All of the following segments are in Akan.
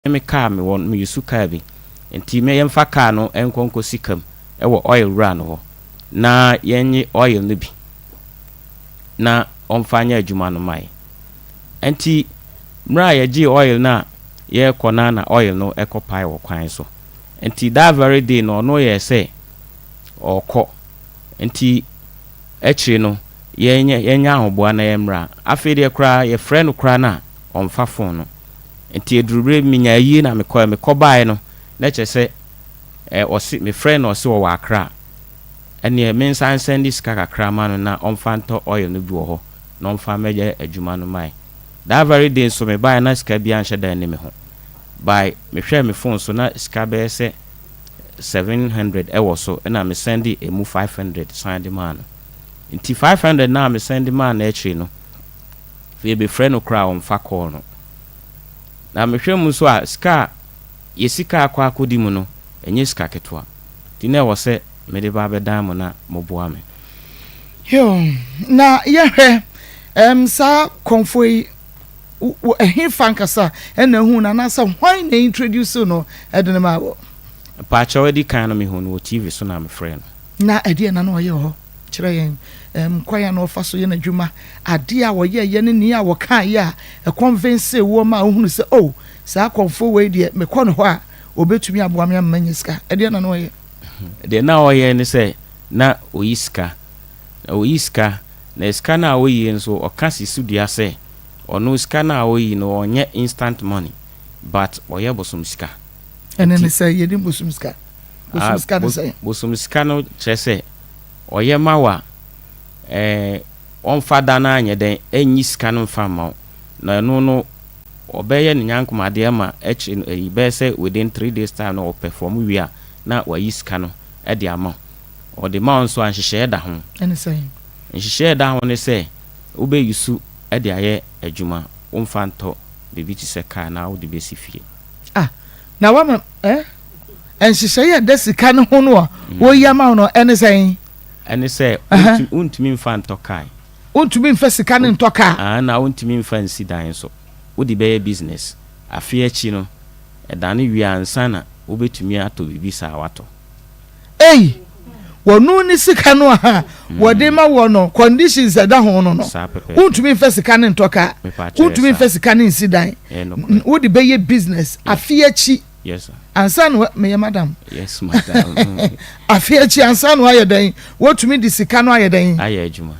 Me car mewɔ no, me use car bi, nti me yɛmfa car no nkɔ nkɔsi kam wɔ oil wura no hɔ na yɛnye oil no bi na ɔmfa nyɛ adwuma no ma yɛn. Nti mmerɛ a yɛgyee oil no a yɛrekɔ no ara na oil no kɔpae wɔ kwan so. Nti that very day no ɔno yɛɛ sɛ ɔrekɔ nti akyire no yɛnyɛ yɛnyɛ ahoboa na yɛmmra. Afei deɛ koraa yɛfrɛ no koraa no a ɔmfa phone no. Nti ɛduru berɛ bi menya ayie na mekɔɛ. Mekɔ baeɛ no na kyerɛ sɛ eh, ɔse mefrɛɛ no ɔse ɔwɔ Accra. Ɛneɛ mensan nsɛnde sika kakra ma no na ɔmfa ntɔ oil no bi wɔ hɔ na ɔmfa mmɛyɛ adwuma no mae. That very day nso mebaeɛ na sika biara nhyɛ da nni me ho. By mehwɛɛ me phone so na sika bɛyɛ sɛ 700 wɔ so ɛna me sɛnde ɛmu 500 san de maa no. Nti 500 no a me sɛnde maa no akyiri no, afei mefrɛ no koraa a ɔmfa call no. Na mehwɛ mu nso a sika a yɛ sika akɔ akɔdi mu no ɛnyɛ sika ketewa. Nti na ɛwɔ sɛ mede ba abɛdan mo na moboa me. Yoo, na yɛhwɛ, ɛɛm, saa kɔmfoɔ yi, wo, ɛhefa ankasa na ehuu no anaasɛ hwan na introduce no de no maa wo? Mpaakyɛw, adi kan no mehuu no wɔ TV so na mefrɛɛ no. Na ɛdeɛn na na ɔyɛ wɔ hɔ? Kyerɛ yɛn, ɛɛm, kwan a na ɔfa so yɛ n'adwuma, adeɛ a ɔyɛeɛ ne nea ɔkaeɛ a ɛconvincee woɔ maa wohunu sɛ, oh, saa kɔmfoɔ wei deɛ mekɔ ne hɔ a, ɔbɛtumi aboa me ama manya sika. Ɛdeɛn na na ɔyɛ? Deɛ na ɔyɛ ne sɛ, na ɔyi sika. Na ɔyi sika, na sika no a ɔyie nso, ɔka si so dua sɛ, ɔno sika no a ɔyi no, ɔnyɛ instant money, but ɔyɛ bosom sika. Ɛno ne sɛ, yɛnim bosom sika. Bosom sika ne sɛn? Bosom sika no kyerɛ sɛ, ɔyɛ ma wo a, ɛɛ, ɔmfa da no ara nyɛ dɛn, ɛnyi sika no mfa mma wo. Na ɛno no, ɔbɛyɛ ne nyankom adeɛ ama akyire no, ɛyi, bɛyɛ sɛ within 3 days time no, ɔperform wie a, na wayi sika no de ama wo. Ɔde ma wo nso a, nhyehyɛeɛ da ho. Ɛne sɛn? Nhyehyɛeɛ da ho ne sɛ, wobɛyi su de ayɛ adwuma, womfa ntɔ biribi te sɛ car na wode bɛsi fie. Ah, na wama eh? Nhyehyɛeɛ a ɛda sika no ho no a wɔyi ama wo no, ɛne sɛn? Ɛne sɛ, wontumi mfa ntɔ car. Wontumi mfa sika no ntɔ car. Ah, na wontumi mfa nsi dan nso. Wode bɛyɛ business. Afe akyi no, ɛdane wie ansa na wobɛtumi atɔ biribi saa watɔ. Ei, wɔno ne sika no a wɔde ma wɔ no, conditions ɛda ho no, wontumi mfa sika no ntɔ car, wontumi mfa sika no nsi dan, wode bɛyɛ business afe akyi ansa na meyɛ madam. Yes, madam. Afe akyi ansa na wayɛ dɛn, wotumi de sika no ayɛ dɛn? Ayɛ adwuma.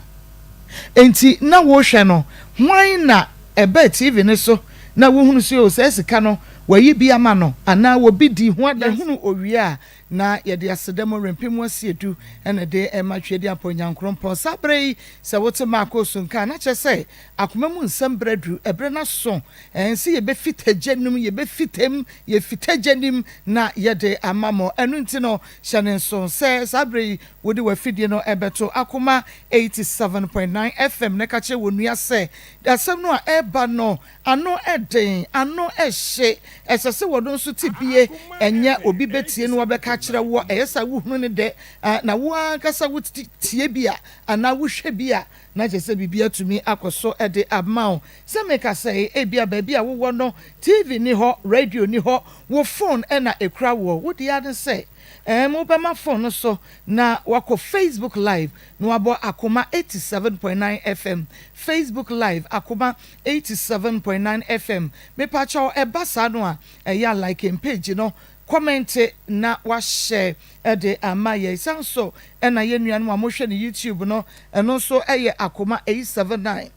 Nti na wohwɛ no, hwan na ɛbɛɛ TV ne so na wohunu sɛ o sɛ sika no wayi bi ama no anaa wɔbi di ho adanse? Owie a, na yɛde aseda mu rempem asi edu ɛna de ɛma Twɛ di apɔ Nyankorompɔn. Saa berɛ yi, sɛ wote maakɔ so nka na kyerɛ sɛ akoma mu nsɛm berɛ duru, ɛberɛ no so ɛn sɛ yɛbɛfita gya nim, yɛbɛfitam, yɛfita gya nim na yɛde ama mo. Ɛno nti no, hyɛ ne nso sɛ saa berɛ yi wode w'afidie no ɛbɛto Akoma 87.9 FM na ka kyerɛ wɔ nua sɛ asɛm no a ɛreba no ano ɛden, ano ɛhye, ɛsɛ sɛ wɔno nso te bie. Ɛnyɛ obi bɛtie no wɔbɛka kyerɛ wɔ, ɛyɛ sɛ wohunu ne dɛ na wo ankasa wotie bi a anaa wohwɛ bi a, na kyerɛ sɛ biribi atumi akɔ so de ama wo. Sɛ meka sɛ ebia baabi a wowɔ no TV ni hɔ, radio ni hɔ, wo phone ɛna ekura wɔ wo deɛ ne sɛ wobɛma phone no so na wakɔ Facebook Live na wabɔ Akoma 87.9 FM, Facebook Live, Akoma 87.9 FM. Mepakyɛw, ɛba saa no a, ɛyɛ a like page no, comment na wahyɛ ɛde ama yɛ. San so ɛna yɛn nuanom a mohwɛ no YouTube no, ɛno nso ɛyɛ Akoma 879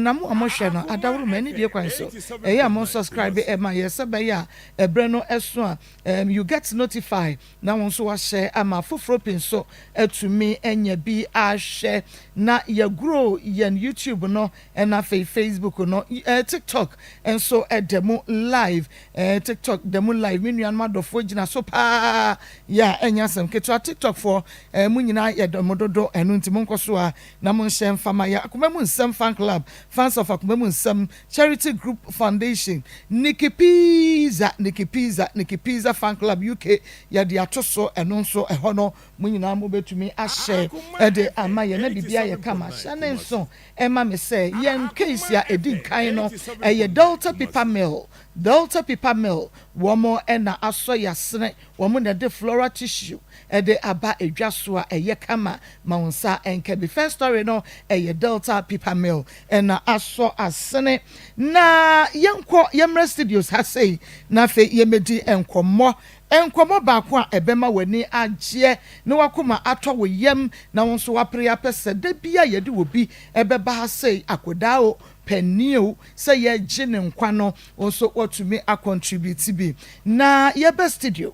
na mo a mohwɛ no adaworo ma ɛne die kwan so, ɛyɛ a mo subscribe ɛma yɛ sɛ bɛyɛ a ɛbrɛ no ɛso a you get notify na wɔn nso wahyɛ ama foforɔ pii nso atumi anya bi ahwɛ. Na yɛguro yɛn YouTube no, ɛna afei Facebook no, TikTok nso ɛda mu live, TikTok da mu live. Me nuanom adɔfoɔ gyina so paa yɛ a ɛnyɛ asɛm ketewa. TikTok foɔ, mu nyinaa yɛdɔ mo dodo. Ɛno nti monkɔ so a na monhyɛ mfama yɛ. Akoma Mu Nsɛm Fan Club, Fans of Akoma Mu Nsɛm Charity Group Foundation, Nikki Pizza, Nikki Pizza, Nikki Pizza Fan Club UK, yɛde ato so. Ɛno nso ɛhɔ no mo nyinaa mobɛtumi ahyɛ ɛde ama yɛ na biribi ayɛ kama. Hyɛ ne nso ɛma me sɛ yɛn case a ɛdi nkan no ɛyɛ Delta Paper Mill. Delta Paper Mill, wɔn na asɔ yɛn asene, wɔn na ɛde floral tissue de aba dwa so a ɛyɛ kama ma wo nsa nka bi. First story no ɛyɛ Delta Paper Mill na asɔ asene. Na yɛnkɔ yɛmmra studios ha sei na afei yɛmmɛdi nkɔmmɔ. Nkɔmmɔ baako a ɛbɛma w'ani agyeɛ na w'akoma atɔ wo yam na wo nso woapere apɛ sɛ da bi a yɛde obi bɛba ha sei, akwadaa o, panin o, sɛ yɛregye ne nkwa no, wo nso woatumi akɔntribute bi. Na yɛba studio.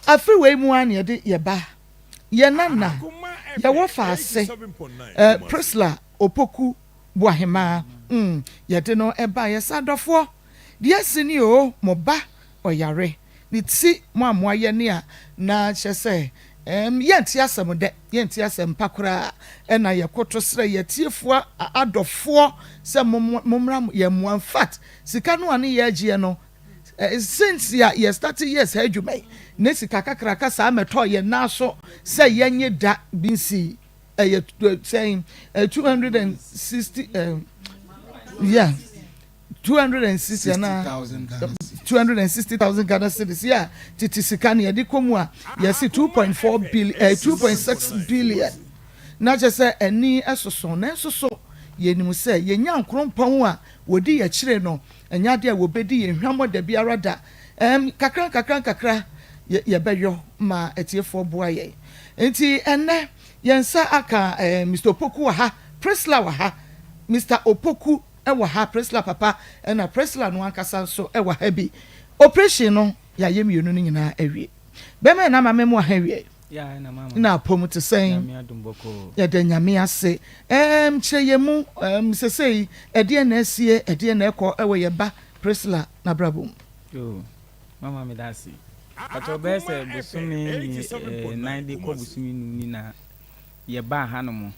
Afe wei mu ara na yɛde yɛ ba, yɛ nana, yɛ wɔfaase, eh, Priscilla Opoku Boahemaa, mm, yɛde no baeɛ sɛ adɔfoɔ, deɛ asi ni o, mo ba ɔyare, ne ti mo a moayɛ ne a, na kyerɛ sɛ, em, yɛnte asɛm dɛ, yɛnte asɛm pa koraa, ɛna yɛkoto srɛ yɛ atiefoɔ adɔfoɔ sɛ mommra yɛn mmoa, in fact, sika no a ne yɛregyeɛ no, Since a yɛ starte yɛɛ saa adwuma yi ne sika kakraka saa mɛtɔɔ yɛn nan so sɛ yɛnye da bi nsi ɛyɛ sɛn 260 yeah 260 ana 260,000 Ghana cedis yeah tete sika ne yɛde kɔ mu a yɛsi 2.4 billion 2.6 billion na kyerɛ sɛ ani ɛsoso nanso so yɛnim sɛ yɛnya nkrompɔn a wɔdi yɛkyerɛ no. Ɛnyɛ adeɛ a wɔbɛdi yɛn hwammɔ da biara da. Ɛɛm, kakra nkakra nkakra, yɛ, yɛbɛyɔ ma atiefoɔ boa yɛn. Enti ɛnnɛ, yɛn nsa aka ɛɛ Mister Opoku wɔ ha, Priscilla wɔ ha, Mister Opoku wɔ ha, Priscilla papa, ɛna Priscilla no ankasa nso wɔ ha bi. Operation no, yɛayɛ mmienu no nyinaa awie. Bɛrima yɛ n'ama mɛmoa ha awie. Na apom te sɛn? Yɛda Nyame ase. Ɛɛm, kyerɛ yɛn mu, ɛɛm, sesei ɛdeɛn na asie, ɛdeɛn na ɛkɔ ɛwɔ yɛn ba Priscilla n'abrabɔ mu? Yoo, mama meda ase. Pakyɛw bɛyɛ sɛ bosome mmi nan de kɔ bosome num ni na yɛbaa ha nom.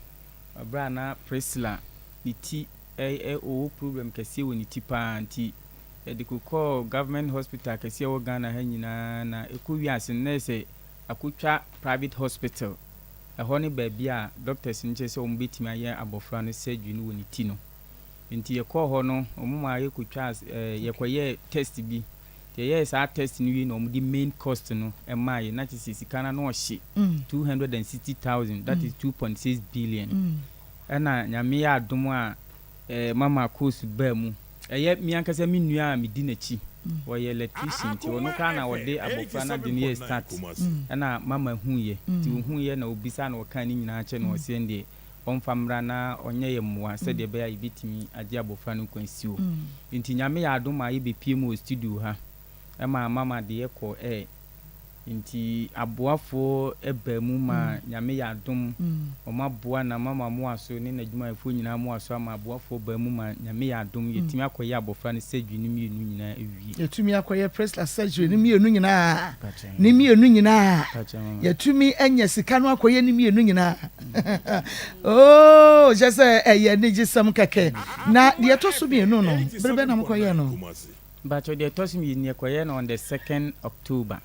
Ɛberɛ a na Priscilla ne ti ɛ ɔwɔ problem kɛseɛ wɔ ne ti paa nti yɛde kokɔɔ government hospital kɛseɛ ɛwɔ Ghana ha nyinaa na ɛkɔ wiase no na yɛ sɛ akotwa private hospital, ɛhɔ ne baabi a doctors no kyerɛ sɛ wɔn bɛtumi ayɛ abɔfra no surgery no wɔ ne ti no. Nti yɛkɔɔ hɔ no, wɔn maa yɛkɔtwaa ɛɛ yɛkɔyɛɛ test bi. Nti yɛyɛɛ saa test no wie na wɔn de main cost no maa yɛn, na kyerɛ sɛ sika no ano ɔhye, 260,000, that is 2.6 billion. Ɛna Nyame yɛ adom a ɛɛ mama course baa mu. Ɛyɛ me ankasa me nua a medi n'akyi, ɔyɛ electrician nti ɔno koraa na ɔde abɔfra no ade no yɛɛ start ɛna mama huiɛ nti ɔhuiɛ na ɔbisaa na ɔkaa ne nyinaa kyerɛ no ɔse ɛndeɛ ɔmfa mmra na ɔnyɛ yɛ mmoa sɛdeɛ ɛbɛyɛ a yɛbɛtumi agye abɔfra no nkwa asi hɔ nti Nyame yɛ adom a yɛbɛpue mu wɔ studio ha ɛma mama de yɛ kɔɔ air. Nti aboafoɔ baa mu ma Nyame yɛ adom wɔn aboa na mama moaso ne n'adwumayɛfoɔ nyinaa moaso ama aboafoɔ baa mu ma Nyame yɛ adom yɛtumi akɔyɛ abɔfra no surgery no mmienu nyinaa awie. Yɛtumi akɔyɛ Priscilla surgery no mmienu nyinaa ne mmienu nyinaa yɛtumi anya sika no akɔyɛ ne mmienu nyinaa oh kyɛ sɛ ɛyɛ anigyesɛm kɛkɛ na deɛ ɛtɔ so mmienu no bere bɛn na mokɔyɛɛ no? Mpakyɛw deɛ ɛtɔ so mmienu yɛkɔyɛɛ no on the second October.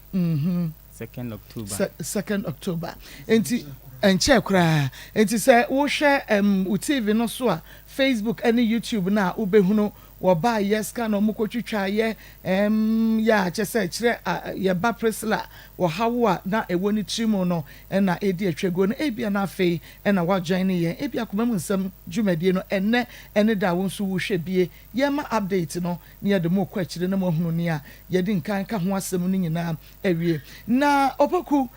Second October. Second October. Nti ɛnkyɛɛ koraa. Nti sɛ wohwɛ um, wo TV no so a, Facebook ne YouTube no a wobɛhunu wɔbaayɛ scan a wɔkɔtwitwaayɛ um, yɛ a kyɛ sɛ kyerɛ yɛba Priscilla ɔhaw a na ɛwɔ ne tiri mu no na ɛredi atwaguo no. Ebia na afei na woajoin ne yɛn. Ebia akoma mu nsɛm dwumadie no ɛnnɛ ɛne da a wo nso wohwɛ bie. Yɛrema update no na yɛde mo rekɔ akyire na moahunu nea yɛadi nkan ka ho asɛm no nyinaa awie. Na Opoku,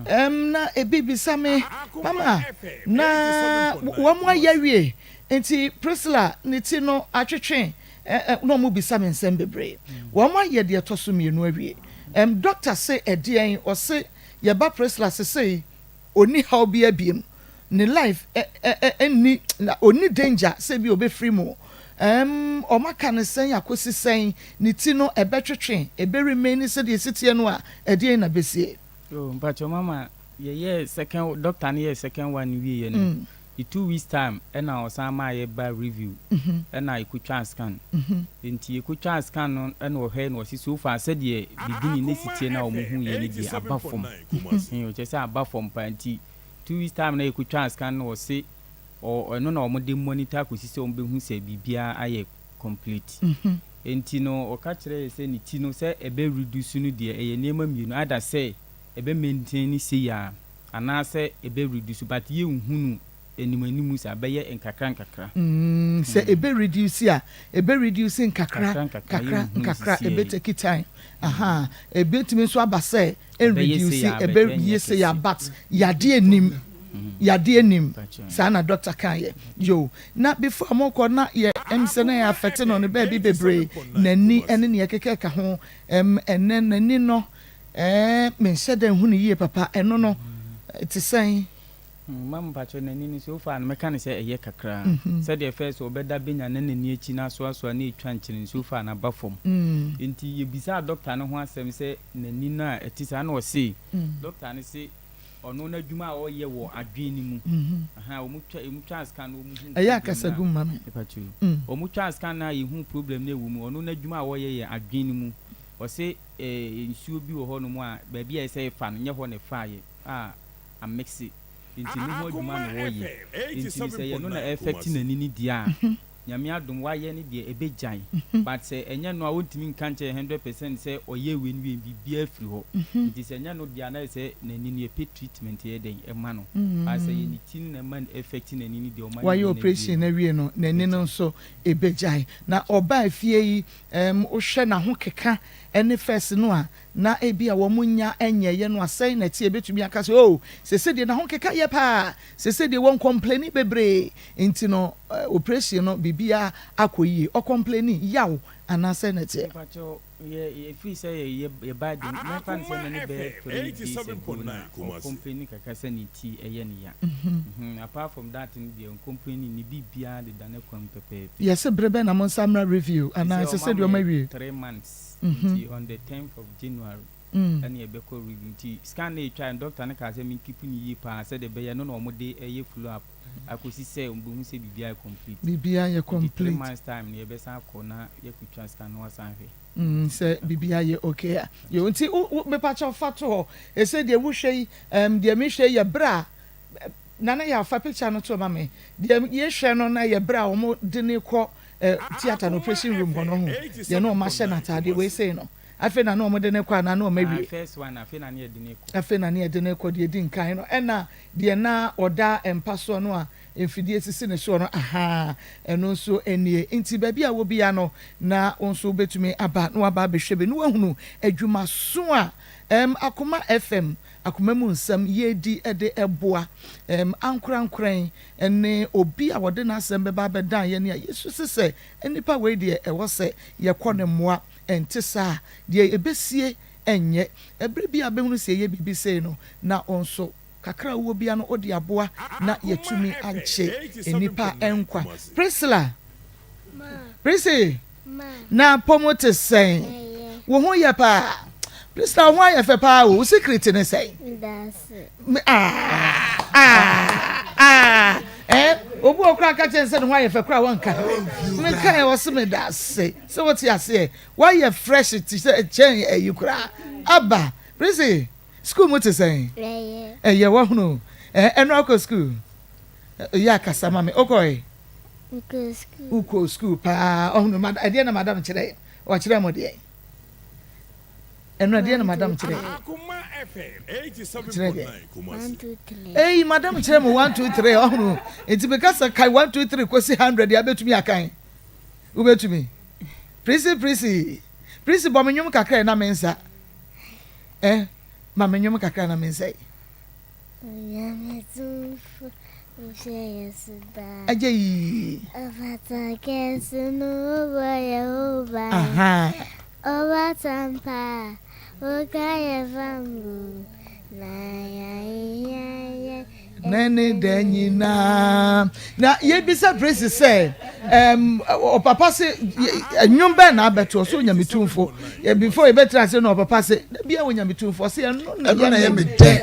ɛm, na ebi bisa me, Mama, na wɔn ayɛ awie, nti Priscilla ne ti no atwetwe, ɛ, ɛ, na wɔbisa me nsɛm bebree. Wɔn ayɛ deɛ ɛtɔ so mmienu awie. Ɛm, doctor se ɛdeɛn? Ɔse yɛba Priscilla sesei ɔnni haw biara biom, ne life nni na ɔnni danger sɛ bi ɔbɛfiri mu ɛɛm wɔn aka no sɛn akɔsi sɛn, ne ti no ɛbɛtwetwe, ɛbɛ remain sɛdeɛ ɛsi teɛ no a ɛdeɛn na bɛsie? Oh mpakyɛw mama yɛyɛɛ second doctor no yɛɛ second one no wieɛ no ne 2 weeks time ɛna ɔsan maa yɛba review ɛna yɛkɔtwaa scan nti yɛkɔtwaa scan no ɛna ɔhwɛɛ na ɔse so far sɛdeɛ beginning no si teɛ no a wɔn huiɛ no deɛ aba fam ɔkyerɛ sɛ aba fam paa nti 2 weeks time na yɛkɔtwaa scan no ɔse ɔ ɛno na wɔde monitor akɔsi sɛ wɔbɛhu sɛ biribiara ayɛ complete. Enti no ɔka kyerɛɛ yɛ sɛ ne ti no sɛ ɛbɛ reduce no deɛ ɛyɛ nneɛma mmienu either sɛ ɛbɛ maintain no sei a anaasɛ ɛbɛ reduce but yɛnhu no anim anim saa ɛbɛyɛ nkakra nkakra. Mm, sɛ ɛbɛ reduce a ɛbɛ reduce nkakra Nkakra nkakra kakra yɛnhu no nkakra sisiɛ ɛbɛ yi. take time aha ɛbɛtumi nso aba sɛ Ɛbɛyɛ sei ɛnreduce a ɛbɛ but ɛnyɛ yɛ sei a kɛse. but yadeɛ nim yadeɛ nim Mpakyɛ. saa na doctor kan yɛ yo na before mo kɔ na yɛ sɛ na yɛ affect no ne baabi bebree n'ani ɛne nea ɛkeka ka ho ɛnɛ n'ani no menhyɛ dɛ nhu ne yie papa ɛno no te sɛn. Ma mpakyɛ n'ani no so far no mɛka ne sɛ ɛyɛ kakra sɛdeɛ first ɔbɛda bɛnya na n'ani akyi no asoasoa na ɛtwa nkyene so far no aba fam. Nti yɛbisaa doctor no ho asɛm sɛ n'ani no a ɛte saa na ɔse doctor no se ɔno n'adwuma a ɔyɛ wɔ adwene no mu. Aha, ɔmu twa ɔmu twa scan no ɔmu hu Ɛyɛ problem akasa no a gu ma me. Mepakyɛ yi. Ɔmu twa scan no a yɛhu problem no ɛwɔ mu ɔno n'adwuma a ɔyɛ yɛ adwene no mu ɔse nsuo bi wɔ hɔnom a baabi a ɛsɛ ɛfa no nyɛ hɔ na ɛfaeɛ a amix nti ne ho adwuma na wɔyɛ nti sɛ yɛno na affect n'ani no deɛ a Nyame adom wayɛ no deɛ ɛbɛgyae but sɛ ɛnyɛ no a wɔntumi nka nkyerɛ 100% sɛ ɔyɛ wei no wie biribiara firi hɔ nti sɛ ɛnyɛ no deɛ a na yɛ sɛ n'ani no yɛpɛ treatment yɛ dɛn ɛma no but sɛ yɛ ne ti no na ɛma no affect n'ani no deɛ ɔma Wayɛ no operation na wie no n'ani no nso ɛbɛgyae na ɔbaa fie yi wohwɛ n'aho keka ɛne first no a na ebi a wɔn nya nyɛyɛ no asɛn na ɛte ebetumi aka sɛ oh sese deɛ n'aho keka yɛ paa sese deɛ wɔn complain bebree nti no operation no biribiara akɔ yie ɔcomplain yaw anaasɛ na ɛteɛ. Mepakyɛw yɛ yɛfiri sɛ yɛ yɛba de mɛmfa no sɛ ne bɛyɛ 3 days ago na ɔcomplain kakra sɛ ne ti ɛyɛ ne ya. Apart from that no deɛ ɔncomplain ne biribiara deda ne kwan pɛpɛɛpɛ. Yɛsɛ bere bɛ na mo nsa mmra review anaa Sɛ sɛ sɛ ɔma deɛ ɔma me wie. 3 months nti on the 10th of January ɛne yɛbɛkɔ review nti scan na ɛtwa no doctor no kaa sɛ menkeep ne yie paa sɛdeɛ ɛbɛyɛ no na ɔmode ɛyɛ follow up akɔsi sɛ ɔmbɛhu sɛ biribiara yɛ complete. Biribiara yɛ Nti 3 complete. months time no yɛbɛsan akɔ na yɛkɔtwa scan na wasan hwɛ. Sɛ biribiara yɛ okay a yo nti wo wo mepakyɛw fa to hɔ ɛsɛ deɛ wohwɛ yi deɛ mehwɛ yi yɛ berɛ a nana yɛ afa picture no to ma me deɛ yɛhwɛ no na yɛ berɛ a wɔn de ne kɔ theatre no operation room hɔ no ho deɛ na wɔn ahyɛ n'ataadeɛ wei sei no afei na na wɔn de ne kɔ anaa na wɔn awie. Ah, first one afei na ne yɛde ne kɔ. Afei na ne yɛde ne kɔ deɛ di nkan no ɛna deɛ na ɔda mpa soɔ no a mfidie sisi ne soɔ no aha ɛno nso nie nti baabi a wɔ bia no na wɔn nso bɛtumi aba na waba abɛhwɛ bi na wahunu adwumaso a Akoma FM akoma mu nsɛm yɛdi ɛde ɛboa ankorankoran ne obi a wɔde n'asɛm bɛba abɛdan yɛn a yɛsu sɛ nipa wei deɛ ɛwɔ sɛ yɛkɔ ne mmoa ɛnte saa deɛ ɛbɛsie ɛnyɛ ɛberɛ bi a bɛhunu sɛ ɛyɛ biribi sei no na ɔnso kakra a wowɔ bia no wode aboa na yɛtumi agye nnipa nkwa. Priscilla, Prissy, na pɔmu te sɛn? Wo ho yɛ paa. Priscilla, wo ho ayɛ fɛ paa o. Wo secret ne sɛn? Ah, ah, ah. Obi wɔ koraa ka kyerɛ sɛ ne ho ayɛ fɛ koraa wɔnka. Meka ɛ wɔ se meda ase. Sɛ wote aseɛ, woayɛ fresh te sɛ kyɛn ayi koraa. Aba, Prissy, school mu te sɛn? Ɛyɛ wahunu. Ɛno akɔ school. Ɛyɛ akasa ma me. Wokɔe? Wokɔ school paa. Ɔhunu, ɛdeɛ na madam kyerɛ. Ɔkyerɛ mo deɛ. Ɛno ɛdeɛ na madam kyerɛ. Kyerɛ deɛ. Eyi madam kyerɛ mo 1 2 3 ɔhunu. Nti meka sɛ kae 1 2 3 kɔsi 100 yɛ abɛtumi akan. Wobɛtumi. Prissy Prissy. Prissy bɔ me nnwom kakra na me nsa. Ma me nnwom kakra na me nsa yi. Onyame tumfo nhwɛ yɛ so daa. Agye yi. Ɔfata kɛse no wobɔ yɛ ho ban. Ɔbatampa woka yɛ fambo na yɛayɛ. Ne da nyinaa na yɛbisa Prissy sɛ ɔpapa se nnwom bɛn na abɛto ɔsɛ Onyame tumfo before yɛbɛtena ase na ɔpapa se da bia Onyame tumfo ɔsɛ ɛno na ɛno na yɛ me dɛ.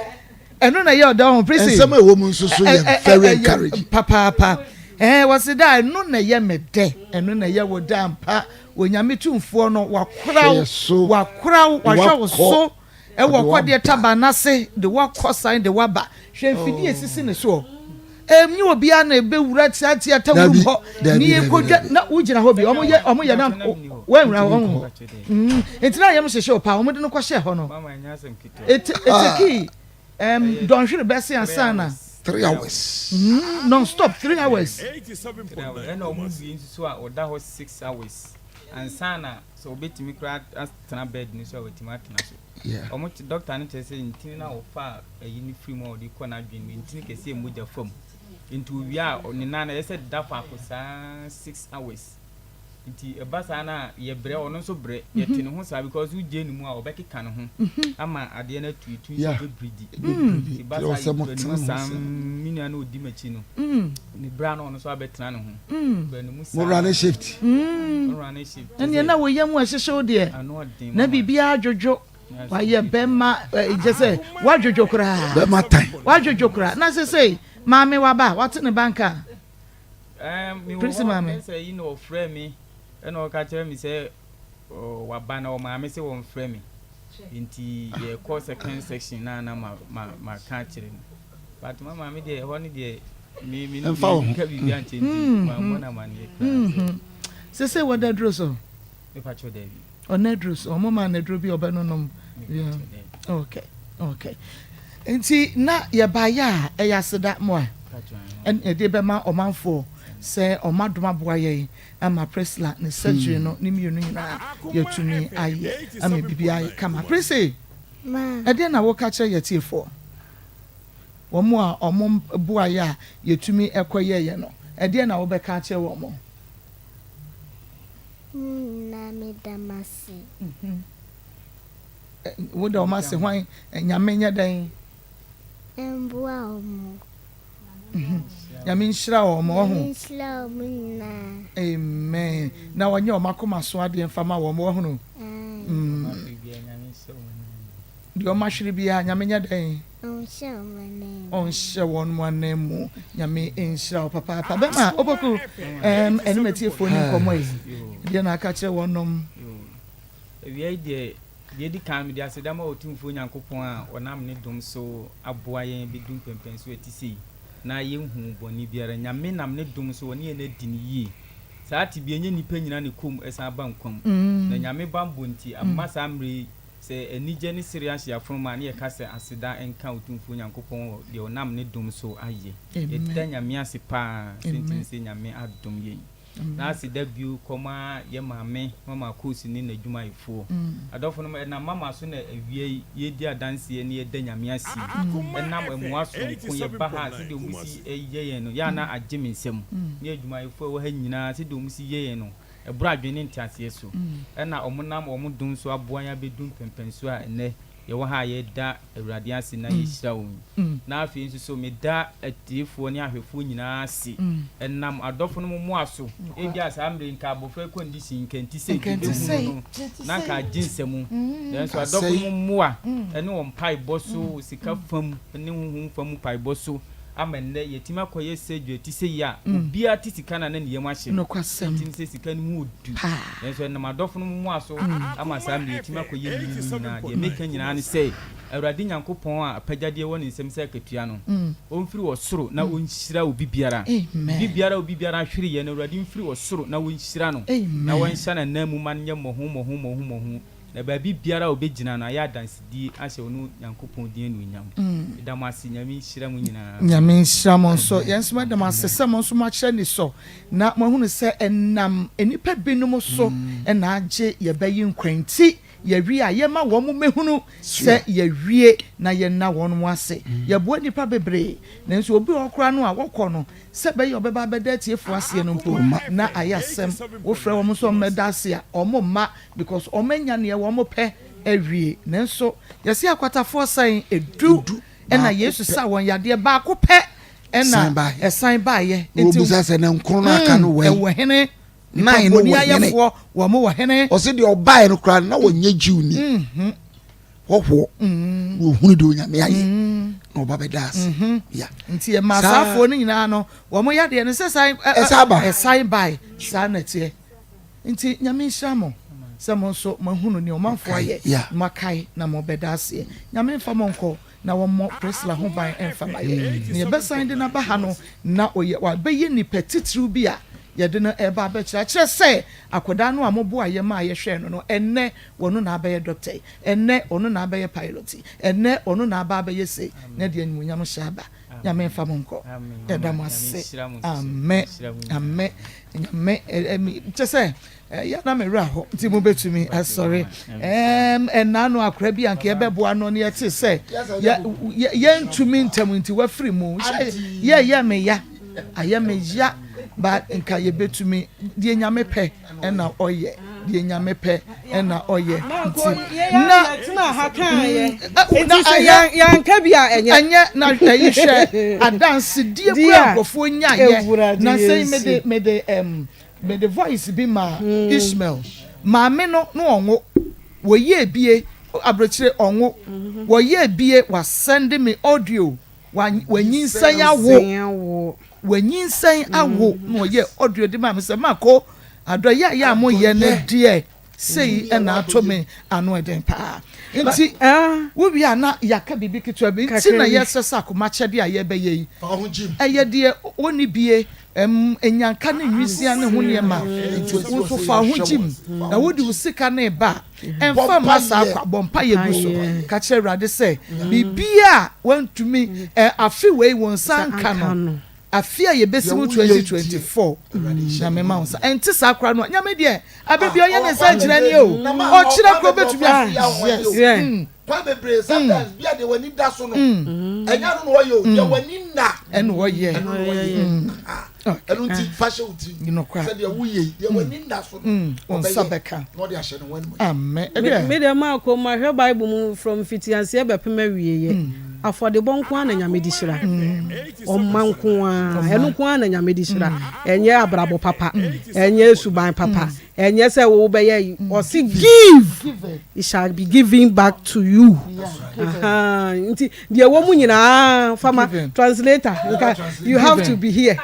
Ɛno na yɛ ɔda ho Prissy. Nsɛm a ɛwɔ mu nso so yɛ very encouraging. Papaapa wɔsi da ɛno na yɛ me dɛ ɛno na yɛ wɔ da mpa Onyame tumfoɔ no wakora wo wakora wo wahwɛ wo so ɛwɔ kɔdeɛ taba n'ase de wakɔ san de waba hwɛ mfidie esisi ne soɔ. Ɛnyɛ obiara na ɛbɛwura tiatia tawurum hɔ ne yɛkɔdwa na wogyina hɔ bi ɔmo yɛ ɔmo yɛ na wɔnwura hɔ ho nti na yɛm hyehyɛ o paa ɔmo de no kɔhyɛ hɔ no ete etekii ɛm dɔnhwere bɛse ansa na. 3 hours. Non stop 3 hours. 3 hours ɛna ɔmo wie nso so a ɔda hɔ 6 hours ansa na sɛ ɔbɛtumi koraa atena bed no so a watumi atena so. Yeah. Ɔmo kye doctor no kyerɛ sɛ ntini no a ɔfaa ayi no firi mu a ɔde kɔ n'adwene mu ntini kɛseɛ a mogya fa mu nti owie a ne nan no ɛyɛ sɛ da faako saa 6 hours nti ɛba saa no a yɛbrɛ ɔno nso brɛ yɛte ne ho saa because wogye ne mu a ɔbɛkeka ne ho ama adeɛ no atu etu nso Yeah. bɛbridi Ɛbɛbridi. nti ba Nti saa ɔsɛ yɛkura ne motena mu ne ho saa sɛ. me nua no ɔdi m'akyi no ne bra no ɔno nso abɛtena ne ho kura ne mu saa Mo running shift. mo running shift Ɛnneɛ na wo yam ɛhyehye wo deɛ ano ɔden na mama biribiara adwodwo wayɛ bɛrima kyɛ sɛ wadwodwo koraa Bɛma time. wadwodwo koraa na sesei maame waba wate ne banka mewɔ Prisi hɔ maame. sɛ yi na ɔfrɛ me ɛna ɔka kyerɛ me sɛ waba na ɔmaame sɛ wɔmfrɛ me nti yɛkɔ second section na na ma ma ma ka kyerɛ no but ma maame deɛ ɛhɔ no deɛ me me Ɛmfa wo ho. ka biribi ankyɛ nti mammɔ no amanneɛ koraa sɛ sesei wɔda aduro so mepa kyɛw daabi ɔna aduro so ɔmo maa no aduro bi a ɔbɛnonom mepa Yeah. kyɛw daabi okay okay nti na yɛbaeɛ a ɛyɛ aseda mo a mepa kyɛw ɛne yɛde bɛma ɔmanfoɔ sɛ ɔma dom aboa yɛn ama Priscilla ne surgery no ne mmienu nyinaa yɛtumi ayɛ ama biribi ayɛ kama. Prissy, Ma. ɛdeɛ na woka kyerɛ yɛtiefoɔ wɔn a ɔmo boa yɛ a yɛtumi ɛkɔ yɛyɛ no, ɛdeɛ na wobɛka akyerɛ wɔn mo? Mo nyinaa meda mo ase. Woda wɔn ase hwan? Nyame nyɛ dɛn? Mboa wɔn. Nyame nhyira wɔn Nyame ɔho. nhyira wɔn nyinaa. Amen. Na wɔnyɛ wɔn akoma so adeɛ mfa ma wɔn wɔhono. Ae. Biribiara Nyame nhyɛ wɔn anan. Deɛ ɔma hwere biara Nyame nyɛ dɛn? Ɔnhyɛ wɔn anan. Ɔnhyɛ wɔn mu anan mu. Nyame nhyira wo papaapa. Bɛma Opoku ɛne matiefoɔ ni nkɔmmɔ yi. Deɛ na aka kyerɛ wɔn nom. Awia yi deɛ deɛ di kan mede aseda ma Otumfoɔ Nyankopɔn a ɔnam ne dom so aboa yɛn bɛdu mpɛmpɛnso a ɛte sei na yɛnhu bɔne biara. Nyame nam ne dom so ɔne yɛn adi no yie. Saa tebea nyɛ nnipa nyinaa ne kɔm ɛsan ba nkwa mu. Na Nyame bammɔ nti amma saa mmerɛ yi sɛ anigye ne sere ahyɛ afonom a ne yɛka sɛ aseda nka Otumfoɔ Nyankopɔn wɔ deɛ ɔnam ne dom so ayɛ. Yɛda Nyame ase paa sɛ ntimi sɛ Nyame adom yɛn. Na aseda bio kɔma yɛ maame Mama Kosi ne n'adwumayɛfoɔ. Adɔfo no ɛnam mama so na awia yi yɛdi adanseɛ ne yɛda Nyame ase yi. Ɛnam mmoa sononko yɛba ha sɛdeɛ ɔmo si yɛ yɛn no yɛ a na agye me nsam. Ne adwumayɛfoɔ a ɛwɔ ha nyinaa sɛdeɛ ɔmo si yɛ yɛn no ɛboro adwene ne nteaseɛ so. Ɛna ɔmo nam ɔmo dom so aboa yɛn abɛdu mpɛmpɛnso a ɛnnɛ yɛwɔ ha a yɛda Awurade ase na yɛhyira wɔn. Na afei nso so meda atiefoɔ ne ahwɛfoɔ nyinaa ase. Ɛnam adɔfo no mmoa so. Ebi a saa mmerɛ nka abɔfra condition nka nti sɛ Nka nti yɛbɛhunu sɛi. no na nka agye nsɛmu. Nanso adɔfo no mmoa ɛne wɔn mpaebɔ so sika fam ne honhom fam mpaebɔ so ama nnɛ yɛtumi akɔyɛ surgery ti sɛ yi a obiara te sika na ne ne yam ahye no. Nokwasɛm. Nti sɛ sika no mu odu. Paa. Nanso ɛnam adɔfo no mmoa so ama saa mmerɛ yɛtumi akɔyɛ mmienu nyinaa. Deɛ meka nyinaa ne sɛ Awurade Nyankopɔn a apagyadeɛ wɔ ne nsam sɛ akatua no ɔmfiri wɔ soro na ɔnhyira obi biara. Amen. Obi biara obi biara ahwere yɛn no Awurade mfiri wɔ soro na ɔnhyira no. Amen. Na wɔnhyɛ n'anan mu ma no nyɛ mmɔho mmɔho mmɔho mmɔho. Na baabi biara a obɛgyina no ayɛ adansedie ahyɛ ɔno Nyankopɔn din anuonyam. Meda mo ase. Nyame nhyira mo nyinaa. Nyame nhyira mo nso. Yɛn nso mɛda mo ase sɛ mo nso moakyerɛ ni sɔ na moahunu sɛ ɛnam nnipa binom so ɛna agye yɛbɛyi nkwa nti yɛwie a yɛma wɔn mo mɛhunu sɛ yɛwie na yɛnna wɔn mo ase. Yɛboa nnipa bebree nanso obi wɔ hɔ koraa no a wɔkɔ no sɛ bɛyɛ ɔbɛba abɛda atiefoɔ aseɛ no mpo na ayɛ asɛm. Wofrɛ wɔn nso ɔmo mmɛda ase a ɔmo mma because ɔmo anya neɛ wɔn pɛ awie. Nanso yɛsi akwatafoɔ sɛn edu ɛna Baako Yesu pɛ. sa wɔn yadeɛ baako pɛ ɛna San baeɛ. ɛsan baeɛ. Na obisa sɛ ne nkron no aka no wɔ ɛwɔ hene Nine no nipa bɔne wɔ hene. ayɛfoɔ wɔn wɔ hene. Ɔsɛ deɛ ɔbaeɛ no koraa na wɔnyɛ Jew ni hɔhoɔ na ohunu deɛ Onyame ayɛ na ɔba bɛda ase. Ya. Nti ɛma asaafoɔ no nyinaa no wɔn yadeɛ no sɛ san Ɛsan ba. ɛsan bae saa na ɛteɛ. Nti Nyame nhyira mo. sɛ mo nso moahunu nea ɔmanfoɔ ayɛ na moakae na mobɛda aseɛ. Nyame mfa mo nkɔ na wɔmmɔ Priscilla ho ban mfa ma yɛn. Na yɛbɛsan de no aba ha no na ɔyɛ wabɛyɛ nipa titiriw bi a yɛde no reba abɛkyerɛ akyerɛ sɛ akwadaa no a moboaa yɛn maa yɛhwɛɛ no no, ɛnnɛ ɔno na abɛyɛ dɔkta yi, ɛnnɛ ɔno na abɛyɛ pilot yi, ɛnnɛ ɔno na aba abɛyɛ sei, na ɛde animuonyam hyɛ aba. Nyame mfa mo nkɔ. Yɛda mo ase. Amen. Amen. Nyame, kyɛ sɛ Ɛyɛ na me werɛ aho nti mobɛtumi asɔre. Ɛnna no akora bi anka yɛbɛboa no na yɛte sɛ yɛntumi ntɛm nti wafiri mu. Yɛyɛ me ya, ayɛ me ya ba nka yɛbɛtumi deɛ Nyame pɛ ɛna ɔyɛ deɛ Nyame pɛ ɛna ɔyɛ nti na na yɛanka bi a ɛnyɛ ɛnyɛ na ɛyi hwɛ adansedie kura nkurɔfoɔ nyaayɛ na sɛ mede mede ɛm Mede voice bi maa Ishmael maame no na ɔnwo wɔyɛɛ bie abrokyire ɔnwo wɔyɛɛ bie wa send me audio wa wanyinsɛn awo wanyinsɛn awo na ɔyɛɛ audio de maa me sɛ mako adɔyɛ a yɛ a moyɛ no deɛ sei na ato me ano ɛden paa nti wowie a na yɛaka biribi ketewa bi nti na yɛsɛ sɛ akomakyɛdeɛ a yɛbɛyɛ yi ɛyɛ deɛ ɔnni bie Nnyanka ne nwisiaa ne ho nneɛma nti wo nso fa wo ho gyim na wode wo sika no reba a, mfa mma saa kwa. Bɔ mpaeɛ gu so. Ka kyerɛ Awurade sɛ biribiara a woantumi afe wei wo nsa anka no, afe a yɛbɛsi mu 2024, Nyame ma wo nsa. Ɛnte saa koraa no a, Nyame deɛ abɛ biara ɔyɛ ne nsɛnkyerɛnneɛ o. Ɔkyerɛ koraa ɔbɛtumi a yes. Kwan bebree sometimes bia deɛ w'ani da so no ɛnyɛ ɛno na ɔyɛ o deɛ w'ani nna ɛna ɔyɛ ɛno na ɔyɛ ɛno nti fa hyɛ wo tirim sɛ deɛ woyɛ yi deɛ w'ani nna so no ɔbɛyɛ bɛka na ɔde ahyɛ ne ho animuonyam. Amen. Me deɛ maako mahwɛ bible mu from mfitiaseɛ bɛpem awieɛ afɔdebɔ nko ara na Nyame de hyira ɔma nko ara ɛno nko ara na Nyame de hyira ɛnyɛ abrabɔ papa ɛnyɛ suban papa Ɛnyɛ sɛ wo bɛyɛ yi ɔsi give it shall be given back to you nti deɛ ɛwɔ mu nyinaa fama translator nka you have to be here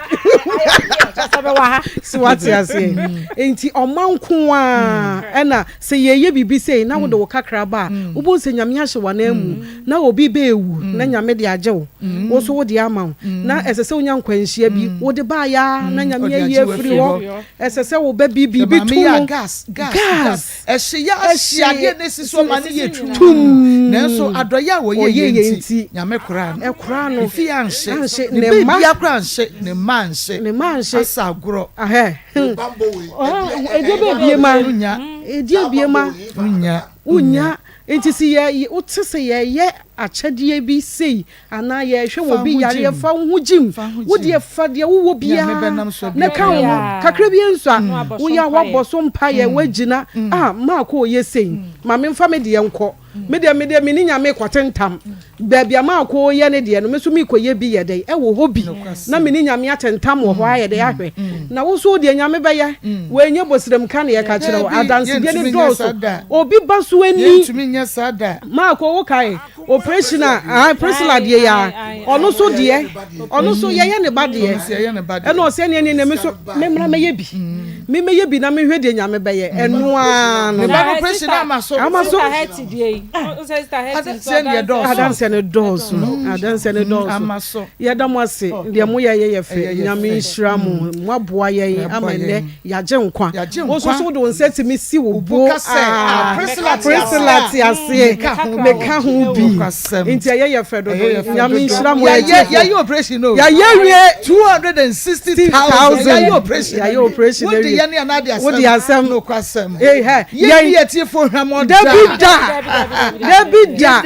so wate aseɛ nti ɔma nko a ɛna sɛ yɛyɛ biribi sei na wode wo kakra ba a wobɛhu sɛ Nyame ahyɛ w'anan mu na obi bɛɛwu na Nyame de agye wo wo nso wode ama wo na ɛsɛ sɛ wonya nkwanhyia bi wode baayɛ a na Nyame ayi afiri hɔ Ɛsɛ sɛ wo ba bi biribi to no. Gas, gas, gas. Ɛhye yɛ ahye adeɛ na esi so ma ne yɛ tumm. Nanso adɔeɛ a wɔyɛ yɛ nti, Nyame koraa no. Ɛkoraa no. Ne fie anhye. Ne biribiara koraa anhye. Ne mma anhye. Ne mma anhye. Asa agorɔ. Ahɛ. Ɛdeɛ bɛ ebie ma. Ɛdeɛ ebie ma. Wonya. Wonya. Nti sɛ yɛ wote sɛ yɛyɛ akyɛdeɛ bi sei Anaa yɛrehwɛ wɔ bi yareɛ fa wo ho gyim wo deɛ fa deɛ wowɔ biara na ka wo ho kakra bi nso a woyɛ a woabɔ so mpaeɛ woagyina ah maakɔ ɔyɛ sei ma memfa me deɛ nkɔ me deɛ me deɛ me ne Nyame kɔtentam baabi a maakɔ yɛ ne deɛ no me nso mekɔyɛ bi yɛ dɛn ɛwɔ hɔ bi na me ne Nyame atentam wɔ hɔ ayɛ dɛn ahwɛ na wo nso wo deɛ Nyame bɛyɛ wei nyɛ bɔsirem ka na yɛka kyerɛ wo adansedie no dɔɔso obi ba so ani maakɔ wo kae Operation a ah Priscilla deɛ ya ɔno so deɛ ɔno so yɛyɛ ne ba deɛ ɛna ɔsɛ ɛne ɛne me so me mmra mɛyɛ bi me mɛyɛ bi na mehwɛ deɛ nyame bɛyɛ ɛno ara no. Ne ba no operation ama so ama so adanseɛ no dɔɔso adanseɛ no dɔɔso yɛda mo ase deɛ mo yɛ yɛ yɛ fɛ nyame nhyira mo mo aboa yɛn ama nnɛ Yɛagye nkwa. Wo nso so wode wo nsa tumi si wo bo a, Priscilla te aseɛ, meka ho bi. Nti ɛyɛ yɛ fɛ dodo. Nyame nhyira mo atiefo. Yɛayɛ operation o. Yɛayɛ wie. 260,000. Yɛayɛ operation. Yɛayɛ operation awie. Wode yɛ ne anaa de asɛm. Wode asɛm. Nokwasɛm. Hey, hey. Yɛn yɛ tiefo hwamɔ da. Dabi da. Dabi da.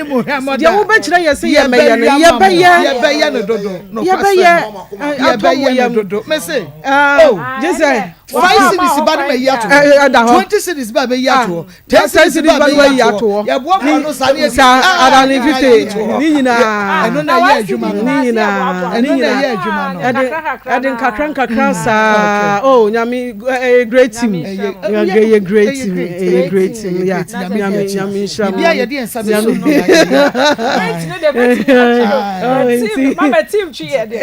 Deɛ wobɛkyerɛ yɛ sɛ yɛmɛyɛ no yɛbɛyɛ. Yɛbɛyɛ no dodo. Yɛbɛyɛ. Yɛbɛyɛ no dodo. Mese. Oh, gye sɛ. 5 cedis ba no ma yi ato hɔ. 20 cedis ba bɛyi ato hɔ. 10 cedis ba bɛyi ato hɔ. Yɛboa mo ano saa ne yɛ saa ara ne 50 ne nyinaa. Ɛno na ɛyɛ adwuma no. Ne nyinaa. Ɛno na ɛyɛ adwuma no. Ɛde ɛde nkakra nkakra saa. Oh, nyame ɛyɛ great team. Ɛyɛ great team. Ɛyɛ great team. Ya nyame nyame nhyira mo. Biribi a yɛde yɛn nsa bɛso no. Great ne de bɛtumi akyerɛ. Team mama team twi yɛ de.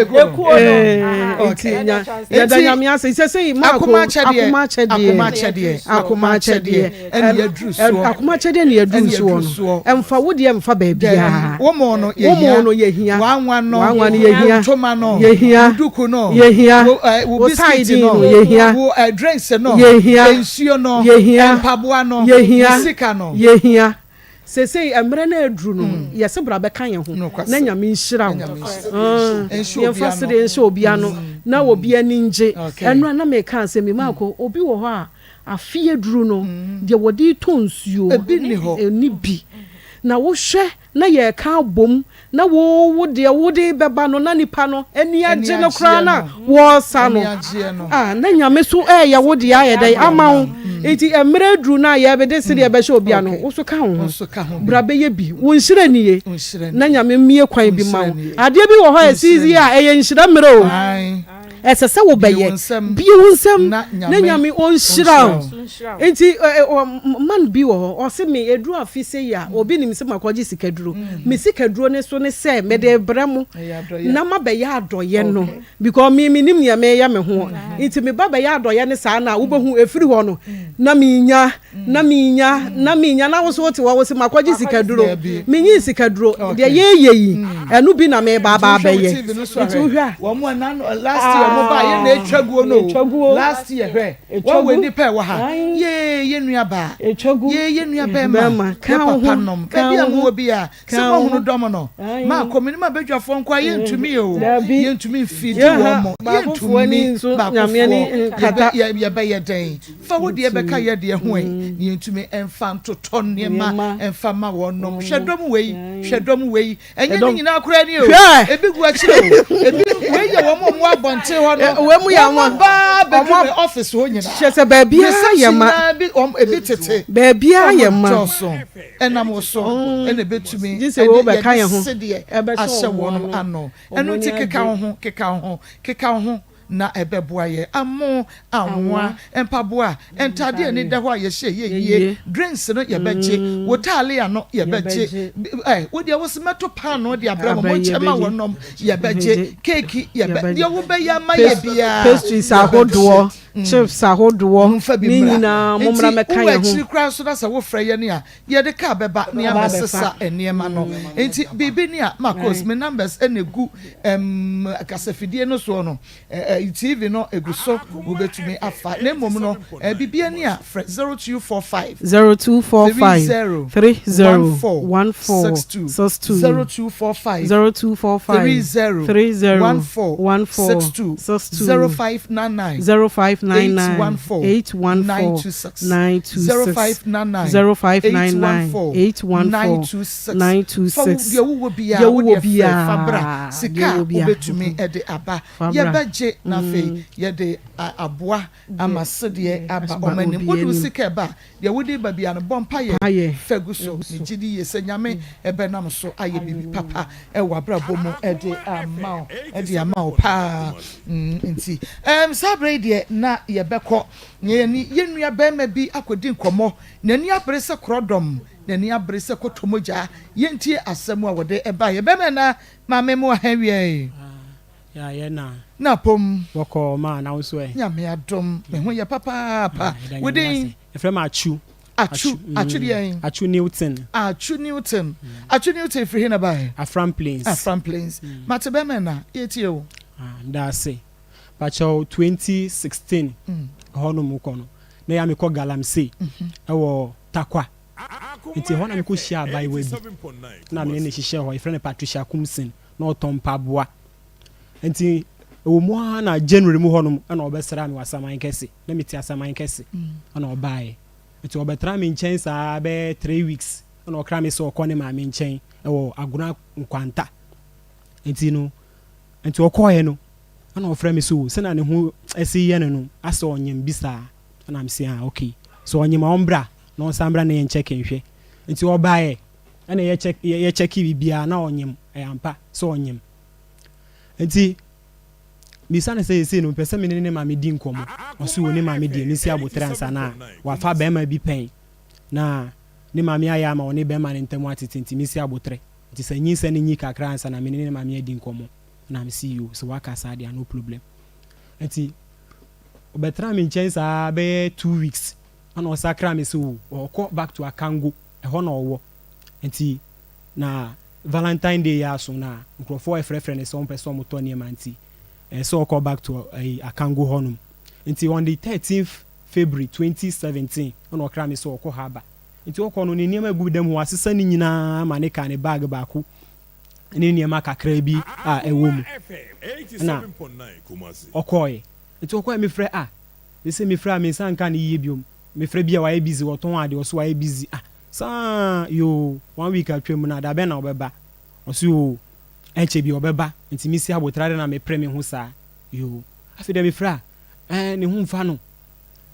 Ekuo no. Nti yɛda nyame ase sɛ sɛ. Marko Akoma akyɛdeɛ, akoma akyɛdeɛ, akoma akyɛdeɛ, akoma akyɛdeɛ ɛne yɛaduru soɔ. Akoma akyɛdeɛ ne yɛaduru Ɛne soɔ yɛaduru no. soɔ. Ɛmfa wo deɛ mfa baabiara. Daabi, wo mo no Wo yɛhia, mo no yɛhia. w'anwa no, W'anwa no wo yɛhia. ntoma no, Yɛhia. wo duku no, Yɛhia. wo eh, wo Wo biscuit tie no, no yɛhia. wo eh, drinks no, Yɛhia. nsuo no, Yɛhia. mpaboa no, Yɛhia. wo sika no. Yɛhia. Seesei mmerɛ no aduru no, yɛse bra bɛka yɛn ho na Nyame nhyira wo. Yɛmfa sereɛ nhyɛ obi ano na obi ani ngye. Ɛno a na meka asɛm bi, Marko, obi wɔ hɔ a afe aduru no, deɛ wɔde retɔ nsuo nni bi. Na wohwɛ na yɛreka abom na wo wo deɛ wode bɛba no na nipa no ani agye no koraa na wɔresa no a na nyame so ɛyɛ wo deɛ ayɛ dɛn ama wo nti mmerɛ aduru no a yɛbɛde sedeɛ bɛhyɛ obi ano wo so ka wo ho bra bɛyɛ bi wo nhyira nie na nyame mmie kwan bi ma wo adeɛ bi wɔ hɔ a ɛsizi a ɛyɛ nhyira mmerɛ o Ɛsɛ sɛ wobɛyɛ. Bue wo nsam na Nyame ɔnhyira wo. Nti man bi wɔ hɔ, ɔse me ɛduru afe sei a, obi nim sɛ makɔgye sikaduro. Me sikaduro no so ne sɛ mede rebrɛ mo na mabɛyɛ adɔyɛ no because me menim nea meyɛ me ho. Nti meba bɛyɛ adɔyɛ no saa no a, wobɛhu ɛfiri hɔ no na menya na menya na menya na wo so wote hɔ wo se makɔgye sikaduro menyii sikaduro deɛ yɛyɛ yi ɛno bi na meba aba abɛyɛ nti wohwɛ a wɔn a na last year wɔn ba yɛ na etwa guo no last year hwɛ wɔn wɔ nipa ɛwɔ ha yee yɛ nua baa yee yɛ nua bɛrima yɛ papa nom baabi a mo wɔ bi a Sɛ moahunu dɔm no, makɔ menim abadwafoɔ nko a, yɛntumi o, yɛntumi mfidi wɔn mo, yɛntumi, baakofoɔ, yɛbɛyɛ dɛn? Fa wo deɛ bɛka yɛ deɛ ho ɛ, na yɛntumi mfa ntotɔ nneɛma mfa ma wɔn nom. Hwɛ dɔm wei, hwɛ dɔm wei, ɛnyɛ ne nyinaa koraa ni o, ebi gu akyire o, ebi, wei yɛ wɔn a wɔwɔ abɔnten hɔ no, wɔn aba abɛduru me office hɔ nyinaa. Kyerɛ sɛ baabiara yɛ ma. Reception nyinaa bi, wɔn, ebi tete. Baabiara yɛ ma. Wɔn dɔɔso. Ɛnam wo so na ebetumi de yɛde sedeɛ ahyɛ wɔn ano. Ɛno nti keka wo ho, keka wo ho, keka wo ho na ɛbɛboa yɛn. Amo, anwa, mpaboa, ntadeɛ a ani da hɔ a yɛhyɛ yɛ yie, drinks no yɛbɛgye, wo taalia no yɛbɛgye, ɛ wo deɛ wo se mɛto paanoo de abrɛ mo, monkyɛ ma wɔnom, yɛbɛgye, keeki yɛbɛ, deɛ wobɛyɛ ama yɛ biara Pastries ahodoɔ. Chips ahodoɔ Momfa bi ne mmra. nyinaa mommra Nti mmɛka wowɔ yɛn ho. akyiri koraa nso na sɛ wofrɛ yɛn a, yɛde kaa bɛba na Aba yɛabɛsesa abɛfa. nneɛma no. Nti biribi ni a, Marcos, me numbers na ɛgu ɛmm kasafidie no soɔ no, ɛ ɛ TV no ɛgu so, wobɛtumi afa. Na mmom no, ɛ biribiara ni a, frɛ 0245 0245 30 30 14 14 62, 62 0245 0245 30 30 14 14 62, 62 0599 0599 814 814 926 926 0599 0599 814 814 926 926 Fa wo deɛ wowɔ biara Deɛ wo wowɔ deɛ frɛ fa bra biara, sika deɛ a wowɔ biara. wobɛtumi de aba Fa bra. yɛbɛgye na afei yɛde aboa ama sedeɛ aba Aba wɔn anim obi wode wo anim. sika ɛba a deɛ wode ba biara no bɔ mpaeɛ Mpaeɛ. fa gu so megye di yie sɛ Nyame bɛnam so ayɛ biribi papa wɔ abrabɔ mu de ama wo de ama wo paa nti ɛɛm saa berɛ yi deɛ na yɛbɛkɔ na yɛne yɛn nua barima bi akɔdi nkɔmmɔ n'ani abere sɛ korɔdɔm n'ani abere sɛ kɔtɔmogya yɛntie asɛm a wɔde baeɛ bɛrima na maame mo aha wiɛ Ya yɛ na. Na pom. Bɔkɔɔ ma na wo nso ɛ. Nyame adom me ho yɛ papaapa. Ah, yɛda Wo Nyame din? ase. Yɛfrɛ me Atsu. Atsu, Atsu deɛn? Atsu Newton. Atsu Newton. Atsu Newton firi he na baeɛ? Afram Plains. Afram Plains. Mate bɛmɛ na, yɛtie wo. Ah, meda ase. Pakyɛw 2016 ɛhɔ nom kɔ no, na yɛ a mekɔ Galamsey ɛwɔ Tarkwa. Nti ɛhɔ na mekɔ hyia abaayewa bi na me ne no hyehyɛɛ hɔ, yɛfrɛ no Patricia Kumsin. na ɔtɔn mpaboa. Nti ɛwɔ mu ara na January mu hɔnom na ɔbɛsraa me wɔ Asaman Kɛse. Na mete Asaman Kɛse na ɔbaeɛ. Nti ɔbɛtraa me nkyɛn saa bɛyɛ 3 weeks na ɔkra me sɛ ɔkɔ ne maame nkyɛn wɔ Agona Nkwanta. Nti no, nti ɔkɔeɛ no ɛna ɔfrɛ me sɛ o sɛnea ne ho si yɛ no no asɛ ɔnyem bi saa. Ɛna mese ah okay, sɛ ɔnyem a ɔmbra na ɔnsan mbra na yɛnkyɛke nhwɛ. Nti ɔbaeɛ. Ɛna yɛ check yɛ check biribiara na ɔnyem, ɛyɛ ampa sɛ ɔnyem. Nti mebisa no sɛ seesei no mepɛ sɛ me ne ne maame di nkɔmmɔ. Ɔse o ne maame deɛ mensi aboterɛ ansa na wafa barima bi pɛn na ne maame ayɛ ama ɔne barima no ntam atete nti mensi aboterɛ. Nti sɛ nyinsɛn no nyi kakra ansa na me ne ne maame adi nkɔmmɔ. Na mese yoo sɛ waka saa deɛ a no problem. Nti. Ɔbɛtenaa me nkyɛn saa bɛyɛ 2 weeks ɛna ɔsakra me sɛ o ɔkɔ back to Akango, ɛhɔ na ɔwɔ. Nti na Valentine Day yɛ aso na nkurɔfoɔ ɛfrɛfrɛ ne sɛ ɔmpɛ sɛ ɔmotɔ nneɛma, nti ɛɛ sɛ ɔkɔ back to ɛyi Akango hɔnom. Nti on the 13th February 2017 ɛna ɔkra me sɛ ɔkɔ ha aba. Nti ɔkɔ no, ne nneɛma egu dɛm hɔ asesa ne nyinaa ma ne ka ne bag baako ne nneɛma kakra bi a ɛwɔ mu na ɔkɔɔɛ. Nti ɔkɔɛ, mefrɛ a sɛ mefrɛ a me nsa nka ne yie biom. Mefrɛ bi a, wayɛ busy, wɔtɔn ade, ɔso wayɛ busy. Ah, saa yoo, one week atwa mu na da bɛn na ɔbɛba? Ɔso yoo, ɛnkyɛ bi ɔbɛba. Nti mesi abotire de na mepere me ho saa yoo. Afei deɛ mefrɛ a, ne ho mfa no,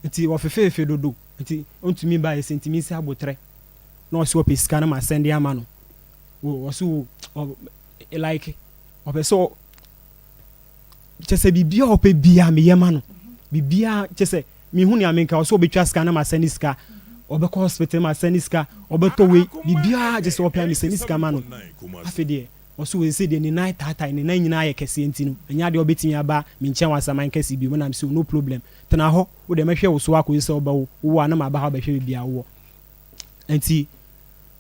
nti ɔfefeefe dodo, nti ɔntumi ba ɛsɛ. Nti mesi abotire na ɔso ɔpɛ sika na ma send ama no. Ɔso ɔ like ɔpɛ sɛ kyɛ sɛ biribiara ɔpɛ biara meyɛ ma no, biribiara kyɛ sɛ mehu nea menka. Ɔsɛ ɔbɛtwa sika na ma send sika, ɔbɛkɔ hospital ma send sika, ɔbɛtɔ wei, biribiara kyɛ sɛ ɔpɛ a me send sika ma no. Afei deɛ ɔso wɔ sɛ deɛ ne nan taatae, ne nan nyinaa yɛ kɛseɛ, nti no ɛnyɛ adeɛ ɔbɛtumi aba me nkyɛn wɔ asaman kɛse bi mu. Nam sɛ no problem, tena hɔ, wo deɛ mɛhwɛ wo so akɔsi sɛ wobɛwo. Wowɔ a na maba ha wobɛhwɛ baabi a wowɔ. Nti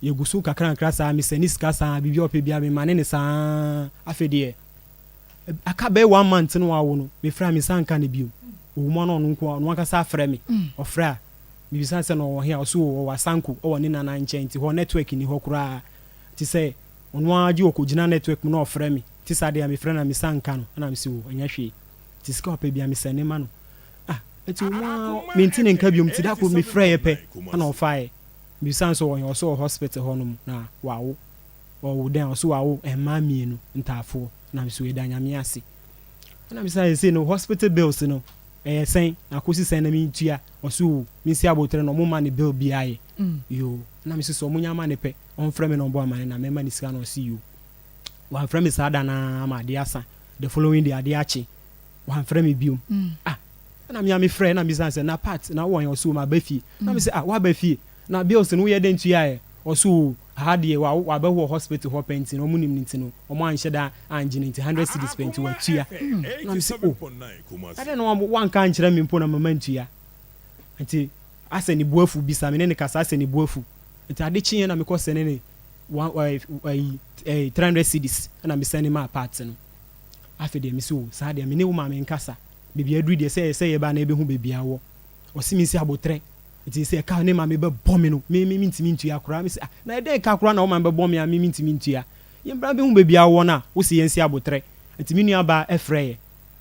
yɛgu so kakra nkra saa, me send sika saa, biribiara ɔpɛ biara mema ne ne saa. Afei deɛ aka bɛyɛ one month no wawo no, mefrɛ a me nsa nka ne bio. Owu mu ano, ɔno nko ɔno ankasa afrɛ me. Ɔfrɛ a mebisa sɛ na ɔwɔ he a, ɔso ɔwɔ Asanko, ɔwɔ ne nana nkyɛn, nti hɔ network ni hɔ koraa. Nti sɛ ɔno ara gye ɔkɔgyina network mu na ɔfrɛ me. Nti saa deɛ a mefrɛ na me nsa nka no, ɛna mese o ɛnyɛ hwee. Nti sika ɔpɛ bia me send ma no. Ah, nti wo mu a mente ne nka biom. Nti da koro mefrɛ yɛ pɛ ɛna ɔfaeɛ. Mebisa no sɛ ɔwɔ he, ɔsɛ ɔwɔ hospital hɔ nom na wawo. Ɔwo dɛn? Ɔsɛ wawo mmaa mmienu ntaafoɔ. Na mese yɛda Nyame ase. Ɛna mese sɛ no hospital bills no ɛyɛ sɛn na akɔsi sɛn na mentua? Ɔsɛ o mensi abotire na ɔmo ma ne bill biara yɛ yoo. Ɛna mese sɛ ɔmo nya ma ne pɛ, ɔmfrɛ me na ɔmbɔ amane na mɛma ne sika no. Ɔse yoo. Wamfrɛ me saa da naa ma adeɛ asa. The following day, adeɛ akye, wamfrɛ me biom. Ah, ɛna mea mefrɛ na mebisa sɛ na part na wowɔ yɛn? Ɔse o maba fie. Na mese ah, woaba fie na bills no woyɛ dɛn tuaeɛ? Ɔse o ha deɛ wabɛwo wɔ hospital hɔ pɛ, nti no ɔmo nim no, nti no ɔmo anhyɛ da angye no, nti 100 cedis pɛ nti watua. Na mese o ɛdɛn na wanka ankyerɛ me mpo na mama ntua? Nti asɛ ne bo afu bisa me ne ne kasa, asɛ ne bo afu. Nti ade kyeeɛ na mekɔ send ne one ɛyi ɛyi 300 cedis ɛna me send ma part no. Afei deɛ mese o saa deɛ me ne wo maame nkasa, baabi aduru deɛ sɛ yɛba na yɛbɛhu baabi a wɔ. Ɔse me nsi abotrɛ, nti sɛ ɛka ne maame bɛbɔ me no, me mentumi ntua koraa. Mese ah, na ɛdɛn ka koraa na wo maame bɛbɔ me a me mentumi ntua? Yɛmbra bɛhu baabi a wɔ no a wo se yɛnsi abotrɛ. Nti me nua baa ɛfrɛ yɛ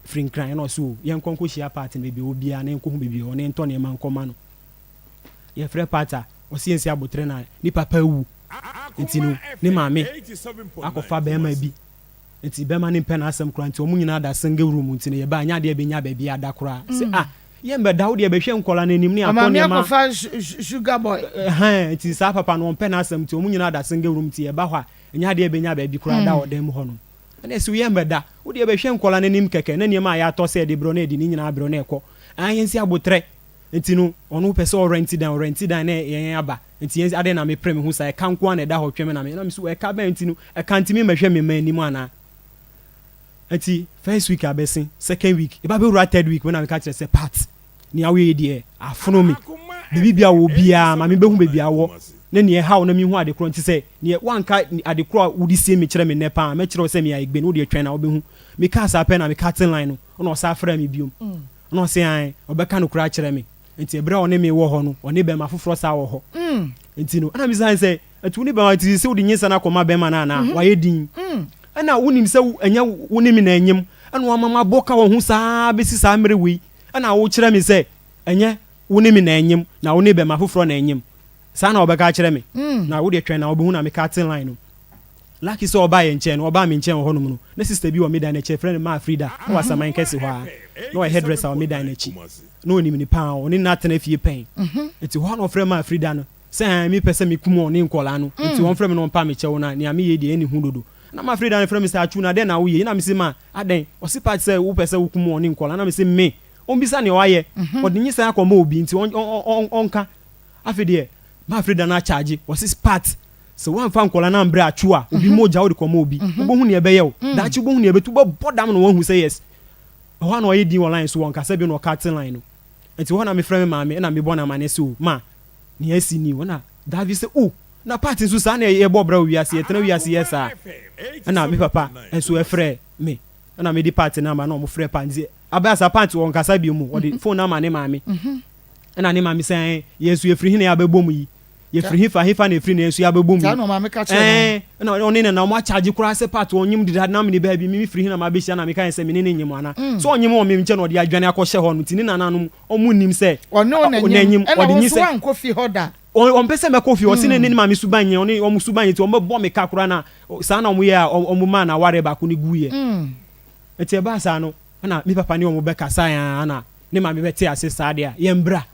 firi Nkran ɛna ɔse o yɛnkɔ nkɔhyia part no baabi a ɔwɔ biara na yɛnkɔhu baabi a ɔwɔ na yɛntɔ nneɛma nkɔma no. Yɛfrɛ part a, ɔse yɛnsi abotrɛ na ne papa awu, nti no ne maame akɔfa bɛrima bi, nti bɛrima no mpɛ n'asɛm koraa, nti ɔmo nyinaa da single room, nti no yɛba ɛnyɛ adeɛ bɛnya baabi ada koraa. Sɛ ah, yɛmbɛda wo deɛ bɛhwɛ nkɔla no anim ne atɔ Ɔmaame nneɛma. Akɔfa sugar boy. Ɛhɛn, nti saa papa no ɔmpɛ n'asɛm, nti ɔmo nyinaa da single room, nti yɛba hɔ a ɛnyɛ adeɛ bɛnya baabi koraa da wɔ dan mu hɔ nom. Ɛna ɛsɛ yɛmbɛda wo deɛ bɛhwɛ nkɔla no anim kɛkɛ na nneɛma a yɛatɔ sɛ yɛde brɛ no yɛde ne nyinaa brɛ no ɛkɔ. Ah, yɛnsi abotrɛ. Nti no ɔno pɛ sɛ ɔrent dan, ɔrent dan na yɛn aba. Nti yɛn adeɛ na mepere me ho saa, ɛka nko ara na ɛda hɔ twɛn me na me na me so ɛka bɛn? Nti no ɛka ntumi mmɛhwɛ me mma anim anaa? Nti first week abɛsen, second week, eba bɛwura third week me na meka kyerɛ sɛ part nea woyɛ deɛ afono me. Baabi bia wɔ biara ma mebɛhu baabi a wɔ ne nea ɛhaw na mehu ade korɔ. Nti sɛ neɛ wanka ade korɔ a wode sie me kyerɛ me nnɛ paa, mɛkyerɛ wo sɛ meyɛ ayɛgbɛni. Wo deɛ twɛn na wobɛhu. Mekaa saa pɛ na meka te line no, ɛna ɔsa frɛ me biom ɛna ɔse an ɔbɛka no koraa kyerɛ me. Nti ɛberɛ a ɔne me wɔ hɔ no, ɔne bɛrima foforɔ saa wɔ hɔ. Nti no ɛna mesa sɛ ɛti wo ne bɛrima nti sɛ wode nyinsɛn akɔma bɛrima no anaa? Wayɛ din ɛna wonim sɛ ɛnyɛ wo ne me na ɛnyem, ɛna wama mabɔ ka wɔ ho saa bɛsi saa mmerɛ wei, ɛna wokyerɛ me sɛ ɛnyɛ wo ne me na ɛnyem na wo ne bɛrima foforɔ na ɛnyem. Saa na wɔbɛka akyerɛ me na wodeɛ twɛn na wobɛhu. Na meka te line no, lucky sɛ ɔbaa yɛn nkyɛn no, ɔbaa me nkyɛn wɔ hɔnom no, na sister bi wɔ me dan n'akyi, yɛfrɛ no Maa Frida, wɔ Asaman kɛse hɔ a na ɔyɛ hairdresser wɔ me dan n'akyi, na ɔnim ne paa, ɔne no atena fie pɛn. Nti hɔ na ɔfrɛ Maa Frida no sɛ ɛn mepɛ sɛ mekum ɔne nkɔlaa no, nti ɔmfrɛ me na ɔmpa me kyɛw na nea meyɛ deɛ ɛne hu dodo. Na Maa Frida no frɛ me sɛ, Atsu, na dɛn na woyɛ yi? Na mese, ma adɛn? Ɔse part sɛ wopɛ sɛ wokum ɔne nkɔlaa. Na mese me ɔmbisa nea ɔayɛ, ɔde nyinsɛn akɔma obi, nti ɔnka. Afei deɛ Maa Frida no akyagye, ɔse part sɛ woamfa nkɔla no ambrɛ atwo a, obi mogya wode kɔma obi, wobɛhu nea ɛbɛyɛ wo daakye, wobɛhu nea ɛbɛtu, wobɛbɔ dam na woahu sɛ yes. Ɛhɔ a na ɔyɛ din wɔ line so, wɔnkasa bio na ɔcut line no. Nti hɔ na mefrɛ me maame na mebɔ no amaneɛ sɛ o ma nea asi ni o ɛna Davi sɛ o na part nso saa na yɛbɔ bra wɔ wiase yɛtena wiase yɛ saa ɛna me papa nso ɛfrɛ me ɛna mede part no ama na ɔmo frɛ part nti abɛa saa part wɔ nkasa bio mu ɔde phone no ama ne maame ɛna ne maame sɛ yɛn nso yɛfiri hene abɛbɔ mu yi Yɛfiri hefa hefa na ɛfiri na yɛn nso yɛabɛbɔ mu yi? Ɛɛ, ɛna ɔne ne na wɔn akyagye koraa sɛ part ɔnyem deda na mene baabi me mefiri he na mabɛhyia na meka yɛn sɛ mene ne nyem ana? Sɛ ɔnyem wɔ me nkyɛn na ɔde adwane akɔhyɛ hɔ no nti ne nananom ɔmo nnim sɛ Ɔne wo na nyem, ɛna ɔde wo nso nyinsɛn woankɔ fie hɔ da. Ɔmpɛ sɛ mɛkɔ fie, ɔse ne ne maame suban nyɛ, ɔne ɔmo suban nyɛ nti ɔmo bɛbɔ me ka koraa na saa na ɔmo yɛ a ɔmo maa n'awareɛ baako no guiɛ. Nti ɛbaa saa no ɛna me papa ne ɔmo bɛkasaeɛ ara na ne maame bɛtee ase saa deɛ a yɛmbra.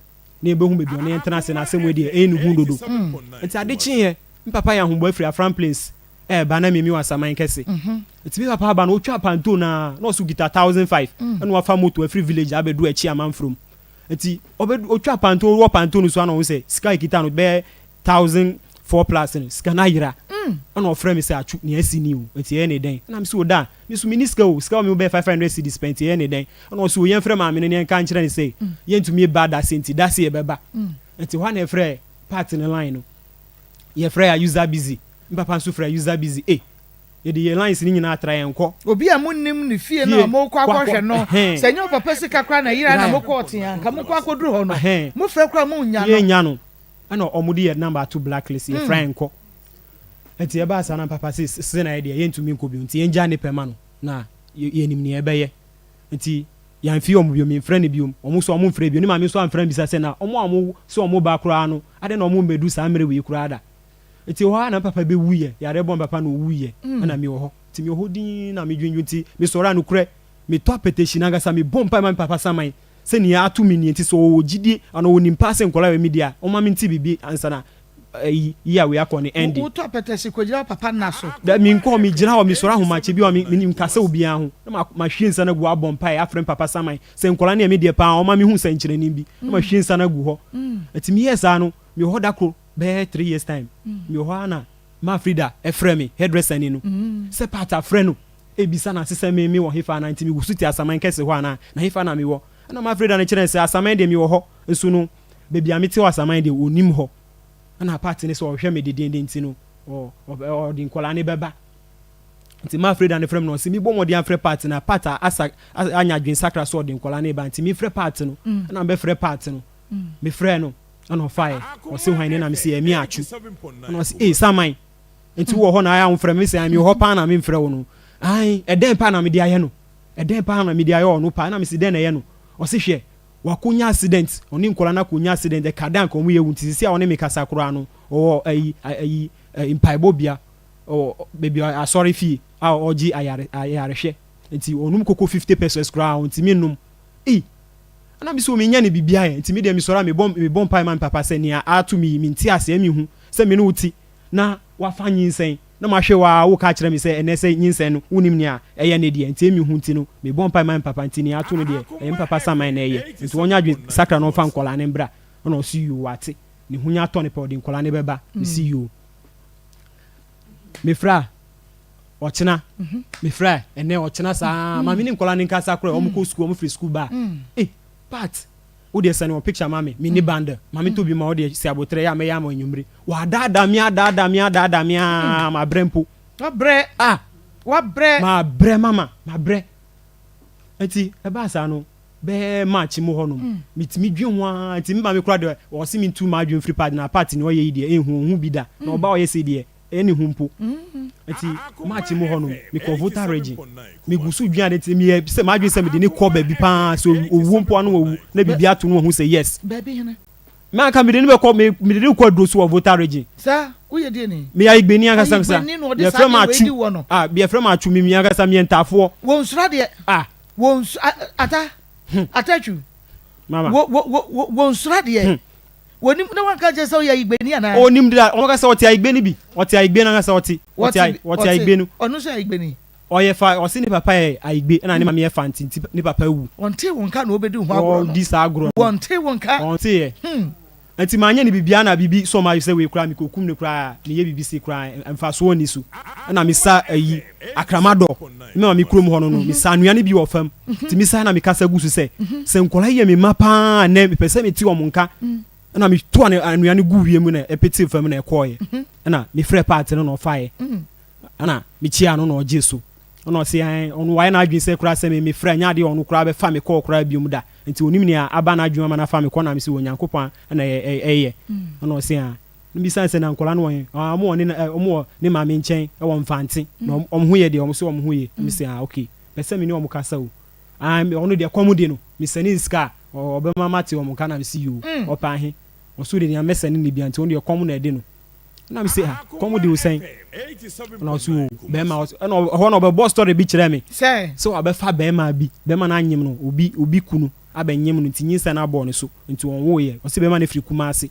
na yɛbɛhu baabi a ɔne yɛn tena ase na asɛm wei deɛ ɛyɛ ne hu dodo. Nti ade kyeeɛ, me papa yɛ ahoboa firi Afram Plains ɛreba na me wɔ Asaman kɛse. Nti me papa aba no ɔtwa panto no ara na ɔso kita 1005 ɛna wafa moto afiri village abɛdu akyi Amanfrom. Nti ɔbɛdu ɔtwa panto wɔ panto no so ana ɔhu sɛ sika a ɛkita no bɛyɛ 1004 plus no sika no ayera. Ɛna ɔfrɛ me sɛ Atsu nea asi ni o nti ɛyɛ ne dɛn? Ɛna me sɛ o da me nso menni sika o sika wɔ me ho bɛyɛ 500 cedis pɛ nti ɛyɛ ne dɛn? Ɛna ɔse o yɛmfrɛ maame no na yɛnka nkyerɛ no sɛ yɛntumi ba dase nti dase yɛbɛba. Nti hɔ a na yɛfrɛ part no line no yɛfrɛ a user busy me papa nso frɛ user busy eh yɛde yɛn lines no nyinaa tra yɛnkɔ. Obi a monnim ne fie no a mokɔ akɔhwɛ no sɛ ɛnyɛ wo papa sika koraa na ɛyera na mokɔ ɔte a nka mokɔ akɔduru hɔ no mofrɛ koraa monnya no. Yɛnnya no ɛna wɔde yɛn number ato blacklist yɛfrɛ a yɛnkɔ. Nti ɛbaa saa na me papa se se na yɛdeɛ yɛntumi nkɔ bio nti yɛngyaa ne pɛ ma no na yɛnim nea yɛbɛyɛ. Nti yɛamfii wɔn bio, memfrɛ no bio, wɔn nso wɔmfrɛ bio. Ne maame nso amfrɛ ammisa sɛ na wɔn a wɔse wɔba koraa no, adɛn na wɔmmɛdu saa mmerɛ wei koraa da. Nti ɛhɔ ara na me papa bɛwuiɛ, yareɛ bɔɔ me papa na ɔwuiɛ, ɛna mewɔ hɔ. Nti mewɔ hɔ dinn na medwendwen, nti mesɔre a nokorɛ, metɔ apɛtɛhyi no ankasa, mebɔ mpaeɛ ma me papa saman sɛ nea ato me nie, nti sɛ ɔwɔ gyidie anaa ɔnim paa sɛ nkwadaa wei me deɛ a, ɔmma mente biribi ansa na ayi yi a wei akɔ ne ɛnde. Wotɔ apɛtɛhye kɔgyina wo papa nna so. Da menkɔ megyina hɔ mesɔre ahomakye bi a me me nkasa obiara ho na ma mahwie nsa no agu hɔ abɔ mpaeɛ afrɛ me papa saman sɛ nkwadaa no yɛ me deɛ paa ɔma mehu sɛnkyerɛnne bi na mahwie nsa no agu hɔ nti meyɛɛ saa no mewɔ hɔ da koro bɛyɛ 3 years time mewɔ hɔ ara na Ma Frida frɛ me hairdresser ni no sɛ Pat afrɛ no rebisa no ase sɛ me mewɔ hefa anaa nti megu so te Asaman kɛse hɔ anaa na hefa na mewɔ ɛna Ma Frida no kyerɛɛ no sɛ Asaman deɛ mewɔ hɔ nso no baabi a mete wɔ Asaman deɛ ɔnnim hɔ ɛna Pat no sɛ ɔhwɛ me dedeenden nti no ɔde nkwadaa no bɛba nti Ma Frida no frɛ me na ɔse mebɔ mmɔden afrɛ Pat na Pat asa anya adwensakra sɛ ɔde nkwadaa no reba nti mefrɛ Pat no ɛna mebɛfrɛ Pat no mefrɛ no Ɛna ɔfaeɛ, ɔse hwan ni? Ɛna mese ɛmi Atsu. Ɛna ɔse ee Saman, nti wowɔ hɔ na ayɛ a womfrɛ me? Mese ae mewɔ hɔ paa na memfrɛ wo no. Ae, ɛdɛn paa na mede ayɛ no? Ɛdɛn paa na mede ayɛ ɔno paa? Ɛna mese dɛn na ɛyɛ no? Ɔse hwɛ, wakɔnya accident, ɔne nkwadaa no akɔnya accident, ɛka dɛ anka wɔn yɛ awu nti seesei a ɔne me kasa koraa no, ɔwɔ ayi, ayi, mpaebɔ bea, ɔwɔ baabi a asɔre fie a ɔgye ayare, ayarehwɛ. Nti ɔnom koko 50 pesos koraa ɔntumi nnom. Ei! Ɛna me so mennya no biribiara yɛ, nti me deɛ mesɔre a mebɔ mebɔ mpaeɛ ma me papa sɛ nea ato me yi mente aseɛ menhu sɛ me ne wo te na wafa nyinsɛn na mahwɛ wo ara woka akyerɛ me sɛ ɛnɛ sɛ nyinsɛn no wonim nea ɛyɛ ne deɛ nti menhu nti no mebɔ mpaeɛ ma me papa nti nea ato no deɛ ɛyɛ me papa saman na ɛyɛ nti ɔnyɛ adwene sakra na ɔmfa nkɔlaa no mbra ɛna ɔse yoo wate ne ho nya tɔ no pɛ ɔde nkɔlaa no bɛba mese yoo mefrɛ a ɔkyena mefrɛ ɛnɛ ɔkyena saa maame ne nkɔla ne nkasa korɛ wɔn kɔ sukuu wɔn firi sukuu ba eh part wo deɛ sɛne wɔn picture ma me me ne bundle maame tɔ bi ma wo deɛ si abotrɛ yɛ a mɛyɛ ama anwummere wadaadaa me adaadaa me adaadaa me aa ma brɛ mpo wabrɛ ah wabrɛ ma brɛ mama ma brɛ nti ɛbaa saa no bɛɛ march mu hɔ nom metumi dwe ho ara nti me maame kora deɛ ɔse me ntu m'adwene firi part na part ne ɔyɛ yi deɛ ɛnhu ɔnhu bi da na ɔba ɔyɛ sei deɛ Ɛnni ho mpo. Nti March mu hɔ no, mekɔɔ Volta Region. Megu so dwen ade nti meyɛ sɛ m'adwene sɛ mede no kɔ baabi paa sɛ owuo mpo ano wawu na biribi ato no wahu sɛ yes. Baabi hene? Me anka mede no bɛkɔ me mede no kɔ aduro so wɔ Volta Region. Saa, woyɛ deɛ ni? Meyɛ Ayigbeni ankasa mesa. Ayigbeni na ɔde saa Yɛfrɛ me adeɛ wei Atsu. di wɔ no. Ah, yɛfrɛ me Atsu, me me ankasa meyɛ Ntaafoɔ. Wɔn nsuro adeɛ. Ah. Wɔn nsu ata ata atwu. Mama. Wɔ wɔ wɔ wɔn nsuro adeɛ. Wɔnim na wanka nkyerɛ sɛ ɔyɛ Ayigbeni anaa? Ɔnim deda, ɔno ankasa ɔte Ayigbe no bi. Ɔte Ayigbe no ankasa ɔte. Ɔte Ayi, ɔte Ayigbe no. Ɔno nso yɛ Ayigbeni. Ɔyɛ fa, ɔse ne papa yɛ Ayigbe ɛna ne maame yɛ Fante nti ne papa awu. Wɔntee wo nka na wɔbɛdi ho agorɔ no. Wɔdi saa agorɔ no. Wɔntee wo nka. Wɔnteeɛ. Hmm. Nti manyɛ no biribiara na biribi sɔ m'adwene sɛ wei koraa mekɔkum no koraa a meyɛ biribi sei koraa a mfasoɔ nni so. Ɛna mesa ayi akramadɔ me maame kurom hɔ no no mesa anwea no bi wɔ fam nti mesa na mekasa gu so sɛ sɛ nkwadaa yi yɛ me mma paa nnɛ mepɛ sɛ mete wɔn nka ɛna meto anwea no gu wiem na ɛpete fam na ɛkɔɔeɛ ɛna mefrɛ paate no na ɔfaeɛ ɛna mekyia no na ɔgye so ɛna ɔse ɛn ɔno wayɛ n'adwene sɛ koraa sɛ me mefrɛ nyɛ adeɛ ɔno koraa bɛfa me kɔɔ koraa biom da nti onim nea aba n'adwene ama no afa me kɔ na mese Onyankopɔn na ɛyɛ ɛna ɔse a mbisa sɛ na nkwadaa no wɔ he ɔmo wɔ ne ɔmo wɔ ne maame nkyɛn ɛwɔ Mfante na ɔmo ho yɛ deɛ ɔmo se ɔmo ho yɛ mese ah okay pɛ sɛ me ne ɔmo kasa o ah ɔno deɛ kɔm de no mesɛne ne sika a ɔbɛma mate ɔmo nka na mese yoo ɔpɛ ahe ɔso de nea mɛsɛne ne bia nti ɔno deɛ kɔm na ɛde no na mese ah kɔm de wo sɛn ɛna ɔso o bɛrima ɛna ɛhɔ na ɔbɛbɔ story bi kyerɛ me sɛ wabɛfa bɛrima bi bɛrima no anyem no obi obi kunu abɛnyem no nti nyinsɛn no abɔ ne so nti ɔnwoeɛ ɔse bɛrima no firi Kumasi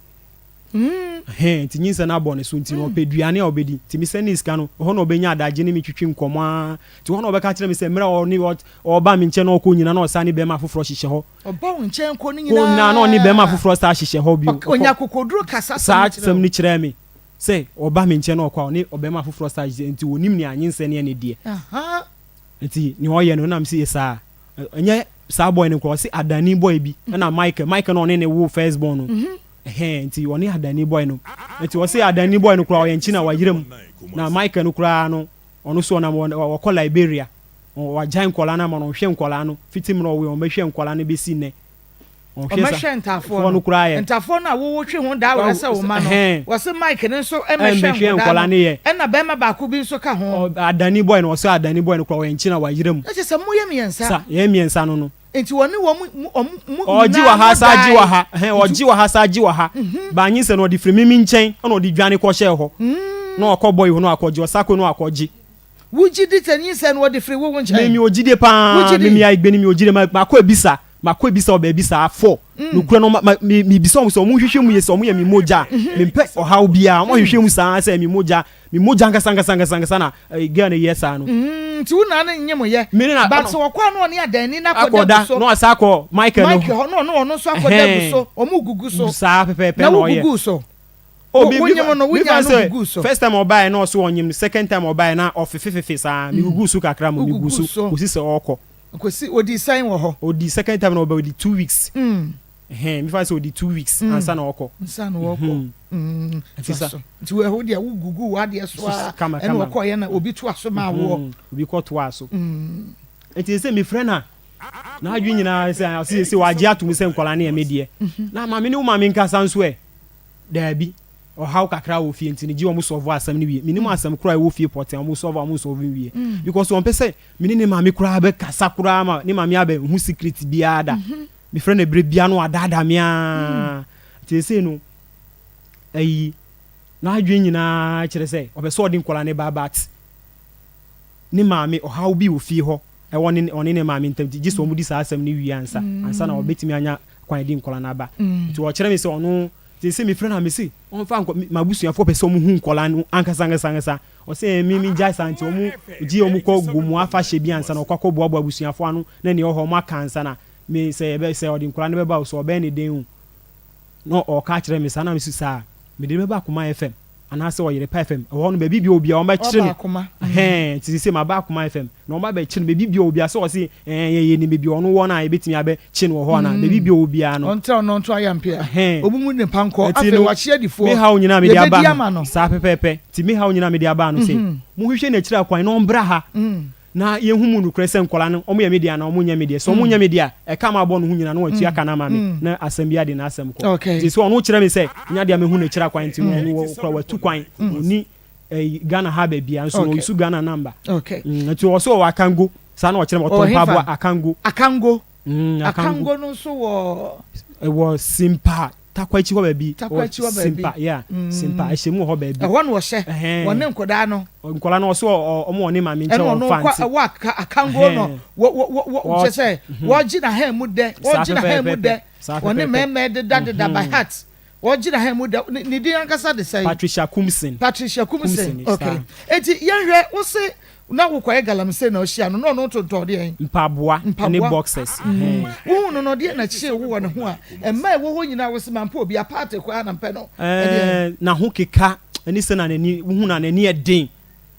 Ɛhɛn, nti nyinsɛn no abɔ ne so nti no ɔpɛ aduane a ɔbɛdi. Nti mesɛnee ne sika no, ɛhɔ na ɔbɛnya adagye ne me twitwi nkɔmmɔ ara. Nti hɔ na ɔbɛka kyerɛ me sɛ mmerɛ a ɔne ɔba me nkyɛn na ɔkɔ nyinaa na ɔsan ne bɛrima foforɔ hyehyɛ hɔ. Ɔba wo nkyɛn kɔ no Kɔ nyinaa na ɔne bɛrima foforɔ san hyehyɛ hɔ bio. Ɔnya akokoduro kasa saa asɛm no kyerɛ wo. no kyerɛɛ me sɛ ɔba me nkyɛn na ɔkɔ a ɔne ɔbɛrima foforɔ san hyehyɛ nti ɔnim nea nyinsɛn no yɛ ne deɛ. Nti nea ɔyɛ no na mese yɛ saa. Ɛnyɛ saa boy no koraa ɔse Adani boy bi ɛna Michael, Michael na ɔne ne woo first born no. Ɛhɛn nti ɔne Adani boy no nti ɔse Adani boy no koraa ɔyɛ nkyi na wayera mu na Michael no koraa no ɔno so ɔnam ɔkɔ Liberia wagyae nkɔlaa no ama no ɔnhwɛ nkɔlaa no fiti mmerɛ ɔwoe ɔmmɛhwɛ nkɔlaa no bɛsi nnɛ ɔnhwɛ sa Ɔmmɛhwɛ ntaafoɔ foɔ no no koraa yɛ ntaafoɔ no a wowo twe ho daa werɛ sɛ wo mma no ɛhɛn wɔse Mike no nso mmɛhwɛ ɛmmɛhwɛ nkɔdaa nkɔlaa no no yɛ ɛna bɛrima baako bi nso ka ho. Ɔ Adani boy no ɔse Adani boy no koraa ɔyɛ nkyi na wayera mu Na kyerɛ sɛ moyɛ mmiɛnsa. sa yɛn mmiɛnsa no no. Nti wɔne wɔn mu wɔn mu Ɔgye nyinaa wɔ ha mo saa gye wɔ dae. ha ɛhɛn Nti ɔgye wɔ ha saa gye wɔ ha ba nye sɛ no ɔde firi mimi nkyɛn ɛna ɔde dwane kɔ hyɛɛ hɔ na ɔkɔ bɔyi hɔ na wakɔgye ɔsako na wakɔgye. Wo gye di sɛ nyinsɛn no ɔde firi wo wo nkyɛn? Mimi ogyidie Wo paa gye di? mimi ayigbeni mi ogyidie ma makɔ ebisa makɔ ebisa wɔ baabi saa fɔ nokorɛ no ma ma mi mi bisa wɔn sɛ wɔn nhwehwɛ mu yie sɛ wɔn yɛ mi mogya a mi mpɛ ɔhaw biara wɔn ahwehwɛ mu saa sɛ mi mogya Me mogya ankasa ankasa ankasa ankasa na eh, girl no yɛ saa no. Mm, nti wo na ne nye mo yɛ. Me ne na. But sɛ ɔkɔ a na ɔne adanni no akɔda Akɔda gu so. na ɔsa akɔ Michael no. Michael hɔ na ɔne ɔno nso akɔda gu so. Ɔmo gugu so. Saa pɛpɛɛpɛ Na na wo ɔyɛ. gugu so. Oh, Wo me wo me nyem no wo me nyaa fa no sɛ gugu so. first time ɔbaeɛ na ɔso ɔnyem no second time ɔbaeɛ na ɔfefefefe saa me gugu so kakra mo Wo me gu gugu so so. kɔsi sɛ ɔkɔ. Kɔsi ɔdii sɛn wɔ hɔ? Ɔdi second time na ɔba ɔdi 2 weeks. Ɛhɛn mefa sɛ ɔdi 2 weeks ansa na ɔkɔ. Ansa na ɔkɔ. Nti sa. Nti wo deɛ wo gugu w'adeɛ so a ɛna ɔkɔeɛ na obi toa so maa woɔ. Obi kɔ toa so. Nti sɛ mefrɛ no a n'adwene nyinaa sɛ ɔse sɛ wagye atom sɛ nkwadaa no yɛ me deɛ. Na maame ne wo maame nkasa nso ɛ? Daabi. Ɔhaw kakra wɔ fie nti no gye wɔn sɔlvo asɛm no wie. Menim asɛm koraa a ɛwɔ fie pɔtee a wɔn sɔlvo a wɔn nsɔlvo nwie. Because wɔmpɛ sɛ me ne ne maame koraa bɛkasa koraa ma ne maame abɛhu secret biara da. Mefrɛ no berɛ biara na wadaadaa me ara. Nti seesei no, ayi, n'adwene nyinaa kyerɛ sɛ ɔpɛ sɛ ɔde nkwadaa no ba but ne maame, ɔhaw bi wɔ fie hɔ ɛwɔ ne ɔne ne maame ntam nti gye sɛ wɔdi saa asɛm no wie ansa ansa na ɔbɛtumi anya kwan de nkwadaa no aba. Nti ɔkyerɛ me sɛ ɔno, seesei mefrɛ no a mese ɔmfa nkɔ, m'abusuafoɔ pɛ sɛ wɔhu nkwadaa no ankasa ankasa ankasa. Ɔse ɛɛ me me gyae saa nti ɔmo gye ɔmo kɔ gomu afahyɛ bi ansa na ɔkɔ akɔ boaboa abusuafoɔ ano na nea ɛwɔ hɔ ɔmo aka ansa na me sɛ yɛbɛ sɛ ɔde nkwadaa no bɛba o sɛ ɔbɛyɛ ne den o na ɔka akyerɛ me saa na me so saa mede no bɛba Akoma FM anaasɛ Ɔyerepa FM ɛhɔ no baabi bia obi a wɔn bɛkyere no ɛhɛn nti sese maba Akoma FM na wɔn abɛkyere no baabi bia obi a sɛ ɔse ɛɛ yɛ yɛ nim baabi ɔno wɔ no a yɛbɛtumi abɛkye no wɔ hɔ anaa baabi bia obi a no ɔntra ɔno nto ayampea ɛhɛn obu mu ne pankɔ nti afei no wakye adifoɔ me haw nyinaa mede aba yɛbɛdi no ama no saa pɛpɛɛpɛ nti me haw nyinaa mede aba no sɛ monhwehwɛ n'akyiri akwan na ɔmbra ha Na yɛhu mu nokorɛ sɛ nkwadaa no, wɔyɛ me dea anaa wɔnyɛ me deɛ. Sɛ wɔnyɛ me dea a, ɛka a mabɔ no ho nyinaa no, watua ka no ama me, na asɛm biara de n'asɛm kɔ. Nti sɛ ɔno kyerɛ me sɛ, nya deɛ mahu no akyiri akwan nti no, ɔno wɔ kora watu kwan, ɔnni eh, Ghana ha baabiara, nso no ɔuse Ghana number. Nti ɔwɔ sɛ ɔwɔ Akango, saa na ɔkyerɛ me, ɔtɔ mpaboa, Akango. Akango. Akango. Akango no nso wɔ. Ɛwɔ Simpa. Takwa akyi hɔ baabi. Takwa akyi hɔ baabi. Simpa, yeah. Simpa, ɛhyɛ mu wɔ hɔ baabi. Ɛhɔ na ɔhyɛ. Wɔne nkwadaa no. Nkwadaa no ɔso ɔmo wɔ ne maame nkyɛn wɔ fa nti. Ɛna ɔno wɔ akango no wɔ wɔ wɔ kyɛ sɛ wɔgye na hɛn mu dɛ wɔgye na hɛn mu dɛ wɔne mɛɛmɛɛ deda deda by heart. Ɔgyina ha mu da ne din ankasa de sɛn? Patricia Kumsin. Patricia Kumsin, okay. Eti yɛnhwɛ wo se na wokɔyɛ galamsey na ɔhyia no na ɔno tontɔn deɛn? Mpaboa ne boxers. Wohu no no deɛ na kyee wo wɔ ne ho a mmaa ɛwɔ hɔ nyinaa wo se mampɛ obi apaate koraa na mpɛ no ɛdeɛn? N'ahokeka ne sɛ na n'ani wohu na n'ani yɛ den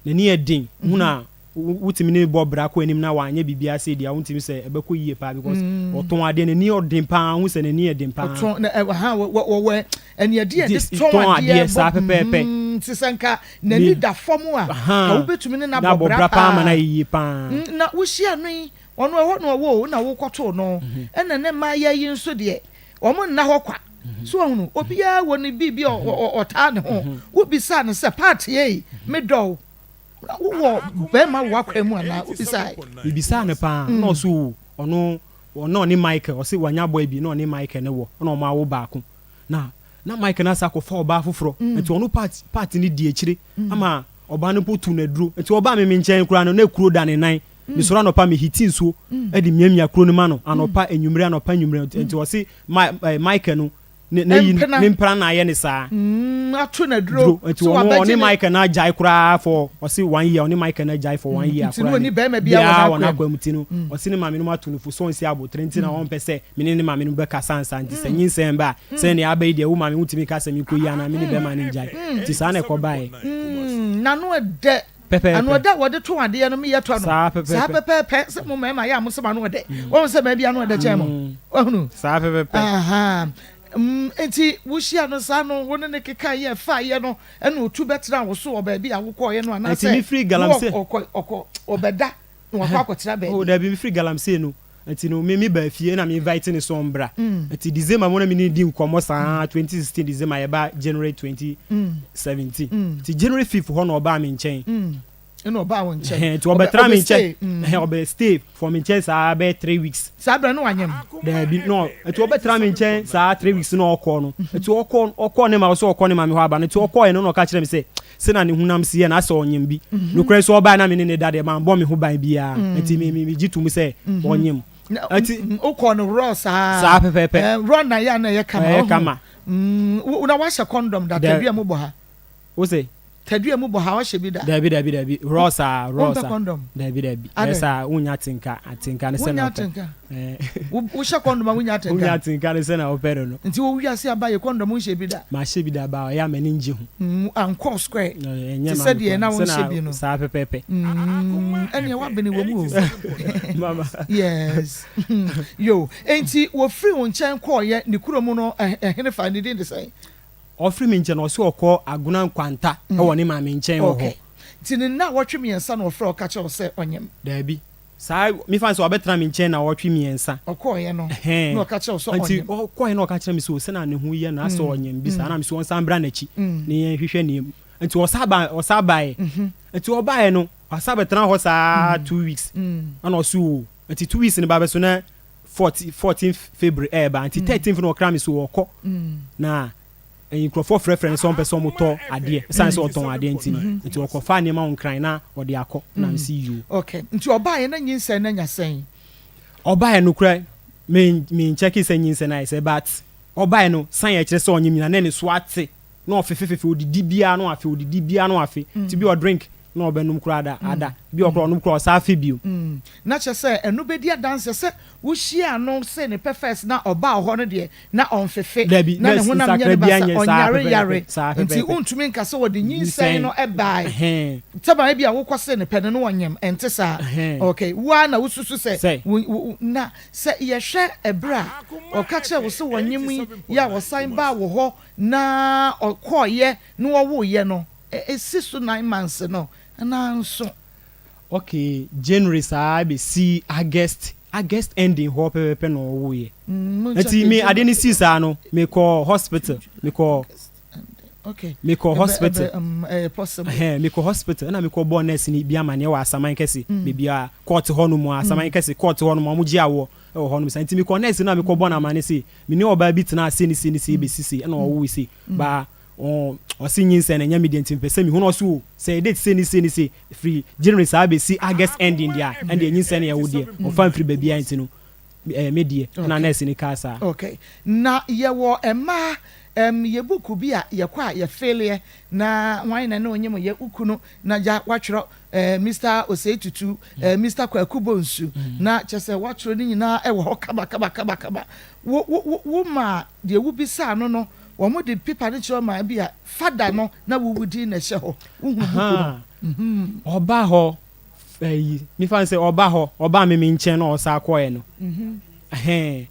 n'ani yɛ den wohu na wotumi ne no bɔ bra kɔ anim na wanyɛ biribiara sei deɛ a wontumi sɛ ɛbɛkɔ yie paa because ɔtɔn adeɛ n'ani yɛ den paa wohu sɛ n'ani yɛ den paa. Ɔtɔn na ɛ ha wɔwɔ aniɛdeɛ de tɔn adeɛ saa pɛpɛɛpɛ. Nti sɛ nka n'ani da fam a ka wobɛtumi ne no abɔ bra paa ma no ayɛ yie paa. Na wohyia no yi ɔno ɛhɔ na ɔwɔ o na wokɔtoo no ɛna ne mmaayɛ yi nso deɛ wɔn nna hɔ kwa so wahunu obiara wɔ ne biribi a ɔtaa ne ho wobisaa no sɛ paati ei medɔ wo Na wowɔ bɛrima wɔ w'akwan mu anaa? Wobisae. Mebisaa no paa, na ɔse oo, ɔno, na ɔne Michael, ɔse wanya boy bi na ɔne Michael no wɔ, ɛna ɔmo awo baako. Na, na Michael no asan akɔfa ɔbaa foforɔ, nti ɔno part, part no di akyire ama ɔbaa no mpo tuu no aduro. Nti ɔbaa me me nkyɛn koraa no, na kuro da ne nan. Mesɔre anɔpa, me hiti nsuo de miamia kuro no ma no, anɔpa, anwummere, anɔpa, anwummere. Nti ɔse Ma, eh, Michael no, ne, ne, yi, ne mpena na ayɛ ne saa. Mm, ato na duro. Nti ɔno, ɔne Michael no agyae koraa for, ɔse one year, ɔne Michael no agyae for one year koraa. Nti no, ɔni bɛrima biara wɔ n'akwan mu ti no, mm. ɔse ne maame no mu ato no fo sɛ ɔnsi abotere nti na mm. ɔmpɛ sɛ me ne ne maame no bɛkasa nsa nti sɛ mm. nyinsɛn ba a, sɛ nea aba yi deɛ wo maame wotumi ka sɛ mekɔ yi anaa me ne bɛrima no ngyae. Nti saa na ɛkɔbaeɛ. N'ano ɛdɛ. Pɛpɛɛpɛ. Ano ɔdɛ a wɔde to adeɛ no meyɛ tɔ no. Saa pɛpɛɛpɛ. Saa pɛpɛɛpɛ sɛ mo mmarima yɛ a mo sɛ mo ano ɔdɛ. Mm. Wɔn sɛ mmaa bi ano ɔdɛ kyɛn mo. Mm. Wahunu. Saa pɛpɛɛpɛ. Aha. Mm, nti wohyia no saa no wo ne ne keka yɛ fa yɛ no ɛna otu bɛtena wo so wɔ baabi a wokɔɔyɛ no anaasɛ Nti mefiri galamsey. ɔkɔ ɔkɔ ɔbɛda na wakɔ akɔtena baabi. Oh dabi mefiri galamsey no nti no me me baa fie na me invite no sɛ ɔmbra nti December mu na me ne no di nkɔmmɔ saa 2016 December yɛba January 2017 nti January 5th hɔ na ɔbaa me nkyɛn ɛna ɔbaa wo nkyɛn nti ɔbɛtra me nkyɛn ɔbɛ stay for me nkyɛn saa bɛyɛ 3 weeks saa berɛ no wanyem daabi no nti ɔbɛtra me nkyɛn saa 3 weeks na ɔkɔ no nti ɔkɔ ɔkɔ ne ma ɔsɛ ɔkɔ ne ma me hɔ aba no nti ɔkɔɛ no na ɔka kyerɛ me sɛ Sɛ na ne honam si yɛ na asɛ ɔnyem bi. Nokorɛ sɛ ɔbaeɛ na me ne no da deɛ, mambɔ me ho ban biara. Nti me, me, megye to mu sɛ ɔnyem. Nti. Wokɔɔ no raw saa? Saa pɛpɛɛpɛ. Ɛɛ, raw na yɛ a na ɛyɛ kama. Ɛyɛ kama. Mm, wo, na woahyɛ kɔndɔm da? Dɛ. Tadua mu bɔ ha. Wo se? Tadua mu bɔ ha, woahyɛ bi da? Dabi, dabi, dabi. Raw saa, raw Wompɛ saa. kɔndɔm? Dabi, dabi. Adɛn? Ɛyɛ saa, wonnya atenka, atenka ne sɛ na Wonnya wopɛ. atenka? Ɛɛ. Wo, wohyɛ kɔndɔm a wonnya atenka? Wonnya atenka ne sɛ na wopɛ no no. Nti wo wiase aba yɛ kɔndɔm wonhyɛ bi da? Mahyɛ bi da ba ɔyɛ a m'ani ngye ho. Mm, ankɔɔ square. Ɛnyɛ Te ma sɛ me deɛ koraa. na Sɛ wonhyɛ na bi no. saa pɛpɛɛpɛ. Mm, ɛneɛ w'abene wɔ mu o. Mama. Yes. Yo, enti wɔfiri wo nkyɛn kɔɔyɛ ne kuro mu no, ɛhene fa, ne din de sɛn? Ɔfiri me nkyɛn no, ɔse ɔkɔ Agona Nkwanta wɔ ne maame nkyɛn wɔ hɔ. Okay. Nti ne nnawɔtwe mmiɛnsa na ɔfrɛ wo ka kyerɛ wo sɛ ɔnyem? Daabi. Saa, mefa no sɛ wabɛtena me nkyɛn nnawɔtwe mmiɛnsa. Ɔkɔeɛ no, Ɛhɛn. na ɔka kyerɛ wo sɛ Nti ɔnyem. ɔkɔeɛ na ɔka kyerɛ me sɛ o, sɛnea ne ho yɛ no, asɛ ɔnyem bi saa. Na mese ɔnsan mbra n'akyi na yɛnhwehwɛ nea mu. Nti ɔsan ba, ɔsan baeɛ. Nti ɔbaeɛ no, wasan bɛtena hɔ saa 2 weeks. Ɛna ɔse o, nti 2 weeks no ba bɛso na 14 February ɛɛba. Nti 13th na ɔkra me sɛ ɔɔkɔ. Na nkurɔfoɔ frɛfrɛ no sɛ ɔmpɛ sɛ wɔtɔ adeɛ ɛsiane sɛ ɔtɔn adeɛ nti no nti ɔkɔfa nneɛma wɔ Nkran na ɔde akɔ na mese yoo. Okay, nti ɔbaeɛ na nyinsɛn no anya sɛn? Ɔbaeɛ no koraa me me nkyɛke sɛ nyinsɛn no ayɛ sɛ but ɔbaeɛ no sign a ɛkyerɛ sɛ ɔnyem nyinaa na ne so ate na ɔfefefefe odidi biara na wafe odidi biara na wafe nti bi ɔdrink na ɔbɛnom koraa da ada bi ɔkoraa ɔnom koraa ɔsan afe bio. Na kyerɛ sɛ ɛno bɛdi adanseɛ sɛ wohyiaa no see ne pɛ first na ɔbaa hɔ no deɛ na ɔnfefe Dabi, na na ne honam nyɛ nsakra ne biara basa nyɛ saa ɔnyare pɛpɛɛpɛ, yare saa nti pɛpɛɛpɛ. wontumi nka sɛ wɔde nyinsɛn no bae Ɛhɛn. sɛ ebia wokɔ see ne pɛ no na ɔnyem ɛnte saa Ɛhɛn. ok wo ara na wosusu sɛ Sɛ. wo wo na sɛ yɛhwɛ ɛberɛ a ɔka kyerɛɛ wo sɛ ɔnyem yi yɛ a ɔsan baa wo hɔ na ɔkɔeɛ na ɔwoeɛ no Esi so nine months no nanso. Ok January saa bɛsi August August ending hɔ pɛpɛpɛ na ɔwoeɛ nti me adeɛ no sii saa no mekɔɔ hospital mekɔɔ mekɔɔ hospital ɛhɛn mekɔɔ hospital ɛna mekɔ bɔɔ nurse ni bi amaneɛ wɔ Asaman kɛse baabi a court hɔ nom Asaman kɛse court hɔ nom wɔn gye awoɔ ɛwɔ hɔ nom saa nti mekɔɔ nurse no a mekɔ bɔ no amane se me ne ɔbaa bi tenaa sei ne sei ne sei bɛsi sei ɛna ɔwoe sei baa Ɔɔ ɔse nyinsɛn no ɛnyɛ me deɛ nti mepɛ sɛ mehu no ɔse oo sɛ date sei ne sei ne sei firi January saa bɛsi August ending deɛ a ɛndeɛ nyinsɛn no yɛ wo deɛ ɔmfa mfiri baabiara nti no ɛyɛ me deɛ ɛna nurse no kaa saa. Okay na yɛwɔ mmaa Ɛm yɛ book bi a yɛkɔ a yɛ filleɛ na hwan na ɛne wo nyem yɛ wo kunu na gya watwerɛ eh, Mister Osei Tutu eh, Mister Kwaku Bonsu na kyerɛ sɛ watwerɛ ne nyinaa ɛwɔ hɔ kama kama kama kama. Wo wo wo wo maa deɛ wo bisaa no no wɔn de paper no kyerɛ wo maa bi a father no na wo wo din na ɛhyɛ hɔ wo hunu book no. Ahaa ɔba hɔ ɛyi mefa no sɛ ɔba hɔ ɔbaa me me nkyɛn na ɔsa kɔɛ no ɛhɛn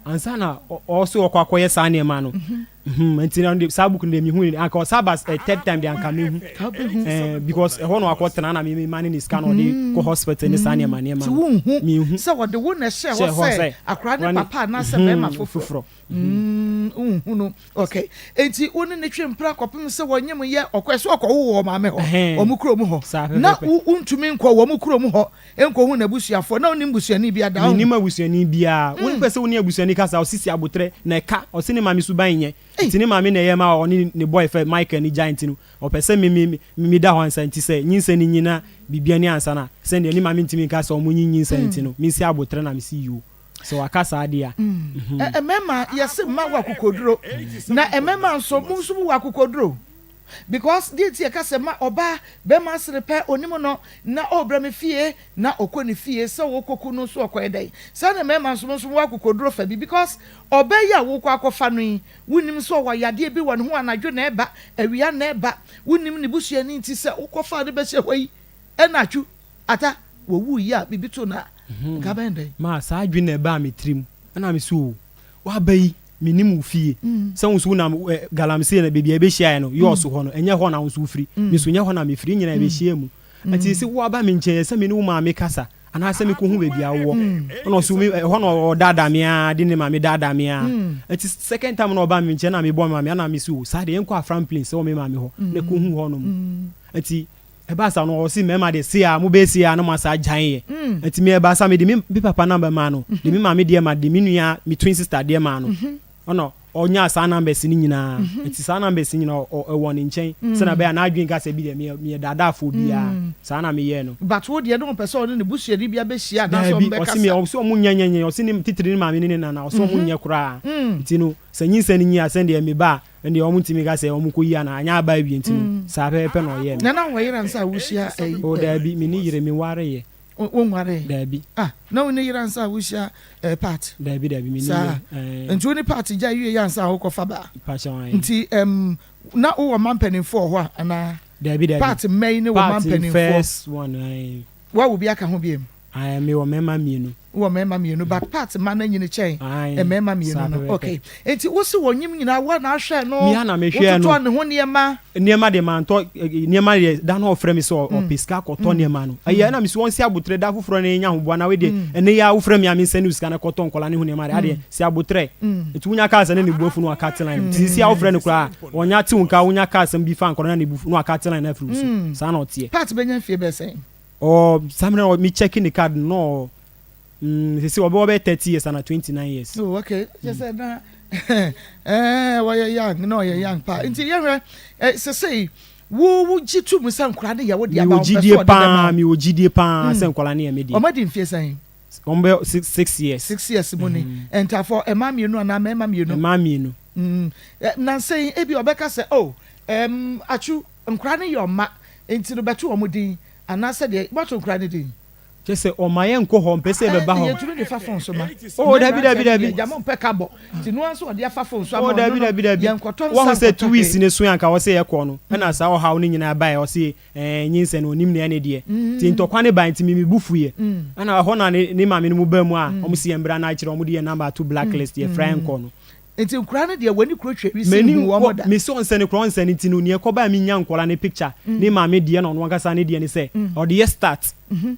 ansa na ɔso ɔkɔ akɔyɛ saa nneɛma no mhm nti na de saa book no de mehu anka ɔsa ba eh, third time de anka mehu eh, because ɛhɔ na wakɔ tena na me ma ne ne sika na ɔde kɔ hospital ne saa nneɛma nneɛma no mehu sɛ wɔde wo na ɛhyɛ hɔ sɛ akora ne papa anaasɛ bɛrima foforɔ Wonhu no. Okay. Enti wo ne no twe mpena kɔpem sɛ wɔnyem yɛ ɔkɔ ɛsɛ ɔkɔwo wɔ maame hɔ, wɔn kurom hɔ. Na wontumi nkɔ wɔn kurom hɔ nkɔhu n'abusuafoɔ. Na wonim busuani biara da? Mennim abusuani biara. Wo pɛ sɛ wo ne abusuani kasa a, ɔse si aboterɛ na ɛka. Ɔse ne maame suban nyɛ. Nti ne maame na ɛyɛ ma ɔne ne boy fɛ Michael no gyae nti no ɔpɛ sɛ me me meda hɔ ansa nti sɛ nyinsɛn no nyin na biribi ani ansa na sɛdeɛ ne maame ntumi nka sɛ ɔmo nyi nyinsɛn nti no mensi aboterɛ na mese yoo. Sɛ waka saa deɛ a. Mmarima yɛse mma wɔ akokoduro na mmarima nso mo nso mo wɔ akokoduro because deɛ nti yɛka sɛ ma ɔbaa bɛrima sere pɛ onim no na ɔbrɛ me fie na ɔkɔ ne fie sɛ ɔkɔku no nso ɔkɔyɛ dɛn saa na mmarima nso mo nso mo wɔ akokoduro fa bi because ɔbaa yi a wokɔ akɔfa no yi wonim sɛ ɔwɔ yadeɛ bi wɔ ne ho anadwo na ɛba awia na ɛba wonim ne busuani nti sɛ wokɔfa no bɛhyɛ hɔ yi ɛna atwu Ata, wɔwuu yi a biribi too no a, nka bɛyɛ dɛn? Ma saa adwene na ɛbaa me tirim. Ɛna me se o, woaba yi, mennim wo fie. Sɛ wo nso wonam Galamsey na baabi a yɛbɛhyiaeɛ no, Yɔɔso hɔ no, ɛnyɛ hɔ na wo nso wofiri. Me nso nyɛ hɔ na mefiri. Yɛn nyinaa yɛbɛhyiaa mu. Nti se woaba me nkyɛn, ɛsɛ sɛ me ne wo maame kasa anaasɛ mekɔhu baabi a wowɔ. Ɛna ɔse me, ɛhɔ na ɔdaadaa me ara de ne maame daadaa me ara. Nti second time na ɔbaa me nkyɛn na mebɔɔ me maame, ɛna me se o, saa deɛ yɛnkɔ Afram Plains wɔ me maame hɔ na kɔhu hɔnom. Nti Ɛbaa saa no ɔse mɛma deɛ sei a mobɛyɛ sei a na moasa agyae yɛ. Nti me ɛbaa saa mede me me papa number maa no, de me maame deɛ ma de me nua me twin sister deɛ maa no. Ɛna ɔnyaa saa numbers no nyinaa. Nti saa numbers no nyinaa ɔ ɛwɔ ne nkyɛn sɛnea ɛbɛyɛ a n'adwene nka sɛ bi deɛ meyɛ meyɛ daadaafoɔ biara. Saa na meyɛɛ no. But wo deɛ na ɔmpɛ sɛ ɔne ne busuani bi abɛhyia anaasɛ Daabi, ɔmo ɔse me bɛkasa? ɔse ɔmo nyɛ nyɛ nyɛ ɔse ne titiri ne maame ne ne nana ɔse ɔmo nyɛ koraa. Nti no sɛ nyinsɛn no nyi a sɛndeɛ me ba a Ɛndeɛ wɔn ntumi ka sɛ wɔn kɔ yi anaa anyɛ aba awie nti no saa pɛpɛpɛ na ɔyɛɛ me. Nana wɔ yere ansa a wohyia ɛyi. Oh daabi me ni yere me nware yɛ. Wo nware? Daabi. Ah na wo ni yere ansa a wohyia ɛɛ part? Daabi daabi me ni yere ɛɛ. Nti wo ni part gya wie yɛ ansa a wokɔ fa baa? Mpakyɛw ae. Nti ɛm na wo wɔ mma mpaninfoɔ wɔ hɔ a anaa? Daabi daabi. Part mma yi ne wo mma mpaninfoɔ? Part first one ae. Woawo bi aka ho biom? Ae mewɔ mmarima mmienu. Wowɔ mmarima mmienu but part mma no anyini kyɛn mmarima mmienu no okay nti wose wɔnyim nyinaa woa na ahwɛ no wototɔ ne ho nneɛma. Nneɛma deɛ mantɔ nneɛma deɛ da no ɔfrɛ me sɛ ɔpɛ sika kɔtɔ nneɛma no ɛyɛ ɛna mesi wɔn si abotrɛ da foforɔ na enya ahoboa na wei deɛ ɛnɛ yi a wofrɛ me a mensɛne wo sika na kɔtɔ nkɔla ne ho nneɛma deɛ adeɛ si abotrɛ nti wonya kaa sɛ ne ne bu afu no aka te line nti sisi a wofrɛ no koraa wɔnya te wo nka wonya kaa sɛm bi fa nkɔla na ne bu no aka te line na afiri wo so saa na ɔteɛ. Part bɛnya mfie bɛyɛ sɛn? Ɔ saa mmerɛ no me check ne card no na ɔ mm sese ɔbɛ ɔbɛyɛ 30 years ana 29 years. Oh okay kyɛ sɛ na ɛɛ wɔyɛ young na ɔyɛ young paa nti yɛhwɛ ɛ sese wo wo gye to mu sɛ nkwadaa no yɛ wo deɛ aba wɔn pɛ sɛ ɔde bɛma wo. Mewɔ gyidie paa sɛ nkwadaa no yɛ me deɛ. Wɔn adi mfie sɛn? Wɔn bɛ 6 years. 6 years mu ni ntafo mmaa mmienu anaa mmarima mmienu? Mmaa mmienu. Mm nansa yi ebi ɔbɛka sɛ oh ɛm atwu nkwadaa no yɛ ɔma nti no bɛto wɔn din Anaasɛ deɛ moato nkura no din. Kyerɛ sɛ ɔma yɛn nkɔ hɔ, ɔmpɛ sɛ yɛbɛba hɔ. Ɛɛ yɛtumi de fa phone so ma. Oh dabi dabi dabi. Agya mo mpɛ ka bɔ. Nti noa nso ɔde afa phone so ama Oh ɔno dabi no dabi dabi. yɛnkɔtɔ nsa Wahu sɛ nkɔtɔ 2 weeks hwee. no so anka ɔsɛ yɛkɔ no ɛna saa ɔhaw no nyinaa baeɛ ɔse ɛɛ nyinsɛn no ɔnim nea ɛne deɛ. Nti ntɔkwa no baeɛ nti me me bo fuiɛ. Ɛna ɛhɔ na ne ne maame no mo baa mu a wɔn se yɛn bra na akyerɛ wɔn de yɛn number ato black list yɛfrɛ yɛn nkɔ no. Nti nkoraa no deɛ w'ani kuro twɛ wisi nhu wɔn da. Me sɛ ɔnsɛ no koraa ɔnsɛ no nti no neɛ ɛkɔbaɛ me nya nkwadaa no picture ne maame deɛ na ɔno ankasa ne deɛ ne sɛ ɔde yɛ start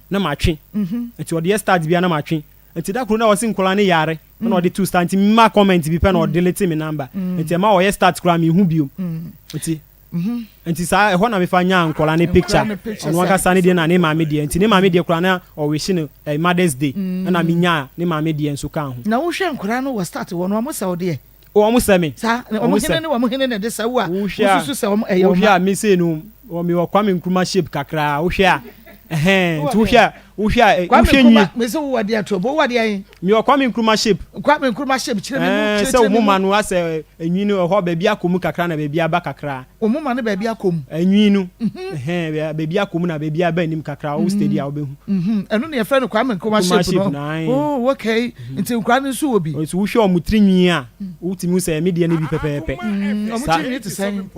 na matwe nti ɔde yɛ start bia na matwe nti da koro na ɔse nkwadaa no yare na ɔde to start nti mema comment bi pɛ na ɔdelete me number nti ɛma ɔyɛ start koraa mehu biom nti Nti saa ɛhɔ na mefa nyaa nkwadaa ne picture ɔno ankasa ne deɛ na ne maame deɛ nti ne maame deɛ koraa na ɔwehye no eh, Mother's Day ɛna menyaa ne maame deɛ nso kaa ho. Na wohwɛ nkwadaa no wɔ start hɔ no wɔn sɛ wo deɛ? Oh wɔn sɛ me. Saa na wɔn hene ne wɔn hene na ɛde sɛ wo a wosusu sɛ wɔn ɛyɛ wɔn ma? Wohwɛ a me sei no mewɔ Kwame Nkrumah shape kakraa wohwɛ a ɛhɛn nti wohwɛ a. Wohwɛ a, Kwame wohwɛ Nkrumah, nwi. mese wo wɔ deɛ to bo, wowɔ deɛ he? Mewɔ Kwame Nkrumah shape. Kwame Nkrumah shape, kyerɛ me mu, Ɛɛ, sɛ kyerɛkyerɛ wo me mu. moma no asɛ nwi no ɛhɔ baabi akɔ mu kakra na baabi aba kakra. Wo moma no baabi akɔ mu. Nwi no, ɛhɛn, baabi akɔ mu na baabi aba anim kakra, wo steady a wobɛhu. Ɛno na yɛfrɛ no Kwame Nkrumah Nkrumah shape shape no. no, ae. Oh, okay. Nti nkwadaa no nso wɔ bi. Nti wohwɛ wɔn tiri nwi a, wotumi hu sɛ me deɛ no bi pɛpɛɛpɛ. Wɔn Saa. tiri nwi te sɛn?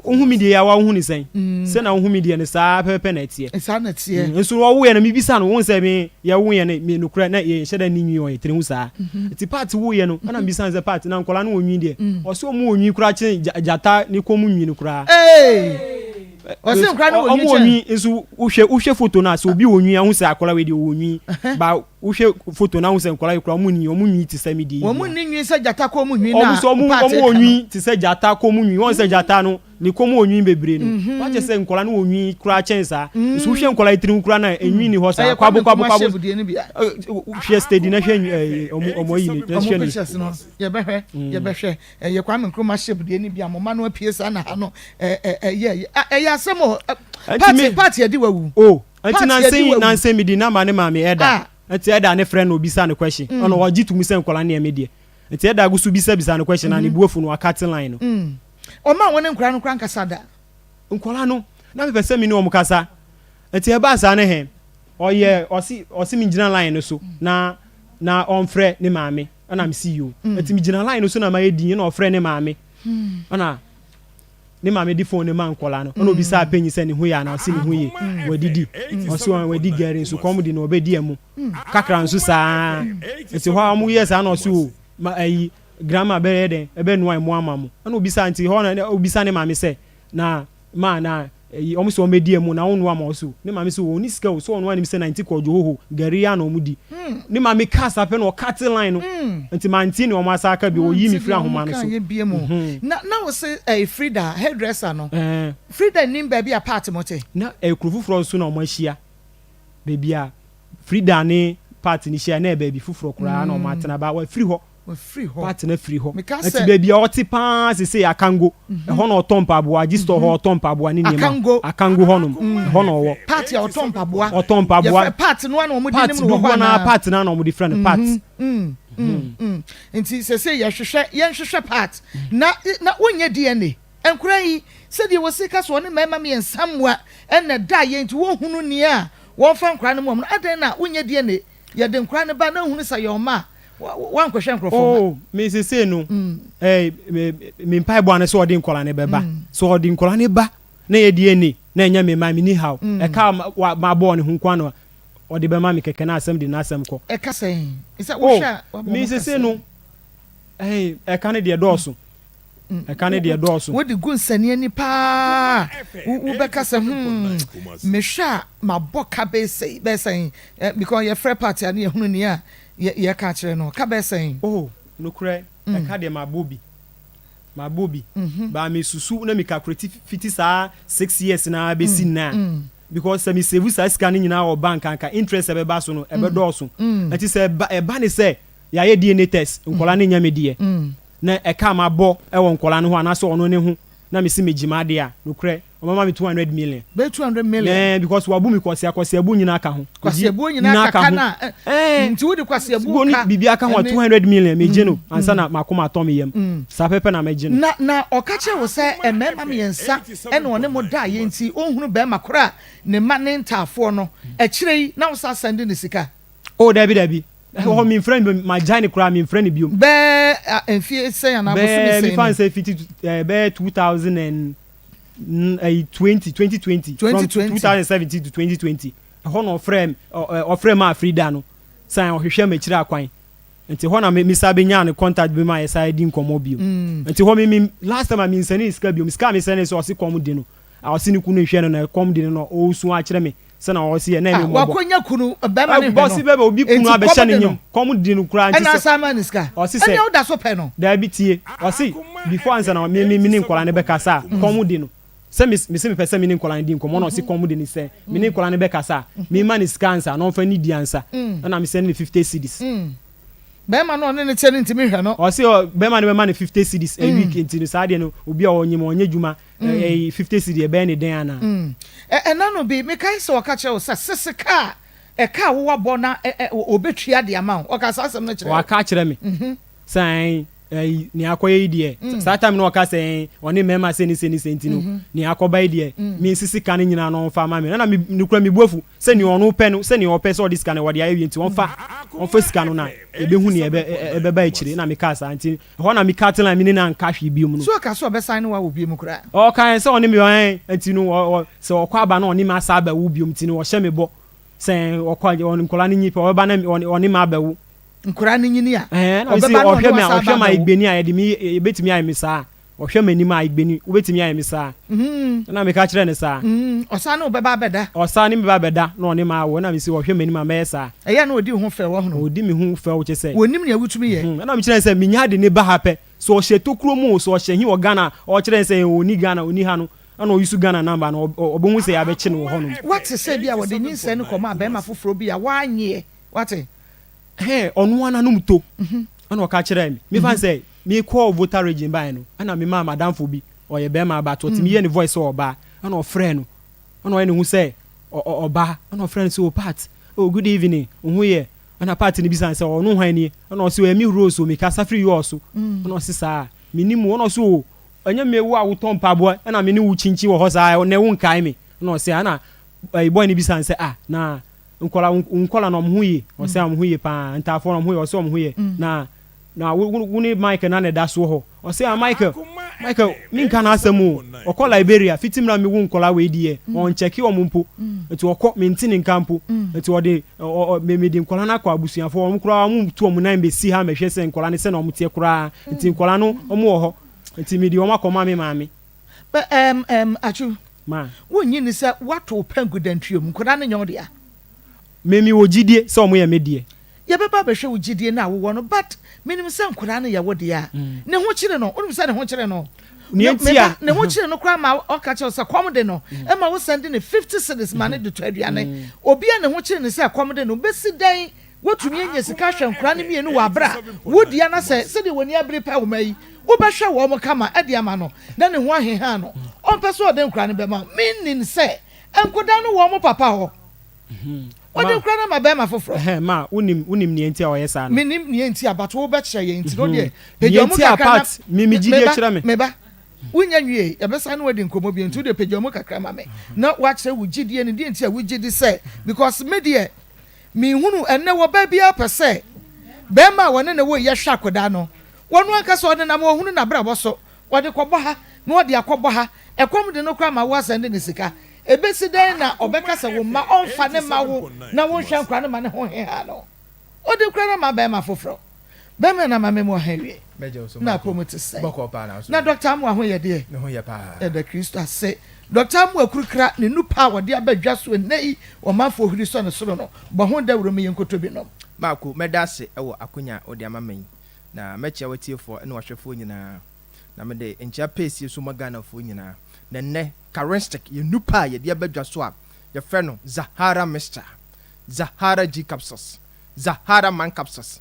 Wohu me deɛ yi a, wohu no sɛn? Sɛ na wohu me deɛ no saa pɛpɛpɛ na ɛteɛ. Saa na ɛteɛ. Nso wɔwoeɛ no mebisa no, wohu sɛ me yɛwoeɛ no me nokorɛ na yɛnhyɛ da nni nwi wɔ yɛn tiri ho saa. Nti part woeɛ no ɛna mebisa no sɛ part na nkwadaa no wɔ nwi deɛ? Ɔse wɔn wɔ nwi koraa kyɛn gyata ne kɔn mu nwi no koraa. Ee! Ɔse nkwadaa no wɔ nwi kyɛn. Wɔn wɔ nwi nso wohwɛ wohwɛ photo no a sɛ obi wɔ nwi a wohu sɛ akwadaa wei deɛ ɔwɔ nwi ba wohwɛ photo no a wohu sɛ nkwadaa yi koraa wɔn nni wɔn nwi te sɛ me deɛ yi Wɔn bia. nni nwi sɛ gyata kɔn mu nwi no Wɔn a nso wɔn part wɔn wɔ ka no. nwi te sɛ gyata kɔn mu nwi wɔn sɛ gyata no Ne kɔn mu wɔ nwi bebree no, wakyɛ sɛ nkwadaa no wɔ nwi koraa kyɛn saa. Nso wohwɛ nkwadaa yi tirim koraa na nwi ni hɔ saa. Ɛyɛ Kwabo Kwame kwabo Nkrumah kwabo. shape deɛ no bi a. Hwɛ steady na hwɛ nwi ɔmo ɔmo ayi ne Ɔmo hwɛ ne. pictures no yɛbɛhwɛ yɛbɛhwɛ ɛyɛ Kwame Nkrumah shape deɛ no bi a mo mma no apue saa na ha no ɛyɛ ɛyɛ asɛm o. Party party ɛdi wawu. O nti nansa yi nansa yi mi di namba ne maame ɛda nti ɛda ne frɛ no obisa no question ɔno ɔgye tum sɛ nkwadaa no yɛ me deɛ nti ɛda gu so bisa bisa no question na ne bu afu no wakate line no. Ɔmaa wɔne nkwadaa no koraa nkasa da. Nkwadaa no, na mepɛ sɛ me ne wɔn kasa. Nti ɛbaa saa no he, ɔyɛ, ɔse, ɔse mengyina line no so na, na ɔmfrɛ ne maame. Ɛna mese yoo. Nti megyina line no so na mayɛ dinn, ɛna ɔfrɛ ne maame. Ɛna ne maame de phone no maa nkwadaa no. Ɛna obisaa panyin sɛ ne ho yɛ anaa, ɔse ne ho ye, wadidi. Ɔse ɔn, wadi gari nso kɔm de no, ɔbɛdi ɛmo kakra nso saa. Nti hɔ a wɔyɛɛ saa na ɔse oo, ma ayi, Grandma bɛyɛ dɛn ɛbɛnoa ɛmo ama mo? Ɛna obisaa nti hɔ na obisa ne maame sɛ na ma na ɛyi ɔmo sɛ ɔmo bɛdi ɛmo na wonoa ma ɔso ne maame sɛ ɔnni sika o sɛ ɔno anim sɛ na nti kɔ dwohoho gari ya na ɔmo di ne maame kaa saa pɛ na ɔkate line no nti mante nea ɔmo asa aka bio ɔyii me firi ahoma no so. Na na wo se ɛyɛ Frida hairdresser no Frida nnim baabi a part mo te? Na ɛyɛ kuro foforɔ nso na ɔmo ahyia baabi a Frida ne part no hyia na ɛyɛ baabi foforɔ koraa na ɔmo atena ba wafiri hɔ. Wafiri hɔ. Part no afiri hɔ. Meka Ɛti sɛ. baabi a ɔte paa sesei Akango. Ɛhɔ na ɔtɔ mpaboa. Gye store hɔ ɔtɔ mpaboa ne nneɛma. Akango. Akango hɔnom. Ɛhɔ na ɔwɔ. Part a ɔtɔ mpaboa. Ɔtɔ mpaboa. Yɛfrɛ part no ara na wɔde Part nim no wɔ hɔ dodoɔ no ara anaa? part no ara na wɔde frɛ no part. Nti sesei yɛhwehwɛ yɛnhwehwɛ part na na wonyɛ DNA. Nkwadaa yi sɛdeɛ wɔsi ka sɛ wɔne mmarima mmiɛnsa mmoa na ɛda yɛ nti wɔnhunu nea wɔmfa nkwadaa no mu wɔn no adɛn na wonyɛ DNA? Yɛde nkwadaa no ba na wohunu sɛ yɛ wɔn mma a, woankɔhwɛ nkurɔfoɔ mma. Oh, me sesei no, eh, me, me mpaebɔ ano sɛ ɔde nkwadaa no bɛba. Sɛ ɔde nkwadaa no ba na ɛyɛ DNA na ɛnyɛ me mma, menni haw. Ɛka a ma, mabɔ ne ho nko ara na ɔde bɛma me kɛkɛ na asɛm de n'asɛm kɔ. Ɛka sɛn? Sɛ Oh, wohwɛ a, wabɔ me ho ka sesei sɛn? no, eh, ɛka no deɛ dɔɔso. Ɛka no deɛ dɔɔso. Wode gu nsania ani paa a, wobɛka sɛ, Hmm, mehwɛ a mabɔ ka bɛyɛ sɛi, bɛyɛ sɛn? Eh, because yɛfrɛ party a na yɛhunu nea yɛka akyerɛ no. Ka bɛyɛ sɛn? Oh, nokorɛ, ɛka deɛ mabɔ bi. Mabɔ bi. But mesusu na me calculate fiti saa 6 years no ara bɛsi nnɛ a, because sɛ me save saa sika no nyinaa wɔ bank a, anka interest a ɛbɛba so no, ɛbɛdɔɔso. Nti sɛ ɛba, ɛba ne sɛ yɛayɛ DNA test, nkwadaa no nyɛ me deɛ, na ɛka a mabɔ wɔ nkwadaa no ho anaasɛ ɔno ne ho na mese megye m'adeɛ a, nokorɛ, ɔbɛma me 200 million. Bɛyɛ 200 million? Ɛɛ, because wabu me kwasea, kwaseabuo nyinaa ka ho. Kwaseabuo nyinaa ka ka no a, Ɛɛ, nti wode kwaseabuo ne ka biribiara ka ho a, ɛne. 200 million megye no ansa na m'akoma atɔ me yam. Saa pɛpɛ na mɛgye no. Na, na ɔka kyerɛɛ wo sɛ mmarima mmiɛnsa na ɔne mo daeɛ nti ɔnhunu barima korɔ a ne mma ne ntaafoɔ no. Akyire yi na wo san sɛnde no sika? Oh, dabi, dabi. Ɛhɔ memfrɛ no bio, magyae no koraa, memfrɛ no bio. Bɛɛ mfie sɛn anaa bosome Bɛɛ, sɛn mefa no ni? sɛ fiti bɛyɛ 2000 and ɛyi 20, 2020, from 2020. 2017 to 2020. Ɛhɔ na ɔfrɛ me, ɔfrɛ maa Frida no, san ɔhwehwɛ m'akyiri akwan. Nti hɔ na me me san bɛnyaa ne contact bi ma yɛsan di nkɔmmɔ bio. Nti hɔ me me last time a mensɛnee sika bio, sika a mesɛnee sɛ ɔse kɔm de no, a ɔse ne kunu nhwɛ no na ɛkɔm de no na ɔresu akyerɛ me sɛ na ɔse yɛ na ɛne Ah, mmɔbɔ. wakonya kunu, bɛrima no hwɛ Ɔse no. bɛbɛ obi kunu Enti abɛhyɛ kɔm ne de nyem, no. kɔm de no koraa nti Ɛna sɛ asan ma no sika. ɔse sɛ Ɛnea woda so pɛ no. Daabi tie, ɔse before ansa na me me me ne nkwadaa no bɛkasa a, kɔm de no. Sɛ me mese mepɛ sɛ me ne nkwadaa no di nkɔmmɔ na ɔse kɔm de no sɛ me ne nkwadaa no bɛkasa a, memma no sika ansa na ɔmfa nnidi ansa. Ɛna me send no 50 cedis. Bɛrima no a ɔne no teɛ no ntumi nhwɛ no. Ɔse ɔ bɛrima no bɛma no 50 cedis a week nti no saa deɛ no obi a ɔnyem ɔnyɛ dwuma ɛyi 50 cedi ɛbɛyɛ ne dɛn anaa. Ɛna no bi mekae sɛ ɔka kyerɛ wo sɛ sese kaa. Ɛka a wowabɔ na ɔbɛtua de ama wo. Ɔka saa asɛm no kyerɛ wo? Waka akyerɛ me sɛ ɛn ɛyi nea akɔyɛ yi deɛ saa time no ɔka sɛ ɛn ɔne mmarima sɛ ne sɛ ne sɛ nti no nea akɔba yi deɛ me nsisi ka no nyinaa no ɔmfa ma me ɛna me nukura me bu afu sɛ nea ɔno pɛ no sɛ nea ɔpɛ sɛ ɔde sika no wɔde ayɛ wie nti ɔmfa ɔmfa sika no na ebehu nea ɛbɛ ɛbɛba akyire na meka saa nti ɛhɔ na meka tena me ne na nka hwee biom no. So ɔka sɛ ɔbɛsan ne wo awɔ biom koraa? Ɔka sɛ ɔne me ɛn nti no ɔ sɛ ɔkɔ aba na ɔne me asa abɛwo biom nti no ɔhyɛ me bɔ sɛ ɔkɔ nkɔla no nyi pɛ ɔbɛba na ɔne me abɛwo. Nkwadaa no nyini a, Ɛhɛn, na mese ɔbɛba na ɔne ɔhwɛ me a, wo asan ɔhwɛ aba me a abɛwo. Igbeni a, yɛde me, yɛbɛtumi ayɛ me saa? Ɔhwɛ m'anim a, Igbeni, wobɛtumi ayɛ me saa? Ɛna meka kyerɛɛ no saa. Ɔsan ne wo bɛba abɛda. Ɔsan ne me ba abɛda na ɔne me awo. Ɛna mese ɔhwɛ m'anim a, mɛyɛ saa. Ɛyɛ a na ɔdi wo ho fɛw, ɔhono. Ɔdi me ho fɛw kyɛ sɛ. Ɔnim nea wotumi yɛ. Ɛna mekyerɛɛ no sɛ menya de ne ba ha pɛ, sɛ ɔhyɛ tokuro mu o, sɛ ɔhyɛ he wɔ Ghana a, ɔkyerɛ no sɛ ɔnni Ghana, ɔnni ha no, ɛna ɔuse Ghana number no, ɔbɛhu sɛ yɛabɛkye no wɔ hɔnom. Woate sɛ ebia wɔde nyinsɛn no kɔmaa barima foforɔ bi a woannyeɛ, woate? Ɛhɛn, ɔno ara n'anom to ɛna ɔka kyerɛɛ me. Mefa no sɛ mekɔɔ Volta region baeɛ no, ɛna memaa m'adamfo bi, ɔyɛ barima but ɔtumi yɛ ne voice sɛ ɔbaa, ɛna ɔfrɛɛ no, ɛna ɔyɛ ne ho sɛ ɔbaa, ɛna ɔfrɛɛ no sɛ oh Pat, oh good evening, wo ho yɛ? Ɛna Pat no bisa no sɛ ɔno hwan nie? Ɛna ɔse oh ɛyɛ me Rose o, mekasa firi Yɔɔ so. Ɛna ɔse saa, mennim wo. Ɛna ɔse oh ɛnyɛ me wo a wotɔn mpaboa ɛna me ne wo kyinkyin wɔ hɔ saa, ɛnɛ wonkae me? Ɛna ɔse ah, ɛna boy no bisa no sɛ ah na Nkɔla wo nkɔla no ɔmo ho ye? Ɔsɛ ɔmo ho ye paa. Ntaafoɔ no ɔmo ho ye? Ɔsɛ ɔmo ho ye. Na na wo wo ne Michael na na ɛda soɔ hɔ. Ɔsɛ ah Michael Michael me nka n'asɛm o. Ɔkɔ Liberia fiti mmerɛ a me wo nkɔla wei deɛ ɔnkyɛke ɔmo mpo. Nti ɔkɔ me nte ne nka mpo. Nti ɔde ɔ ɔ me mede nkɔla no akɔ abusuafoɔ ɔmo koraa ɔmo tu ɔmo nan bɛsi ha mɛhwɛ sɛ nkɔla no sɛnea ɔmo teɛ koraa. Nti nkɔla no ɔmo wɔ hɔ. Nti mede ɔmo akɔma me maame. But um um Atsu, Ma. Wonnye nni sɛ woato wo pɛ agu dantwie mu? Nkwadaa no nyɛ wo dea. Me mewɔ gyidie sɛ wɔn yɛ me deɛ. Yɛbɛba abɛhwɛ wo gyidie no a wowɔ no but menim sɛ nkwadaa no yɛ wo dea. Ne ho kyere no, wonim sɛ ne ho kyere no? Nea nti a. Me ba, ne ho kyere no koraa ma ɔka kyerɛ wo sɛ kɔm de no, ɛma wo sɛnde no 50 cedis ma no de tɔ aduane. Obi a ne ho kyere no sɛ kɔm de no, bɛsi dɛn Woatumi anya sika ahwɛ nkwadaa no mmienu wɔ abere a wodi anasɛ sɛdeɛ w'ani abere pɛ wo mma yi, wobɛhwɛ wɔn kama de ama no na ne ho aheha no. Ɔmpɛ sɛ ɔde nkwadaa no bɛma wo. Meaning sɛ nkwadaa no wɔ wɔn papa hɔ. Ɔde nkwadaa no ama barima foforɔ. Ma, wonim, wonim nea nti a ɔyɛ saa no? Menim nea nti a, but wobɛkyerɛ yɛn nti no deɛ, Nea pagya mu nti a kakra na, part, me, me gyidie me ba, kyerɛ me. me ba, wonya nwiei, yɛbɛsan ne wo adi nkɔmmɔ bio, nti wodeɛ pagya mu kakra ma me na woakyerɛ wo gyidie no, deɛ nti a wogye di sɛ, because me deɛ, Menhunu, ɛnnɛ ɔbaa biara pɛ sɛ barima a wɔne no woeɛ hwɛ akwadaa no. Ɔno ankasa ɔdenam ɔhunu n'abrabɔ so, ɔde kɔbɔ ha na ɔde akɔbɔ ha, ɛkɔm de no koraa ma woasan de no sika. Ɛbɛsi dɛn na ɔbɛka sɛ wo mma ɔmfa ne mma wo na wonhwɛ nkwadaa no ma ne ho nheha no? Ɔde koraa no ama barima foforɔ. Bɛmɛ na mame mu ɔha wie. Na apɔ te sɛn? Na Dɔkta Amoah ho yɛ deɛ? Yɛda Kristo ase. Dɔkta Amoah Kurukra ne nupa a wɔde aba dwa so ɛnnɛ yi ɔmanfoɔ huri sɔ ne soro no, bɔ ho dawuro ma yɛnkɔtɔ bi nom. Marko, mɛda ase wɔ akonya a wode ama me yi, na mɛkyea w'atiefoɔ ne w'ahwɛfoɔ nyinaa, na mede nkyea pɛsie nso ma Ghanafoɔ nyinaa. Na nnɛ, Karinstick yɛ nupa a yɛde aba dwa so a yɛfrɛ no Zahara Mixture, Zahara G Capsules, Zahara Man Capsules,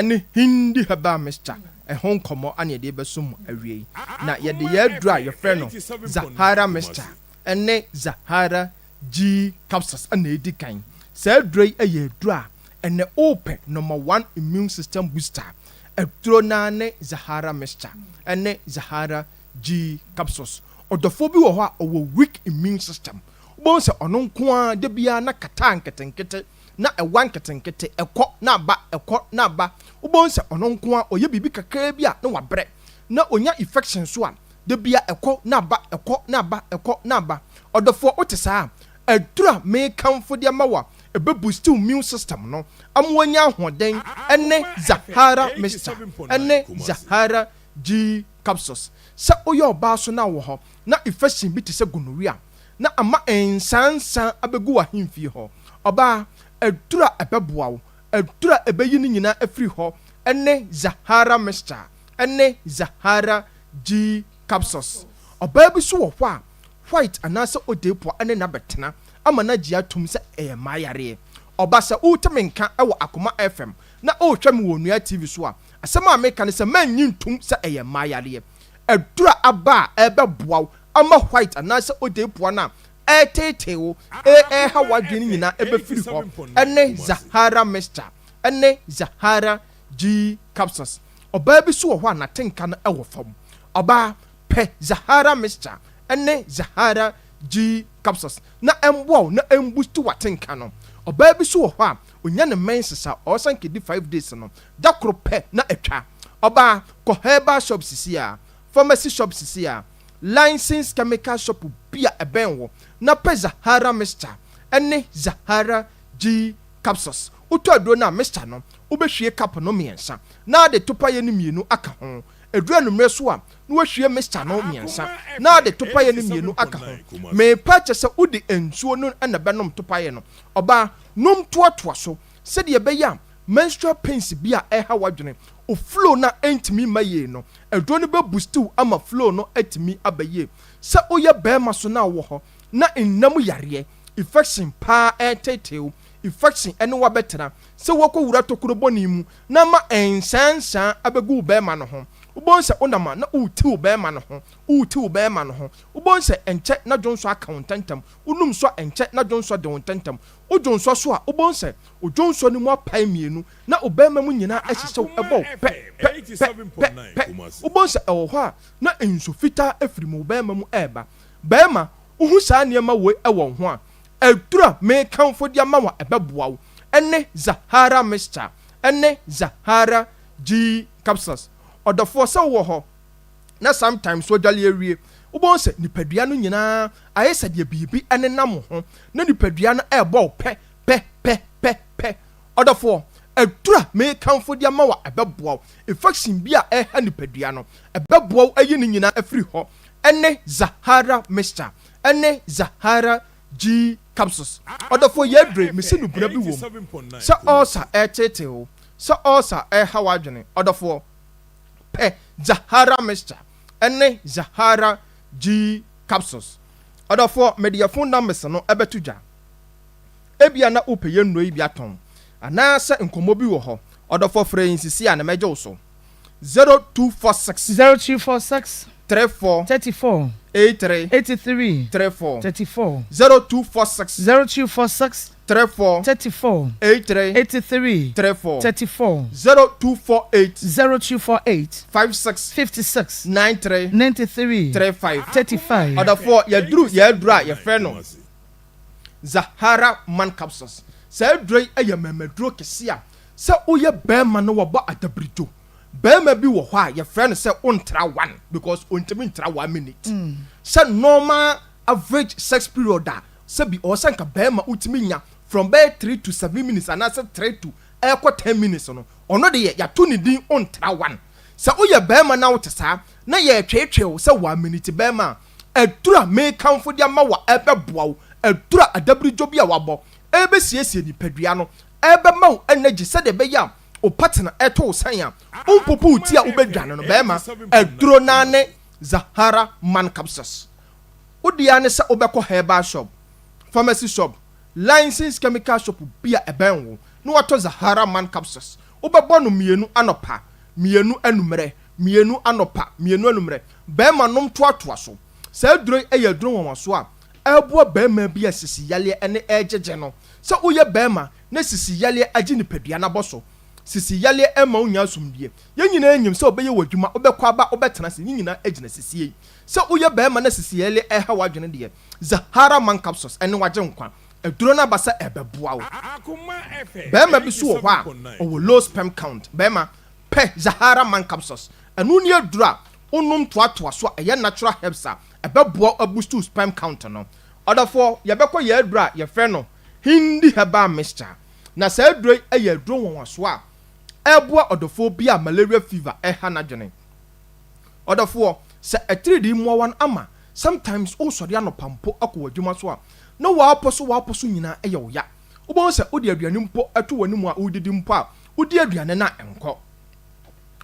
ne Hindi herbal mixture ho nkɔmmɔ na yɛde rebɛso mo awiei. Na yɛde yɛn aduru a yɛfrɛ no Zahara mixture ne Zahara G capsules na edi kan. Saa aduro yi yɛ aduro a ɛnɛ wopɛ number one immune system booster a, aduro no ara ne Zahara mixture ne Zahara G capsules. Ɔdɔfoɔ bi wɔ hɔ a ɔwɔ weak immune system. Wobɛhu sɛ ɔno nko ara da biara na kataa nketenkete na ɛwa nketenkete, ɛkɔ na aba, ɛkɔ na aba. Wobɛhu sɛ ɔno nko ara ɔyɛ biribi kakraa bi a na wabrɛ. Na ɔnya infection nso a, da biara ɛkɔ na aba, ɛkɔ na aba, ɛkɔ na aba. Ɔdɔfoɔ wote saa a, aduru a merekamfo de ama wo a ɛbɛ boost wo immune system no ama woanya ahoɔden ne Zahara Mixture ne Zahara G Capsules. Sɛ woyɛ ɔbaa so na wowɔ hɔ na infection bi te sɛ gonorrhea na ama nsansa abɛgu w'ahemfie hɔ. Ɔbaa, aduru a ɛbɛboa wo, aduru a ɛbɛyi ne nyinaa afiri hɔ ne Zahara Mixture ne Zahara G Capsules. Ɔbaa bi nso wɔ hɔ a, white anaasɛ odeepua ne no abɛtena ama no agye atom sɛ ɛyɛ mmaa yareɛ. Ɔba, sɛ wote me nka wɔ Akoma FM na worehwɛ me wɔ Onua TV so a, asɛm a meka ne sɛ mannye ntom sɛ ɛyɛ mmaa yareɛ. Aduru a aba a ɛrebɛboa wo ama white anaasɛ odeepua no a. ɛreteetee wo, ɛreha w'adwene nyinaa ɛbɛfiri hɔ ɛne Zahara mixture ɛne Zahara G capsules. Ɔbaa bi so wɔ hɔ a n'atenka no ɛwɔ fam. Ɔbaa, pɛ Zahara mixture ɛne Zahara G capsules na ɛmboa wo na ɛmbusti w'atenka no. Ɔbaa bi so wɔ hɔ a onya ne menses a ɔsan kɛdi 5 days no, da koro pɛ na atwa. Ɔbaa, kɔ herbal shop sisi a, pharmacy shop sisi a, licensed chemical shop bi a ɛbɛn wɔ na pɛ Zahara mixture ɛne Zahara G capsules. Wotɔ aduro no a, mixture no wobɛhwie cup no mmiɛnsa na ade topaeɛ no mmienu aka ho. Aduro anummerɛ so a, na wahwie mixture no mmiɛnsa na ade topaeɛ no mmienu aka ho. Meepa kyɛ sɛ wode nsuo no ɛna bɛnom topaeɛ no. Ɔbaa, nom toatoa so sɛdeɛ ɛbɛyɛ a menstrual pains bi a ɛha w'adwene, o flow na ɛntumi mma yie no, aduro no bɛ boost ama flow no atumi aba yie. Sɛ woyɛ bɛrima so na wɔ hɔ na nnam yareɛ, infection paa ɛtetew, infection ɛne wabɛtena sɛ wɔkɔ wura tokuro bɔne mu na ma nsansan abɛgu wo bɛrima no ho, wobɛhu sɛ wonam a na woti wo bɛrima no ho, woti wo bɛrima no ho. Wobɛhu sɛ ɛnkyɛ na dwonsɔ aka wo ntɛntɛm. Wonum so a, ɛnkyɛ na dwonsɔ de wo ntɛntɛm. Wodwonsɔ so a, wobɛhu sɛ odwonsɔ no mu apae mmienu na wo bɛrima mu nyinaa ahyehyɛ wo, ɛbɔ wo pɛ pɛ pɛ pɛ pɛ. Wobɛhu sɛ ɛwɔ hɔ a na nsu fitaa afiri mu wo bɛrima mu ɛreba. Bɛrima, wohu saa nneɛma wei ɛwɔ wo ho a, aduru a mekamfo de ama wo a ɛbɛboa wo ɛne Zahara mixture ɛne Zahara G capsules. Ɔdɔfoɔ, sɛ wowɔ hɔ na sometimes wɔdwale awie, wobɛhu sɛ nipadua no nyinaa ayɛ sɛ deɛ biribi ɛnenam wo ho na nipadua no ɛrebɔ wo pɛ pɛ pɛ pɛ pɛ. Ɔdɔfoɔ, aduru a mekamfo de ama wo a ɛbɛboa wo, infection bi a ɛha nipadua no, ɛbɛboa wo ayi ne nyinaa afiri hɔ ɛne Zahara mixture ɛne Zahara G capsules. Ɔdɔfoɔ, yɛ adure mesi no buna bi wɔ mu sɛ ulcer ɛreteetee wo, sɛ ulcer ɛreha w'adwene. Ɔdɔfoɔ, pɛ Zahara mixture ɛne Zahara G capsules. Ɔdɔfoɔ, mede yɛ phone numbers no ɛbɛto dwa. Ebia na wopɛ yɛ nnuro yi bi atɔn anaasɛ nkɔmmɔ bi wɔ hɔ. Ɔdɔfoɔ, frɛ yɛn sisi a na mɛgye wo so 0246 0246 34 34 83 83 34 34. 0246 0246 34 34 83 83 34. 34. 0248 0248 56 56 93 93 35. 35. Ɔdɔfoɔ, yɛduru yɛaduru a yɛfrɛ no Zahara Man capsules. Saa aduro yi yɛ mmarima kɛse a sɛ woyɛ bɛrima no wɔbɔ adabiridwo. Bɛrima bi wɔ hɔ a yɛfrɛ no sɛ wontra one because ontumi ntra 1 minute. Sɛ normal average sex period a, sɛbi ɔwɔ sɛ nka bɛrima wotumi nya from bɛyɛ 3 to 7 minutes anaasɛ 3 to ɛkɔ 10 minutes no, ɔno de yɛ yɛato ne din ontra one. Sɛ woyɛ bɛrima na wote saa na yɛtweetwee wo sɛ 1 minute bɛrima a, aduru a mekamfo de ama wa ɛbɛboa wo, aduru a adabiridwo bi a wabɔ ɛbɛsiesie nipadua no, ɛbɛma wo energy sɛdeɛ ɛbɛyɛ a wo partner ɛto wo san a wompopo wo ti a wobɛdwane no. Bɛrima, aduro naa ne Zahara Man capsules. Wodea ne sɛ wobɛkɔ herbal shop, pharmacy shop, licensed chemical shop bi a ɛbɛn wo na watɔ Zahara Man capsules. Wobɛbɔ no mmienu anɔpa, mmienu anummerɛ, mmienu anɔpa, mmienu anummerɛ. Bɛrima, nom toatoa so. Saa aduro yi yɛ aduro nwanwaso a ɛboa bɛrima bi a sisi yaleɛ ne ɛregyegye no. Sɛ woyɛ bɛrima na sisi yaleɛ agye nipadua n'abɔ so, sisi yaleɛ ɛma wo nya asomdue, yɛn nyinaa nyim sɛ wobɛyɛ wɔ adwuma, wobɛkɔ aba, wobɛtena ase, ne nyinaa gyina sisie yi. Sɛ woyɛ bɛrima na sisi yaleɛ ɛha w'adwene deɛ, Zahara Man capsules ɛne wagye nkwa. Aduro no aba sɛ ɛbɛboa wo. Bɛrima bi so wɔ hɔ a ɔwɔ low sperm count. Bɛrima, pɛ Zahara Man capsules. Ɛno ne aduro a wonom toatoa so a ɛyɛ natural herbs a ɛbɛboa wo aboost sperm count no. Ɔdɔfoɔ, yɛbɛkɔ yɛ aduro a yɛfrɛ no Hindi herbal mixture. Na saa aduro yi yɛ aduro nwanwaso a ɛboa ɔdɔfoɔ bi a malaria fever ɛha n'adwene. Ɔdɔfoɔ, sɛ atiridii mmoawa no ama sometimes wosɔre anɔpa mpo akɔ w'adwuma so a, na waapɔ so waapɔ so nyinaa ɛyɛ wo ya. Wobɛhu sɛ wode aduane mpo ɛto w'anim a wodidi mpo a, wodi aduane no a ɛnkɔ.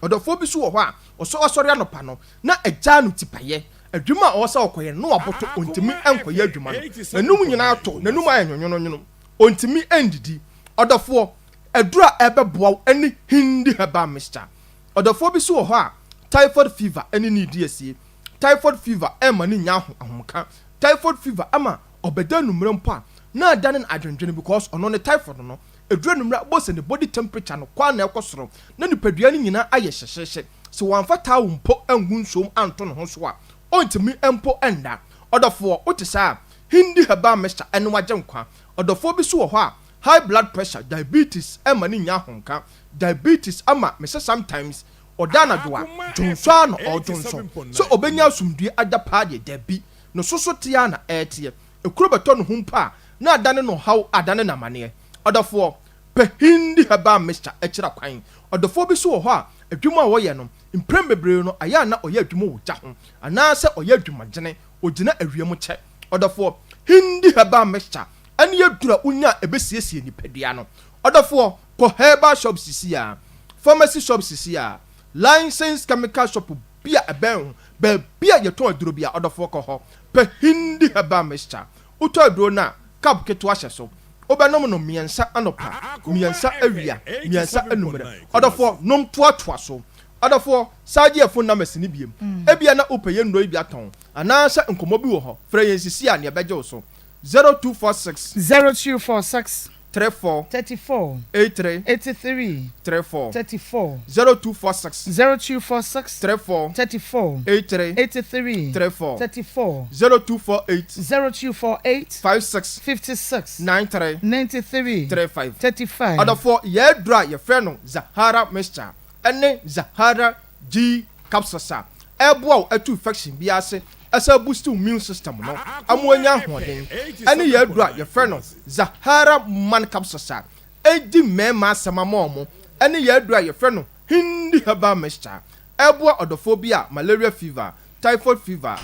Ɔdɔfoɔ bi so wɔ hɔ a ɔsɔ asɔre anɔpa no na agyaa no tipayɛ. Adwuma a ɔwɔ sɛ ɔkɔyɛ no na waboto, ɔntumi nkɔyɛ adwuma no, n'anum nyinaa to, n'anum ayɛ nwonwononwono, ɔntumi ndidi. Ɔdɔfoɔ, aduro a ɛbɛboa wo ne Hindi herbal mixture. Ɔdɔfoɔ bi so wɔ hɔ a typhoid fever ne ne di asie. Typhoid fever ɛma ne nya ahomka. Typhoid fever ama Ɔbɛda anummerɛ mpo a, na adane no adwendwene because ɔno ne typhoid no, ɛduru anummerɛ a, wobɛhu sɛ ne body temperature no kɔ ara na ɛkɔ soro, na nipadua no nyinaa ayɛ hyehyeehye. Sɛ wamfa towel mpo angu nsuom anto ne ho so a, ɔntumi mpo nna. Ɔdɔfoɔ, wote saa a, Hindi herbal mixture ne w'agyenkwa. Ɔdɔfoɔ bi nso wɔ hɔ a, high blood pressure, diabetes ma no nnya ahomka. Diabetes ama me sɛ sometimes ɔda anadwo a, dwonsɔ ara na ɔredwonsɔ. Sɛ ɔbɛnya asomdwoeɛ ada paa deɛ, dabi. No so so teɛ ara na ɛreteɛ. Ekuro bɛtɔ ne ho mpo a, na adane no ɔhaw, adane no amaneɛ. Ɔdɔfoɔ, pɛ Hindi herbal mixture kyerɛ kwan. Ɔdɔfoɔ bi nso wɔ hɔ a, adwuma a ɔyɛ no, mprɛn bebree no, ayɛ a na ɔyɛ adwuma wɔ gya ho, anaasɛ ɔyɛ adwumagyene, ɔgyina awia mu kyɛ. Ɔdɔfoɔ, Hindi herbal mixture ne aduru a wonya a ɛbɛsiesie nipadua no. Ɔdɔfoɔ, kɔ herbal shop sisi ara, pharmacy shop sisi ara, licensed chemical shop bi a ɛbɛn wo, baabi a yɛtɔn aduro biara, ɔdɔfoɔ kɔ hɔ, pɛ Hindi herbal mixture. Wotɔ aduro no a, cup ketewa hyɛ so. Wobɛnom no mmiɛnsa anɔpa, mmiɛnsa awia, mmiɛnsa anwummerɛ. Ɔdɔfoɔ, nom toatoa so. Ɔdɔfoɔ, san gye yɛn phone numbers no biom. Ebia na wopɛ yɛn nnuro yi bi atɔn, anaasɛ nkɔmmɔ bi wɔ hɔ, frɛ yɛn sisi a na yɛbɛgye wo so. 0246. 0246. 34. 34. 83. 83. 34. 34. 0246. 0246. 34. 34. 83. 83. 34. 34. 0248. 0248. 56. 56. 93. 93. 35. 35. Ɔdɔfoɔ, yɛn aduro a yɛfrɛ no Zahara mixture ne Zahara G capsules a ɛboa wo atu infection biara ase, ɛsan boost wo immune system no ama woanya ahoɔden, ɛne yɛn aduro a yɛfrɛ no Zahara Man capsules a ɛdi mmarima asɛm ama wɔn, ɛne yɛn aduro a yɛfrɛ no Hindi Herbal Mixture a ɛboa ɔdɔfoɔ bi a malaria fever, typhoid fever,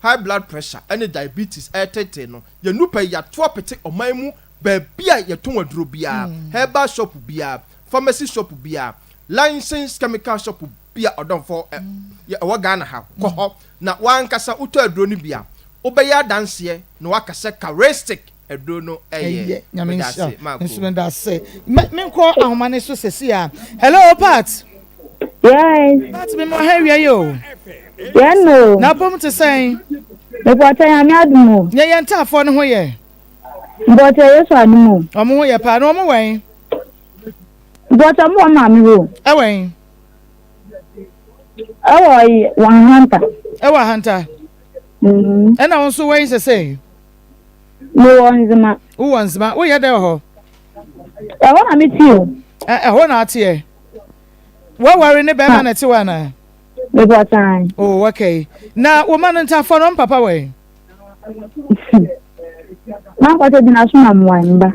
high blood pressure ne diabetes retetee no. Yɛn nnupa yi yɛato apete ɔman mu baabi a yɛtɔn aduro biara, herbal shop biara, pharmacy shop biara, Licensed chemical shop bi a ɔdɔmfo yɛ ɛwɔ Ghana ha, kɔ hɔ na w'ankasa wotɔ aduro no bi a, wobɛyɛ adanseɛ na waka sɛ Charistic aduro no yɛ. Ɛyɛ. Nyame Meda nhyira ase, wo. Marko. Nso meda ase. Me menkɔ ahoma no so sɛsi a. Hello Pat. Yes. Pat me ma ha awia yi o. Yɛn no. Na abom te sɛn? Mepɔtɛ Nyame adom o. Nyɛ yɛn ntaafoɔ no ho yɛ. Mpɔtɛ Yesu adom o. Ɔmo ho yɛ paa. Na ɔmo wɛn? Mpɔtɔ mo wɔ maame hɔ o. Ɛwɔ he? Ɛwɔ yi wɔ Ahanta. Ɛwɔ Ahanta. Mm. Ɛna wo nso wɔ he sɛsɛɛ? Mewɔ Nzema. Wowɔ Nzema. Woyɛ dɛ wɔ hɔ? Ɛhɔ na mete o. Ɛhɔ na ateɛ. Woaware ne bɛrima na ɛte hɔ anaa? Mepɔtan. Oh, okay. Na wo ma no ntafo no mpapa wɔ he? Mankɔtɔ gyina so ma mmoa mba.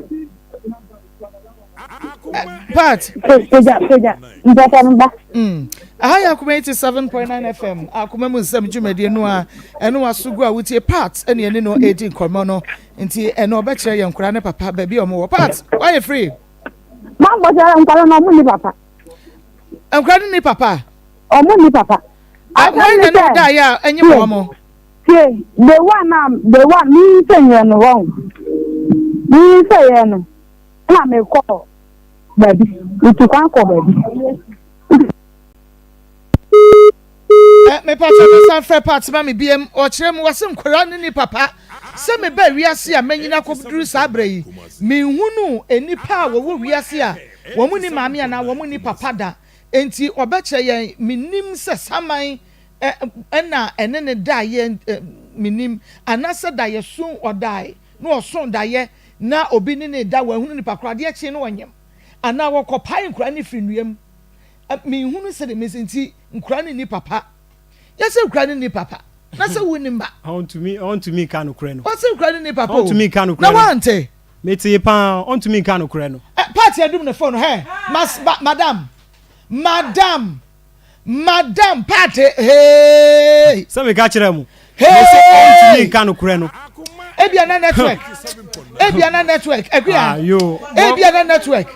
Pat. Pagya pagya mpɔtɔ no ba. Mm. Aha yɛ Akoma 87.9 FM Akoma mu nsɛm dwumadie no a ɛno waso gu a wotie Pat ɛne ɛne no ɛredi nkɔmmɔ no nti ɛno ɔbɛkyerɛ yɛn nkora ne papa baabi a wɔwɔ Pat wayɛ free. Mankɔsɛ nkora no ɔmo ni papa. Nkora no ni papa. Ɔmo ni papa. Wɔn na ne da yɛ a ɛnyɛ wɔn mo. Tie the one a the one mi nsɛ yɛ no wɔn mi nsɛ yɛ no. Ɛna mekɔɔ baabi, metu kwan kɔɔ baabi. Eh, me papa me san frɛ part ma me biem ɔkyerɛ mu wɔse nkwadaa no ni papa sɛ meba wiase a manyini akɔduru saa berɛ yi menhunu nnipa a wɔwɔ wiase a wɔn ni maame anaa wɔn ni papa da enti ɔbɛkyerɛ yɛn menim sɛ saman ɛna ɛne ne daeɛ menim anaasɛ daeɛso ɔdae na ɔso daeɛ na obi ne no reda, wanhunu nipa korɔ, adeɛ kyee no ɔnyem, anaa wɔkɔpae nkwadaa no firi nnua mu. Menhunu sɛdeɛ mesi nti nkwadaa no nni papa. Yɛsɛ nkwadaa no nni papa, na sɛ wonni mma. Ɔntumi, ɔntumi nka nokorɛ no. Wɔsɛ nkwadaa no nni papa o. Ɔntumi nka nokorɛ Na no. wante. Metee paa, ɔntumi nka nokorɛ no. Eh, party adum ne phone, hɛ, mas, ba, madam, madam. Madam Pate hey. Sɛ meka kyerɛ mo. Hey. Mese ɔntumi nka nokorɛ no. Ebia na network. Ebia na network. Akua. Ayo. Ebia na network.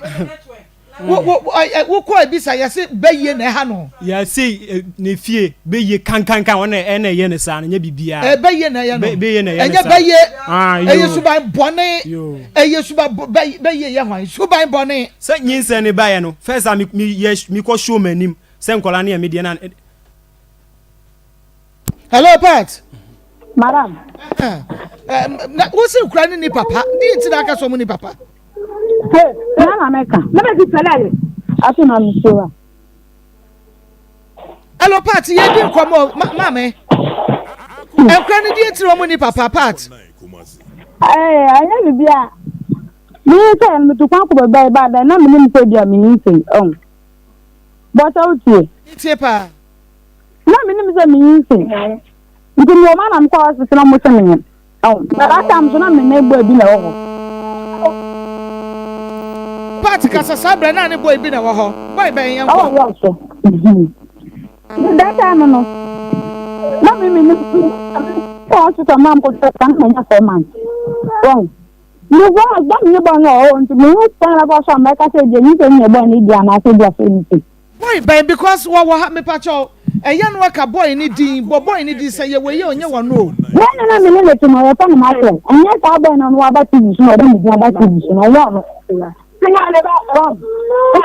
Wo wo wo kɔ ebisa yɛse bɛyie na ɛha no. Yɛse ne fie bɛyie kankankan ɔna ɛna ɛyɛ ne saa no nyɛ biribiara. Ɛbɛyie na ɛyɛ no. Bɛyie na ɛyɛ ne saa. Ɛnyɛ bɛyie. Ayo. Ɛyɛ suban bɔne. Ɛyɛ suban bɛyie yɛ hwan suban bɔne. Sɛ nyinsɛn no baeɛ no first a me me yɛ me kɔ show m'anim sɛ nkwadaa no yɛ me deɛ na. Hello Pat. Madam. Na wosi nkura ne ni papa. Di nti na aka sɛ ɔmo ni papa. Hey, na na mɛka. Na bɛ ti sɛlɛ le. Aso na mi so wa. Hello, Pat, yɛ di nkɔmɔ maame. Nkura ne di nti na ɔmo ni papa, Pat. Ɛɛ, ɛnyɛ bibi a. Mi sɛ mi tu kwan kɔ baabi a ɛba da na mi nim sɛ bi a mi nyinsɛn ɔn. Bɔsɛ wotie. Tie paa. Na mi nim sɛ mi nyinsɛn. Nti mewɔ ma na mekɔ hospital na ɔmo se menyem. Ɔho. Na that time so na me ne boy bi na ɛwɔ hɔ. Pat kasa saa berɛ na ne boy bi na ɛwɔ hɔ. Boy bɛn yɛn kɔ. Ɔwɔ yɛ so. Nti that time no na me me ne kɔ hospital ma mkɔ tɛ na manya 4 months. Wɔn. Me fɔ na me ne boy no wɔ hɔ nti me hu kwan na fa so a mɛka sɛ deɛ nyinsɛn nyɛ boy no di anaasɛ bi afɛ nyinsɛn. Boy bɛn because wɔ wɔ ha mepakyɛw ɛyɛ no aka boy ne din bɔ boy ne din sɛ yɛ wei yɛ ɔnyɛ wano o. Boy no na me ne no te no yɛfrɛ no Michael ɛnyɛ saa boy no a ɔno waba TV so na ɔde ne din aba TV so no ɛnyɛ ɔno nti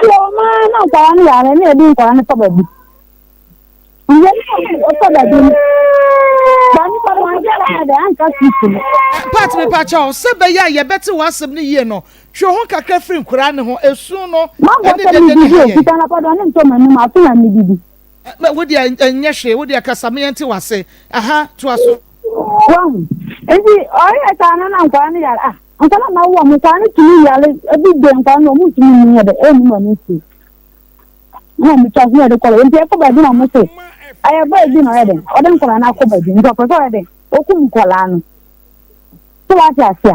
ɔwɔ mu ara na nkwadaa no yare na yɛde nkwadaa no fa baabi. Pat mepakyɛw, sɛ ɛbɛyɛ a yɛbɛte w'asɛm no yie no, twe wo ho kakra firi nkoraa no ho, esu no ne dede no ha yɛn. Wo deɛ ɛnyɛ hwee, wo deɛ kasa ma yɛnte w'ase. Aha, toa so. Wahu? Nti ɔyɛ saa no na nkwadaa no yare. Ah, nkwadaa ma wo wɔn, nkwadaa no tumi yare, ebi de nkwadaa no wɔn ntumi nni yɛ dɛ, ɛnum ani nsuo. Na ɔmo twa so na yɛde kɔlɛ nti ɛkɔ baabi na ɔmo se ɛyɛ bɔɔ bi na ɔyɛ dɛ ɔde nkɔlaa no akɔ baabi nti ɔpɛ sɛ ɔyɛ dɛ okum nkɔlaa no so wate ase a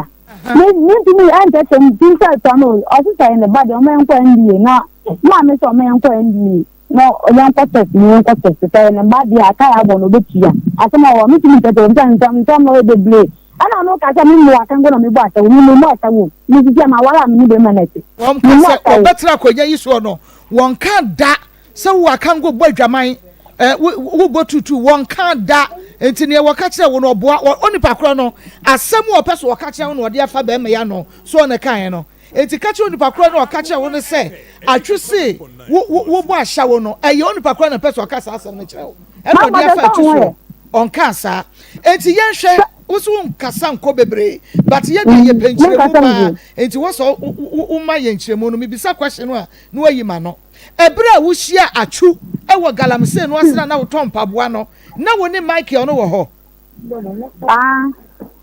me me ntumi ɛntɛtɛ mu ti sɛ ɛtɔ no ɔse sɛ ɛyɛ ne ba deɛ ɔmo yɛn kɔ NBA na maame sɛ ɔmo yɛn kɔ NBA na ɔyɛn kɔ test na yɛn kɔ test sɛ ɛyɛ ne ba deɛ aka yɛ abɔ na ɔbɛtua asɛm a ɔwɔ me ntumi ntɛtɛ mu sɛ nsɛm nsɛm na ɔyɛ bebree ɛna ɔno ka sɛ me mu akanko na mebɔ ahyɛwo me mu ahyɛwo me sisi ama aware a me ne bɛrima no akyi Wɔn ka sɛ wɔbɛtena akonnwa yi soɔ no, wɔn ka da sɛ wo akango bɔ adwaman, eh, wo bɔ tutu, wɔn ka da. Nti neɛ wɔka kyerɛ wo no ɔboa onipa korɔ no, asɛm a ɔpɛ so ɔka kyerɛ wo no ɔde afa bɛrima yi ano so ɔna kaeɛ no. Nti ka kyerɛ onipa korɔ no ɔka kyerɛ wo no sɛ atwo se wo wo bɔ ahyɛ wo no, ɛyɛ onipa korɔ na pɛ so ɔka saa asɛm no kyerɛ wo. Ɛna ɔde afa atwo soɔ. Ɔnkaa saa. Nti yɛnhwɛ wo so wonkasa nkɔ bebree but yɛ deɛ yɛpɛ nkyerɛmu paa nti wɔ sɛ woma yɛ nkyerɛmu no mebisa question no a na wayi ma no ɛberɛ a wohyia atwu wɔ galamsey no ase na na wotɔ mpaboa no na wo ne Michael no wɔ hɔ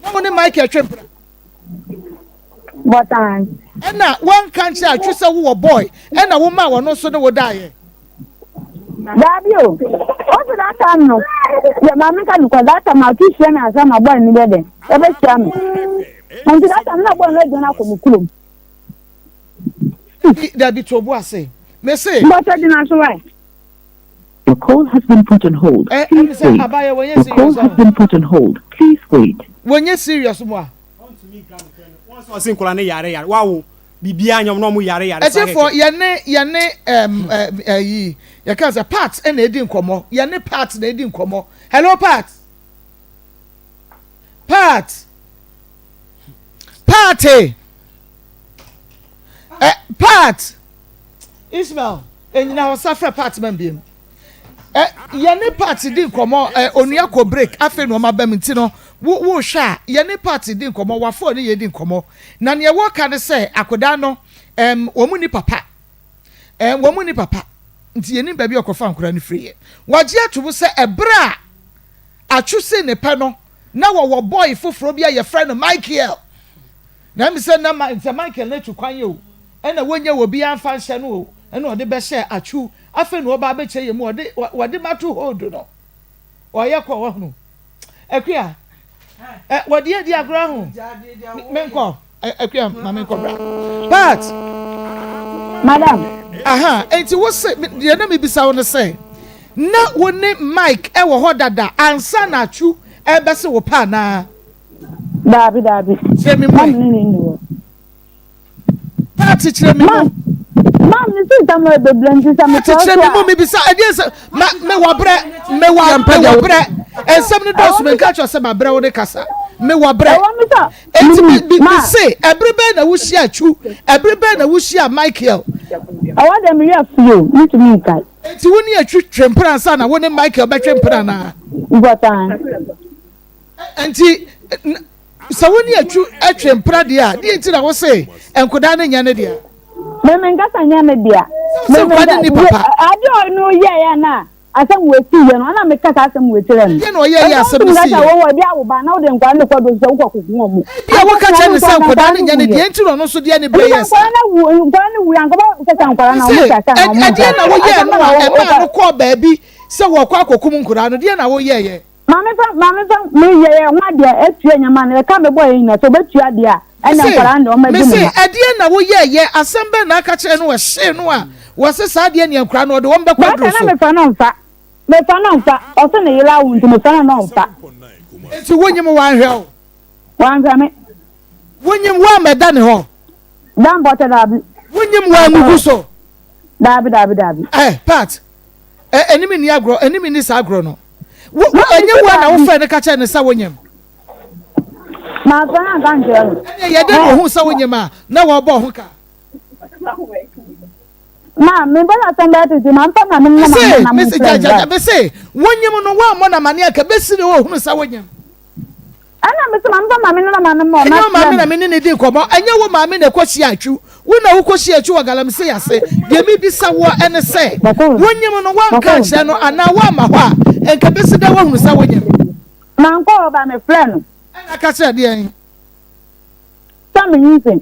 na wo ne Michael twe mpena Ɛna wanka nkyerɛ atwi sɛ wowɔ boy ɛna womaa wɔno nso ne wo daeɛ. Daabi o, ɔsi that time no, yɛ maame ka nokɔ that time atwi hyia mi ansa na boy no bɛ dɛ, ɛbɛ hyia mi. Nti that time na boy no adwane akɔ ne kurom. Dabi to bo ase. Mese. Mbɔsɛ gyina so ɛ. Your call has been put on hold. Eh, Please eh, wait. Abaya, when Your call serious, has been put on hold. Please wait. When serious mo a. Ɔsi nkɔla ne yare yare wawo biribiara nyɛ ɔmo na ɔmo yare yare saa Ɛtiefo kɛkɛ. yɛne yɛne ɛm ɛm ɛyi yɛka sɛ Pat ɛna edi nkɔmɔ yɛne Pat na edi nkɔmɔ hello Pat Pat Pat ɛ Pat Ismael enyina hɔ sa frɛ Pat ma mbiem ɛ yɛne Pat di nkɔmɔ ɛ onua kɔ break afei na ɔma bɛm nti no wo wo hwɛ a yɛne Pat di nkɔmɔ wafo ne yɛ di nkɔmɔ na nea wɔka ne sɛ akodaa no ɛm wɔn ni papa ɛm wɔn ni papa nti yɛnim baabi a ɔkɔfa nkora no firi yɛ wagye ato mu sɛ ɛberɛ a atwo se ne pɛ no na wɔwɔ boy foforɔ bi a yɛfrɛ no Michael Na ɛmi sɛ na sɛ Michael no atu kwan o, ɛna wɔnyɛ wɔ biara mfa nhyɛ no o, ɛna ɔde bɛhyɛɛ Atsu, afei na ɔba abɛkyɛ yɛ mu, ɔde wɔde ma to hold no, ɔyɛ kɔ wahunu. Akua, ɛ wɔde adi agorɔ ahu, menkɔ, Akua ma menkɔ bra. Pat! Madam. Aha, enti wo se, deɛ na mebisa wo no sɛ, na wo ne Mike ɛwɔ hɔ dada ansa na Atsu ɛbɛse wo pɛ anaa? Daabi, daabi. Kyerɛ me mu Mam ɛ. ne ne nni hɔ. Paati kyerɛ me mu. Mam, mam ne si ntam yɛ bebree nti sɛ Paati mekɔ kyerɛ so me mu a. mebisa ɛdeɛ sɛ ma mewɔ brɛ mewɔ Yɛmpɛ mewɔ deɛ brɛ nsɛm no dɔɔso Ɛwɔ menka kyerɛ sɛ mabrɛ wo ne kasa mewɔ brɛ Ɛwɔ mi sɛ. enti me Minim, me ma. me se ɛbere bɛn na wohyia Atsu ɛbere bɛn na wohyia Michael Ɛwɔ deɛ meyɛ fie o, mentumi nkae. enti wo ne Atsu twe mpena ansa na wo ne Michael bɛtwe mpena anaa? Mpɔtaa. Nti sɛ wo ne atwu atwe mpena deɛ a, deɛ nti na wo se nkodaa no nyɛ ne dea? Me me nkasa nyɛ ne dea. Sɛ nkwadaa no ni papa. Adeɛ ɔno yɛɛ na asɛm wɔ esi yɛ no ana meka saa asɛm wɔ kyerɛ no. Deɛ na ɔyɛ yɛ asɛm no si yɛ. Wɔwɔ ebi awo ba na wode nkwadaa no kɔ do sɛ wokɔ koko wɔn mu. Ebi a woka kyerɛ no sɛ nkwadaa no nyɛ ne deɛ nti na ɔno nso deɛ ne bɛ yɛ saa. Nkwadaa no wu nkwadaa no wu anka bɛ sɛ nkwadaa no wɔn sɛ sɛ wɔn. Ɛdeɛ na woyɛɛ no a ɛmaa no kɔɔ baabi sɛ wɔkɔ akɔkum nkwadaa no deɛ na woyɛɛyɛ. Maame fa maame fa me yɛ yɛ ho adeɛ etua nyama no ɛka me bɔ yɛ nyina sɛ obetua deɛ a ɛna nkwadaa no deɛ ɔmo adi ne ma. Mese ɛdeɛn na woyɛɛ yɛ asɛm bɛn na aka kyerɛ no ɛhyee no a wɔse saa deɛ neɛ nkwadaa no ɔde wɔn bɛkɔ aduro so. Bɛka na mefa no nfa mefa no nfa ɔse ne yere awo nti mefa no na ɔnfa. Nti wonyim wanhwɛ wo. Wanhwɛ me. Wonyim woammɛda ne hɔ. Da mpɔkyɛ daabi. Wonyim wangugu so. Daabi daabi daabi. Eh Pat ɛ ɛne me nni agorɔ ɛne me nni saa agorɔ no wo wo ɛnyɛ wo a na wofrɛ no ka kyerɛ no sɛ wonyem. Mamfrɛ no anka nkyerɛ no. Ɛneɛ yɛ dɛn na ohuu sɛ wonyem a na wɔbɔ ho ka. Ma me bɔ asɛm bɛyɛ tete ma mfa ma me nna ma na mo mese gya gya gya mese wonyem no woammɔ no amaneɛ anka bɛsi ne ohunu sɛ wonyem. Ɛna mese ma mfa maame no na ma no mmɔ Ɛnyɛ wo maame na me ne no di nkɔmmɔ, ɛnyɛ wo maame na ɛkɔhyia Atwu. Wo na wokɔhyia Atwu wɔ Galamsey ase. Deɛ mebisa woɔ ɛne sɛ, wonyem no woanka ankyerɛ no anaa woamma hɔ a, nka ɛbɛsi dɛn woahunu sɛ wonyem? Mankɔ hɔ ba mefrɛɛ no. Ɛna aka kyerɛ deɛn? Sɛ menyinsɛn.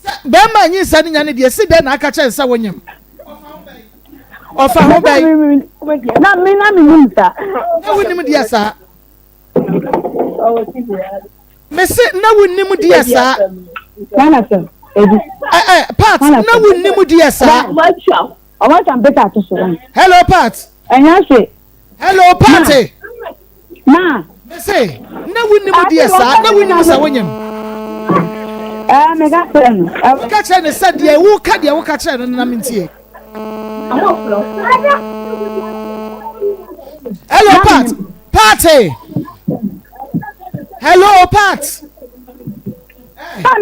Sɛ bɛrima nyinsɛn no nya ne deɛ, ɛsi dɛn na aka kyerɛ no sɛ wonyem? Ɔfa ho bɛn? Na me na menim saa. Na wonim deɛ saa? Mese na wonnim deɛ saa. Ɛ ɛ Pat na wonnim deɛ saa. Hello Pat. Hello Pat. Ma. Mese na wonnim deɛ saa na wonnim sɛ wonyem. Ɛɛ meka kyerɛ no. Woka kyerɛ no sɛ deɛ woka deɛ woka kyerɛ no no na mentie. Hello, Pat. Pat. Hello, Pat. KA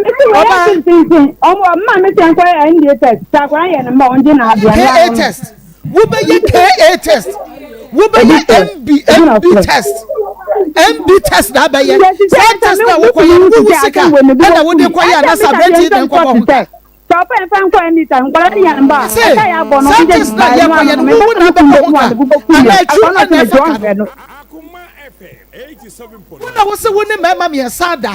test. Wobɛyɛ KA test. Wobɛyɛ MB MB test. MB test na abɛyɛ. Saa test na wokɔyɛ no wowu sika ɛna wode kɔyɛ anasa aberante na nkɔbɔ ho ka. Sɛ ɔpɛ mfa nkɔ anytime nkwadaa no yɛ mba a Mese, ɛka yɛ abɔ no saa ɔmo test na gye yɛkɔ bae yɛ no no ano wowu mɛfa na no abɛbɔ kum ho bɛku ka ade bobɔ kum anaa yɛ atwu akwadaa no ɛna ɔte ne ɛfa deɛ ka ɔnhwɛ no. no. Wo na wo se wo ne mmarima mmiɛnsa ada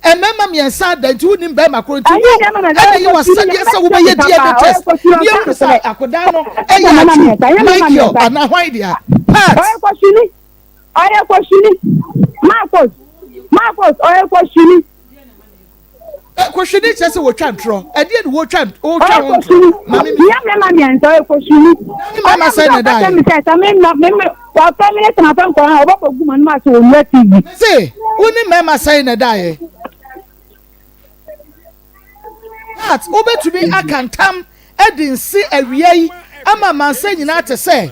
mmarima mmiɛnsa ada nti wonim barima koro nti Ɛnyɛ wo deɛ mama ɛna yɛ wasɛdeɛ sɛ wobɛyɛ DNA test ne yɛhunu sɛ akodaa no ɛyɛ atwu Michael anaa hwan dea Pat. Ɔyɛ kɔsini ɔyɛ kɔsini Marcos Marcos ɔyɛ kɔsini. Kɔhwini kyerɛ sɛ wɔtwa ntorɔ. Ɛdeɛ ne wɔtwa wɔtwa ho ntorɔ. Maame mi. Nyɛ mmarima mmiɛnsa ɔyɛ kɔhwini. Ne mmarima sɛn na ɛda yɛ. Sɛ sɛ me ma me me wɔfɛ me ne tena fɛ nkɔla a ɔbɛkɔ gu ma no ma sɛ wɔwura TV. Se wo ne mmarima sɛn na ɛda yɛ. Pat wobɛtumi aka ntam de nse awia yi ama amansan nyinaa te sɛ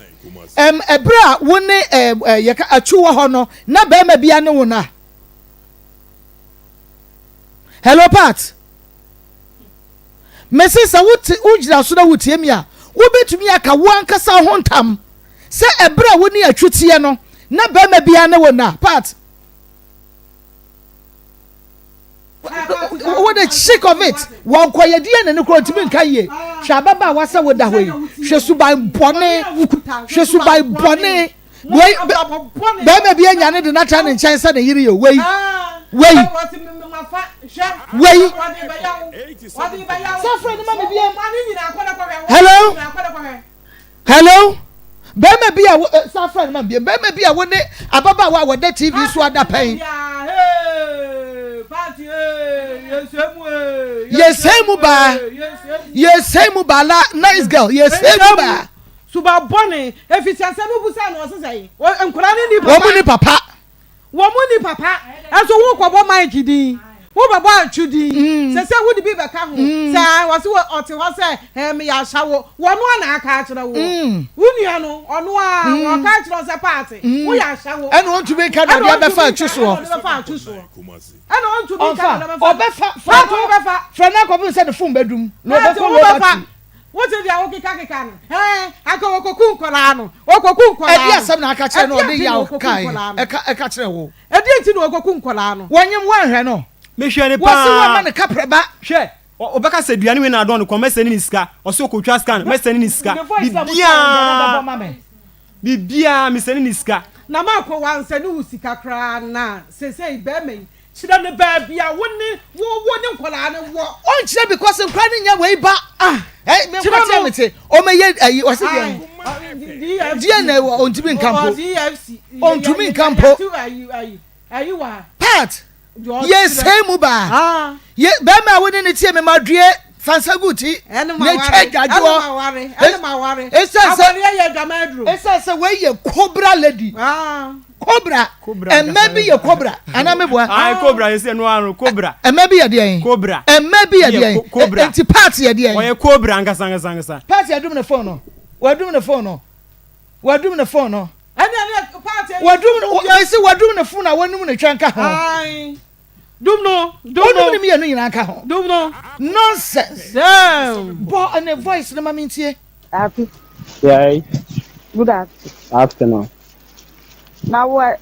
ɛm ɛberɛ a wo ne ɛɛ yɛka atwu wɔ hɔ no na barima bi ane wo na. Hello Pat. Mese sɛ wote wogyina so na wotie mi a, wobɛtumi aka wo ankasa ho ntam sɛ ɛberɛ a wo ne atwi teɛ no na bɛrima biara ne wo nna. Pat. Wo the sick of it. Wɔn kɔyɛ DNA no koraa ntumi nka yie. Hwɛ ababaawa sɛ woda hɔ yi. Hwɛ suban bɔne. Hwɛ suban bɔne. Wei bɛrima bi anya ne de no atra ne nkyɛn sɛ ne yere yɛ wei wei wei. Safra no ma me biam. Hello hello bɛrima bi a eh, safra no ma me biam bɛrima bi a wo ne ababaawa a wɔda TV so ada pɛn. Yɛsɛn mu baa yɛsɛn mu baa la nice girl yɛsɛn mu baa. Suba bɔne, efisɛ asɛm no wobisaa no ɔse sɛn? Nkwadaa no nni papa. Wɔn nni papa. Wɔn nni papa. Ɛnso wokɔbɔ Mike din, wobɛbɔ Atsu din, sɛ sɛ wode bi bɛka ho. Sɛ wɔse ɔte hɔ sɛ ɛɛ meyɛ ahyɛwo, wɔno a na aka akyerɛ woɔ. Wo nua no, ɔno a ɔka akyerɛ wo sɛ Paate, woyɛ ahyɛwo. Ɛna ɔntumi nka deɛ ɔde abɛfa Atsu soɔ. Ɛna ɔde bɛfa Atsu soɔ. Ɛna ɔntumi nka deɛ ɔde bɛfa. Ɔbɛfa. Paate wobɛfa. Frɛ no akɔpem sɛ ne phone bɛdum na Paate ɔbɛkɔ low wobɛfa. battery. Wote deɛ wokekakeka no? Ɛɛ, anka wɔkɔku nkwadaa no. Wɔkɔku nkwadaa no. Ɛdeɛ asɛm na aka kyerɛ no Ɛdeɛ ɔde nti na yaw wɔkɔku kae nkwadaa no? ɛka ɛka kyerɛ wo. Ɛdeɛ nti na wɔkɔku nkwadaa no? Wɔnyem woanhwɛ no. Mehwɛ no Wɔse paa. wɔma no kaprɛ ba. Hwɛ, ɔbɛka sɛ aduane wei na adɔn no kɔn, mɛsɛne ne sika. Ɔse ɔkɔtwa scan, mɛsɛne ne sika. Ne voice a motie no deɛ na bɛbɔ Biribiaa, ma me. biribiaa mesɛne ne sika. Na Marko wansɛne wo sika koraa na seesei bɛɛma yi Kyerɛ no baabi a wo ne wo wo ne nkwadaa no wɔ. Ɔnkyerɛ because nkwadaa no nyɛ wei ba. Ah, eh, me kyerɛ nkwatia no. me te. Ɔmɛyɛ ayi ɔsi deɛ. Deɛ na ɛwɔ ɔntumi nka mpo. Ɔntumi nka mpo. Part yɛ sɛn mu baa. Yɛ bɛrima a wo ne ne tie me ma due fansa gu ti. Na twa adwadwoɔ. Ɛsiane sɛ ɛsiane sɛ wei yɛ cobra lady. Cobra. Ɛmɛ bi yɛ cobra. Anaa me boa. Ayi cobra yɛ sɛ no ano cobra. Ɛmɛ bi yɛ deɛ. Cobra. Ɛmɛ bi yɛ deɛ. Cobra. Nti part yɛ deɛ. Ɔyɛ cobra ankasa ankasa ankasa. Part yɛ dum ne phone no. Wadum ne phone no. Wadum ne phone no. Ɛni ɛni part yɛ. Wadum ne mesi wadum ne phone a wanum ne twɛn ka ho. Ayi. Dum no. Dum no. Wonum ne mmienu nyinaa ka ho. Dum no. Nonsense. Damn. Bɔ ne voice no ma mentie. Afi. Yes. Good afternoon. Afternoon. Na wo ɛ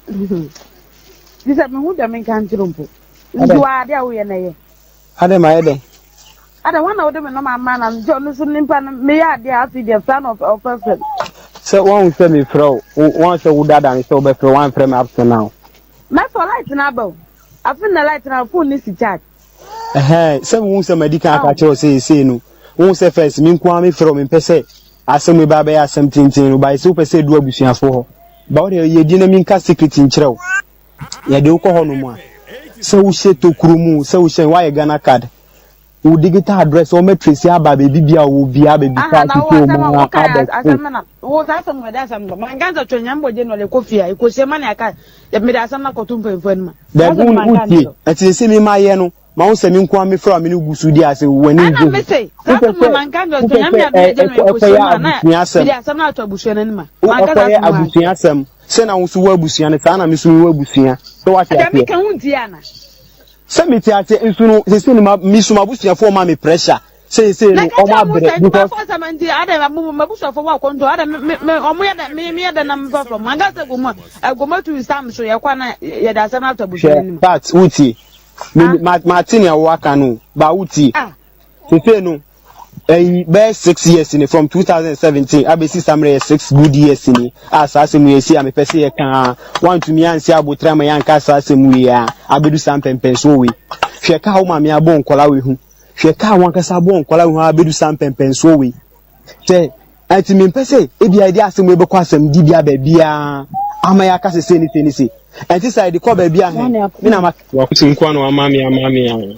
Gye sɛ mehu deɛ menka nkyerɛ mpo. Nti wa adeɛ a woyɛ na ɛyɛ. Adɛn mayɛ dɛn? Adɛn hwan na wode me nɔma ama na nti ɔno so nipa no meyɛ adeɛ a afei deɛ fra na ɔfrɛfrɛ me. Sɛ woahu sɛ mefrɛ wo, woahu sɛ wodaadaa me sɛ wobɛfrɛ woamfrɛ me up to now. Mɛsɔ light no aba o. Afei na light no aba phone no si charge. Ɛhɛn, sɛ wohu sɛ madi kan aka akyerɛ wo sɛ seesei no, wohu sɛ first me nko ara mefrɛ wo, mempɛ sɛ asɛm wei ba bɛyɛ asɛm tenten no, but sɛ wopɛ sɛ ɛdu abusuafo hɔ, ba wo deɛ yɛ din na menka secret nkyerɛ wo. Yɛde wo kɔ hɔnom a, sɛ wohyɛ tokuro mu, sɛ wohyɛ, woayɛ Ghana card, wo digital address wɔn trace aba baabi bia wɔ bia baabi Aha na wo asɛm a wo kan asɛm na wo sa asɛm wɔ de asɛm ba man kan sɛ twɛn nyame bɔ gye no le kɔ fie a ekosie ma ne aka me de asɛm na kɔto mpanyinfo anim a Dabi wo wo tie ɛti sɛ mi ma yɛ no ma wo sɛ mi nko a mi fura mi ne gu so di ase wɔ ne ɛna ngye me se saa ho asɛm wɔ man kan sɛ twɛn nyame adom gye no ekosie ɛkɔyɛ ma na abusua asɛm me de asɛm na ato abusua no anim a man kan ɛkɔyɛ saa asɛm wɔ abusua asɛm sɛ na wo so wɔ abusua no saa na mi so mi wɔ abusua sɛ wate ɛdeɛ aseɛ meka ho ntie ana Sɛ mete aseɛ nso no sesei no ma me so m'abusuafoɔ ma me pressure sɛ sesei Na no ka ɔmo kyerɛ mo abrɛ sɛ because. adwumafoɔ sɛ nti adɛ m'abusuafoɔ wɔ akɔnto adɛ me me ɔmo yɛ dɛ me meyɛ dɛ na mefa fam anka sɛ gomu a agomu tu sam so yɛkɔ a na yɛde asɛm no ato abusua no Hwɛ anim. Pat wotie me Ah ma mate nea woaka no o but wotie ah sesei no Ɛyi bɛyɛ 6 years ni from 2017 abɛsi saa mmerɛ yɛ 6 good years ni a saa asɛm wei asi a mepɛ sɛ yɛka a woantumi ansi aboterɛ ama yɛanka saa asɛm wei a abɛdu saa mpɛmpɛnsoɔ wei. Hwɛ ka a wo maame abɔ nkɔla wei ho. Hwɛ ka a wankasa abɔ nkɔla wei ho a abɛdu saa mpɛmpɛnsoɔ wei. Sɛ ɛnti mempɛ sɛ ebia yɛde asɛm wei bɛkɔ asɛm dibea baabiara ama yɛaka sɛ sei ne sei ne sei. Ɛnti saa yɛde kɔ baabi a hɛn me na ma. Wakoto nkoa na wama me ama me a.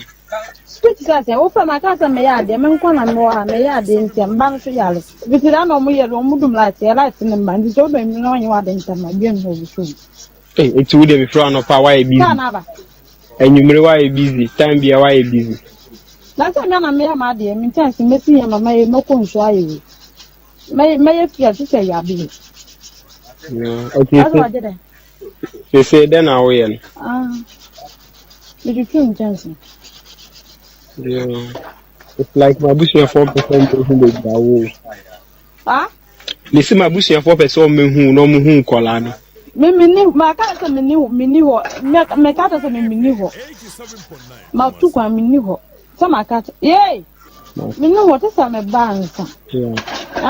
Speech sɛ sɛ wofrɛ me aka sɛ meyɛ adeɛ me nko na mewɔ ha meyɛ adeɛ nti a mba no so yare fiti da na ɔmo yɛ no ɔmo dum light yɛ light ne mba nti sɛ wodɔ nwunu na ɔnyɛ wade ntɛm a bia nhu obi so Hey, nti wo deɛ mefrɛ anɔpa a woayɛ busy kaa na aba anwummere woayɛ busy time bia woayɛ busy na sɛ mea na meyɛ m'adeɛ me nkyɛnse mɛsi yɛ ma mɛyɛ mɛkɔ nsuo ayɛ wei mɛyɛ mɛyɛ fie a te sɛ yɛ adeɛ Yeah, okay ɛsɛ so wagye dɛ sese dɛn na woyɛ no ah metwitwi nkyɛnse Yeah. It's like m'abusuafoɔ mpɛ sɛ wɔbɛhu baabi a wowɔ. ah Mese m'abusuafoɔ pɛ sɛ wɔbɛhu na wɔhu nkɔlaa no. Me menni maka sɛ menni menni hɔ meka kyerɛ sɛ me menni hɔ matu kwan menni hɔ sɛ maka kyerɛ yei menni hɔ te sɛ me ba nsa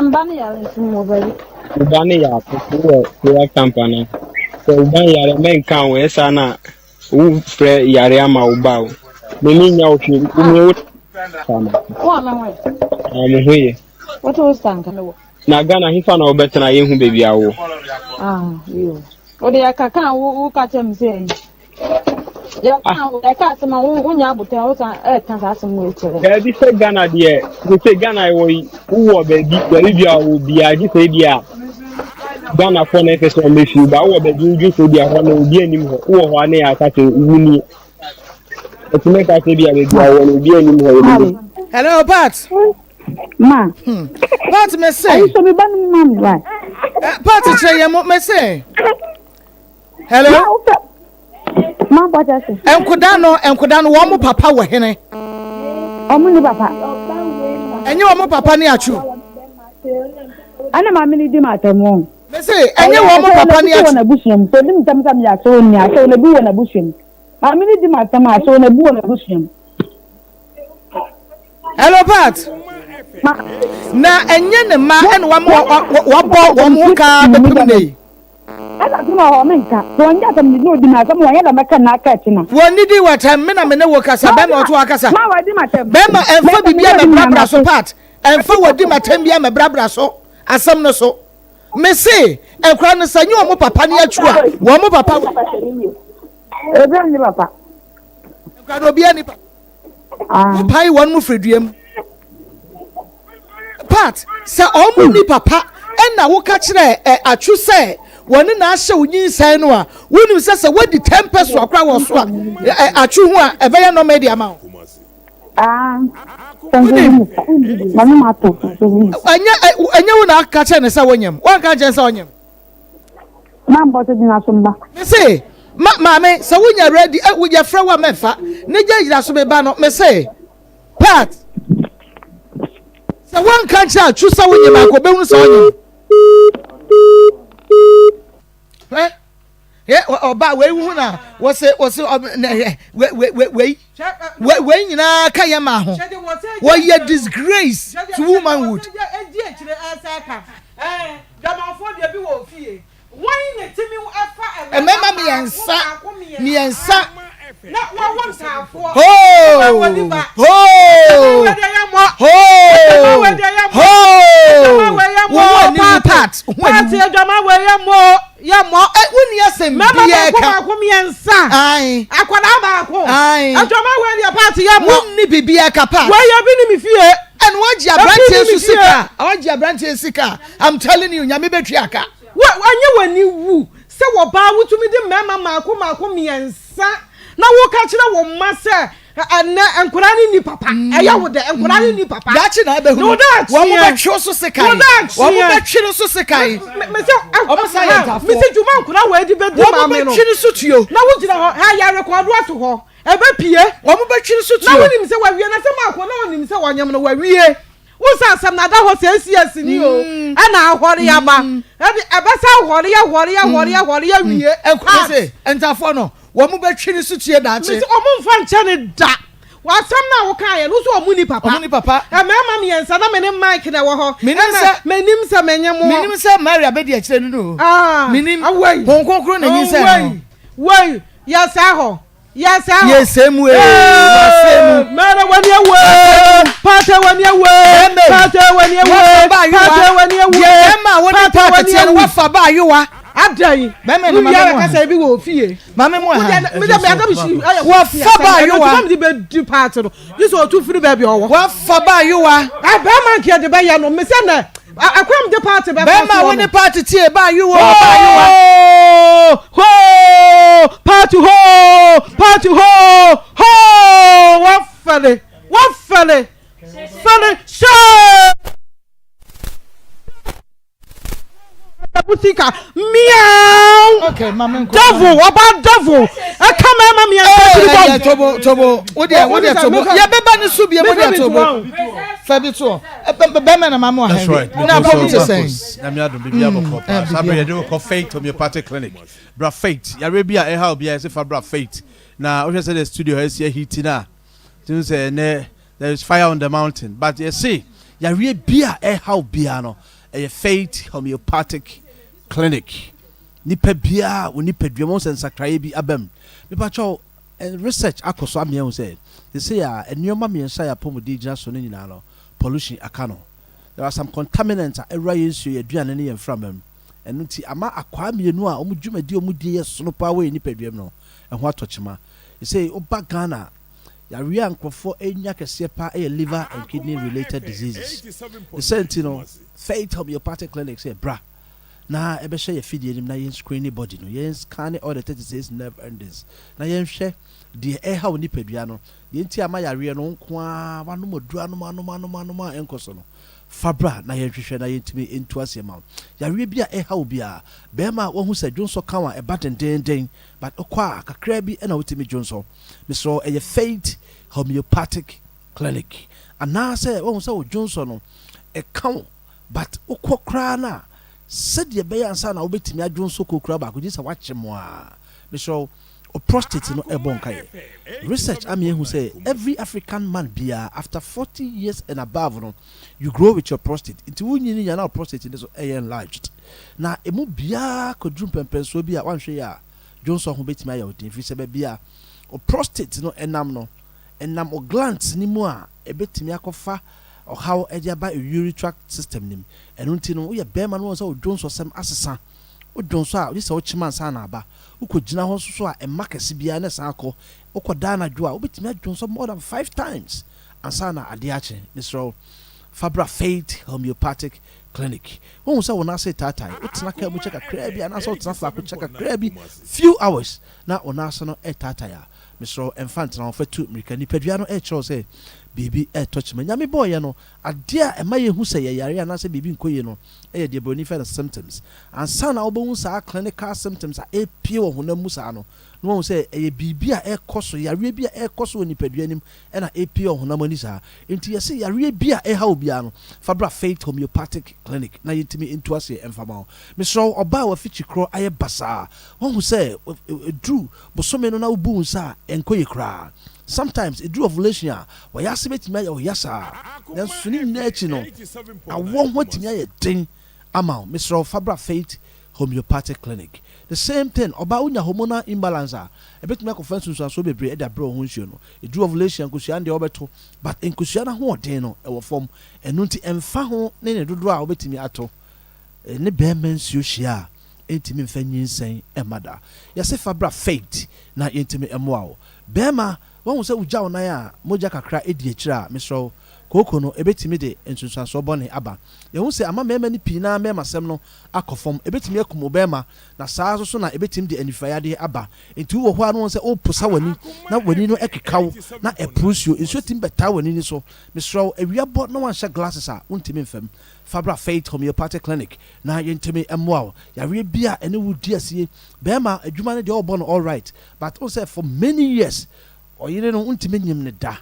mba no yare nso mu baabi. Wo ba no yare wɔ prayer camp anaa? Sɛ wo ba yare mɛnka ho ɛsaa na wofrɛ yare ama wo ba o. Me mennya wo hwee wo me wo saa na. Wo a me ho yɛ. Ah me ho yɛ. Wote wo star nka me wɔ. Na Ghana hefa na wobɛtena yɛnhu baabi a wowɔ. Ah yo. Wode yɛka ka wo wo ka kyerɛ me sɛ ayi. Yɛka ah. yɛka asɛm a wo wonya abotɛ wo san ɛka saa asɛm wei kyerɛ. Baabi sɛ Ghana deɛ sɛ Ghana wɔ yi wowɔ baabi baabi bi a wɔ biara gye sɛ ebi a Ghana fɔ na ɛfɛ sɛ ɔmɛ fi ba wowɔ baabi wodwe sɛ ebi a hɔ na obi anim hɔ wowɔ hɔ a na yɛ aka sɛ wo nie. Ɛtumi ka sɛ ebi a baabi a wɔ no obi anim hɔ yɛ. Hello Pat. Ma. Hmm. Pat me se. Ayi so me ba no ma me wa. Eh, Pat kyerɛ yɛn mo me se. Hello. Ma wo fɛ. Ma bɔ kyɛ se. Nkoda no nkoda no wɔn mo papa wɔ hene. Wɔn ni papa. Ɛnyɛ wɔn mo papa ne atwu. Ɛna maame no di m'atɛm o. Mese ɛnyɛ wɔn mo papa ne akyi. Wɔ n'abusua mu. Sɛ odi m'atɛm sɛ meyɛ asɔre ni asɔre na bi wɔ n'abusua mu. Maame no di m'atɛm a asɔre na bi wɔ n'abusua mu. Hello Pat. Na ɛnyɛ ne mma ɛna wama wabɔ wɔn ho kaa bɛpem nnɛ yi. Ɛna asɛm wɔ hɔ menka. Sɛ wɔnyɛ asɛm no na odi m'asɛm wɔnyɛ dɛ mɛka na aka akyi na. Wɔnnidi w'atɛm me na me ne wo kasa bɛrima ɔto akasa. Bɛrima ɛmfa biribi a mɛbrabra so Pat. Ɛmfa wɔdi m'atɛm bi a mɛbrabra so asɛm no so. Me se nkora no sɛ nyɛ wɔn papa ne atwu a wɔn papa. Ebi ne papa. Nkora no obiara ni papa. Wopae wɔn mu firi dua mu. Pat, sɛ wɔn ni papa ɛna woka kyerɛ ɛ atwu sɛ wɔne na ahyɛ wo nyinsɛn no a, wonim sɛ sɛ woadi tɛmpɛ so akora wɔ so a ɛ atwu ho a ɛbɛyɛ nɔmɛ de ama wo. Wonim. Ɛnyɛ ɛnyɛ wo na aka kyerɛ ne sɛ wonyam. Woanka nkyɛn sɛ ɔnyam. Mampɔ so gyina so mma. Mese, ma maame, sɛ wonya ready, eh, yɛfrɛ wo a mɛmfa. Ne gya gyina so meba no, mese, Pat, sɛ woanka nkyerɛ atwu sɛ wonyam a, anka ɔbɛhunu sɛ ɔnyam. Hwɛ, yɛ ɔba wei hu na wɔse wɔse ɔb na hwɛ wei wei wei wei wei nyinaa ka yɛ maa ho. Wɔyɛ disgrace to womanhood. Mmarima mmiɛnsa mmiɛnsa. Hoo hoo hoo hoo. Wo ho aniwu part. Wo ho aniwu. Wonni asɛm biara ka. Wonni biribiara ka part. Ɛna wagye aberanteɛ nso sika. Wagye aberanteɛ sika. I'm telling you, Nyame bɛtua ka. Wo ɛnyɛ w'ani wu sɛ wɔbaa wotumi de mmarima mmaako mmaako mmiɛnsa na woka kyerɛ wo mma sɛ ɛnɛ nkwadaa no nni papa mm. ɛyɛ wo dɛ nkwadaa no nni papa. Daakye na ɛbɛhunu wɔn mo bɛtwe wo so sekan wɔn mo bɛtwe no so sekan wɔn sa yɛ ntafoɔ mesi dwuma nkwadaa wɔ adi bɛdi maame no wɔn mo bɛtwe no so tuo na wogyina hɔ ha yɛ rekɔdo ato hɔ ɛbɛpie wɔn mo bɛtwe no so tuo na wonim sɛ wawie na sɛ maako na onim sɛ wɔnyam no wawie. Wo sɛ asɛm no ada hɔ sɛ esi ni o mm. ɛna ahɔre aba mm. ɛde ɛbɛsɛ ahɔre ahɔre ahɔre mm. ahɔre awie. Ɛkwan sɛ ntafoɔ no wɔn mo bɛtwi ne so tie daakye. Mesi wɔn mfa nkyɛn ne da wasɛm na woka yɛ no so wɔn ni papa. Wɔn ni papa. Mmarima mmiɛnsa na mene Mike na ɛwɔ hɔ. Menim sɛ menim sɛ menye mo. Menim sɛ Maria bɛdi akyire no no. Ah, menim. Awei. Honhom Kronkron na nyinsɛn no. Wei yɛ saa hɔ. Yes, ah. Yɛsɛ mu ee, wasɛ mu. Mɛrɛ wani ewu, paate wani ewu, paate wani ewu, paate wani ewu. Deɛ bɛrima a wɔde paate teɛ no wafa ba ayowa. Adan. Bɛrima no maame mu ha. Kasa ebi wɔ ofie. Maame mu ha. Wafa ba ayowa. Ɛnna de bɛ di paate no. Gye sɛ otu firi baabi ɔwɔ. Wafa ba ayowa. Bɛrima nkeɛ de bɛyɛ no mesɛ nɛ. Akwam de paati bɛfa soɔ no. Bɛrima wo ne paati tie ba ayowa ba ayowa. Hoo paati hoo paati hoo hoo wafɛle wafɛle fɛle hyɛɛ. Sika miaw. Okay, mame nkɔ. Devil ɔba devil ɛka mɛma mmiɛnsa tiri bɔ. Ɛyɛ tobo tobo wo deɛ wo deɛ tobo yɛ bɛba ne so bie mo deɛ tobo fɛ bi toɔ bɛmɛ na maame wɔ ha bi na abɔ te sɛn. Nyame adom biribi abɔkɔ paa saa bere yɛde wokɔ Faith Homeopathic Clinic bra Faith yareɛ bi a ɛha obiara yɛse fa bra Faith na wohwɛ sɛdeɛ studio ha asi ahiti no a tumi sɛ ɛnɛ there is fire on the mountain but yɛse yareɛ bi a ɛha obiara no ɛyɛ Faith Homeopathic Clinic nipa biara wɔ nipadua mu sɛ nsakraeɛ bi aba mu mepakyɛw research akɔ so amea hu sɛ sesei a nneɛma mmiɛnsa a yɛn apɔmuden gyina so no nyinaa no pollution aka no. There are some contaminants a ɛwura yɛn nsuo, yɛn aduane ne yɛn mframa mu. Ɛno nti ama akwaa mmienu a wɔn dwumadi a wɔdie yɛ sono paa wɔ yɛn nipadua mu no ɛho atɔ kyema. Sesei woba Ghana a, yareɛ a nkurɔfoɔ nya kɛseɛ paa yɛ liver and kidney related diseases. Ne saa nti no, Faith Homeopathic Clinic sɛ bra na ɛbɛhyɛ yɛn fidie no mu na yɛn screene body no, yɛn scanne all the 36 nerve endings na yɛnhwɛ deɛ ɛreha wo nipadua no Deɛ nti a ama yareɛ no wo nko ara woanom aduro anom anom anom anom a ɛnkɔ so no, fa bra na yɛnhwehwɛ na yɛntumi ntu aseɛ ma wo. Yareɛ bi a ɛha wo biara, barima a woahu sɛ dwonsɔ ka wo a ɛba dendeenden but wokɔ a kakraa bi na wotumi dwonsɔ, mesrɛ wo ɛyɛ Faith Homeopathic Clinic. Anaasɛ woahu sɛ wo dwonsɔ no ɛka wo. But wokɔ koraa no a, sɛdeɛ ɛbɛyɛ ansa na wobɛtumi adwonsɔ kokura baako gye sɛ woakye mo a. Mesrɛ wo, wo prostate no ɛbɔ nkaeɛ. Research ama yɛahu sɛ every African man biara after 40 years and above no, you grow with your prostate. Nti wonyini nya na wo prostate no so ɛyɛ enlarged. Na ɛmu biara kɔduru mpɛmpɛnsoɔ bi a woanhwɛ yie a, dwonsɔ ho bɛtumi ayɛ wo den ɛfiri sɛ baabi a wo prostate no ɛnam no, ɛnam wo glands no mu a ɛbɛtumi akɔfa ɔhaw de aba urethra system no mu. Ɛno nti no, woyɛ barima na woahu sɛ wo dwonsɔsɛm asesa, wodwonsɔ a, gye sɛ wokyem ansa na aba. Wokɔgyina hɔ nso so a, ɛmma kɛse biara na ɛsan kɔ. Wokɔda anadwo a, wobɛtumi adwonsɔ more than five times ansa na adeɛ akye. Mesrɛ wo, fa bra Faith Homeopathic Clinic. Woahu sɛ wo nan ase retaatae, wotena kaa mu kyɛ kakraa bi anaasɛ wotena faako kyɛ kakraa bi, few hours, na wo nan ase no retaatae a, Mesrɛ wo, mfa ntena hɔ, fa tu mmirika. Nipadua no rekyerɛ wo sɛ biribi retɔ kyima. Nyame bɔɔ yɛn no, adeɛ a ɛma yɛhu sɛ yɛyare anaasɛ biribi nkɔ yie no yɛ deɛ buroni frɛ no symptoms. Ansa na wobɛhu saa clinical symptoms a ɛrepue wɔ honam mu saa no, na woahu sɛ ɛyɛ biribi a ɛrekɔ so, yareɛ bi a ɛrekɔ so wɔ nipadua no mu na ɛrepue wɔ honam ani saa. Enti yɛse yareɛ bi a ɛreha wo biara no, fa bra Faith Homeopathic Clinic na yɛntumi ntu aseɛ mfa ma wo. Mesrɛ wo, ɔbaa a w'afikyikorɔ ayɛ basaa, woahu sɛ ɛduru bosome no na wobu wo nsa a, ɛnkɔ yie koraa. Sometimes ɛduru ovulation a, w'ayase bɛtumi ayɛ wo ya saa. Nanso ne nyinaa akyi no, awoɔ ho atumi ayɛ den ama wo. Mesrɛ wo fa bra Faith Homeopathic Clinic. The same thing, ɔbaa wonya hormonal imbalance a, ɛbɛtumi akɔfa nsunsuansoɔ bebree de abrɛ wo ho nsuo no. Ɛduru ovulation a, nkosua no deɛ wobɛto, but nkosua no ahoɔden no ɛwɔ fam. Ɛno nti ɛmfa ho ne ne dodoɔ a wobɛtumi ato, ne barima nsuo hyia a, ɛntumi mfa nyinsɛn mma da. Yɛse fa bra Faith na yɛntumi mmoa wo. Barima, woahu sɛ wogya wo nan a mogya kakra di akyire a, mesrɛ wo, kooko no, ɛbɛtumi de nsunsuansoɔ bɔne aba. Yɛahu sɛ ama mmarima no pii no ara mmarimasɛm no akɔ fam. Ɛbɛtumi akum wo barima, na saa ara nso so na ɛbɛtumi de anifirayadeɛ aba. Enti wowɔ hɔ a na woahu sɛ woreposa w'ani, na w'ani no keka wo, na ɛporo nsuo. Nsuo tumi bɛtaa w'ani no so. Mesrɛ wo, awia bɔ na woanhyɛ glasses a, wontumi mfa mu. Fa bra Faith Homeopathic Clinic na yɛntumi mmoa wo. Yareɛ bi a ɛne wo di asie. Bɛɛma adwuma no deɛ ɔbɔ no alright but wohu sɛ for many years ɔyere no wontumi nyem no da.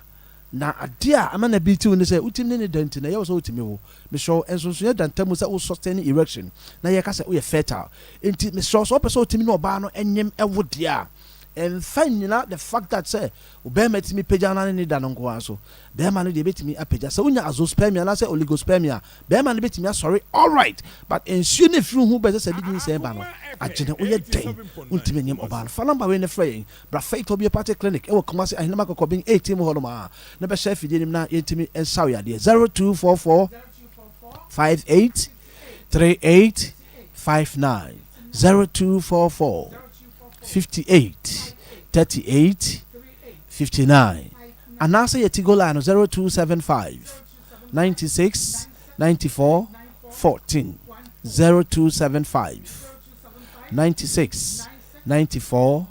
Na adeɛ a ama no abiriti wo ne sɛ wotumi ne no da nti na ɛyɛ wo sɛ wotumi wo. Mesrɛ wo nsonsonoeɛ da ntamu sɛ wo sustain erection na yɛka sɛ woyɛ fertile. Nti mesrɛ wo sɛ wopɛ sɛ wotumi ne ɔbaa no nyem wo deɛ a ɛmfa nnyina the fact that sɛ wo bɛɛma tumi pagya no ne ne da no nko ara so. Bɛɛma no deɛ ɛbɛtumi apagya. Sɛ wonya azoospermia anaasɛ oligospermia a, bɛɛma no bɛtumi asɔre alright but nsuo no ɛfiri wo ho bɛsɛ sɛ ɛde nyinsɛn ba no agye no. Woyɛ dɛn wontumi nyem ɔbaa no. Fa number wei na frɛ yɛn. Bra Faith Homeopathic Clinic ɛwɔ Kumasi Ahenema Kɔkɔben 18 mu hɔnom a na bɛhyɛ afidie no mu na yɛntumi nsa wo yadeɛ. 0244 58 38 59 0244 58 38 59 anaasɛ yɛ Tigo line no 0275 96 94 14 0275 96 94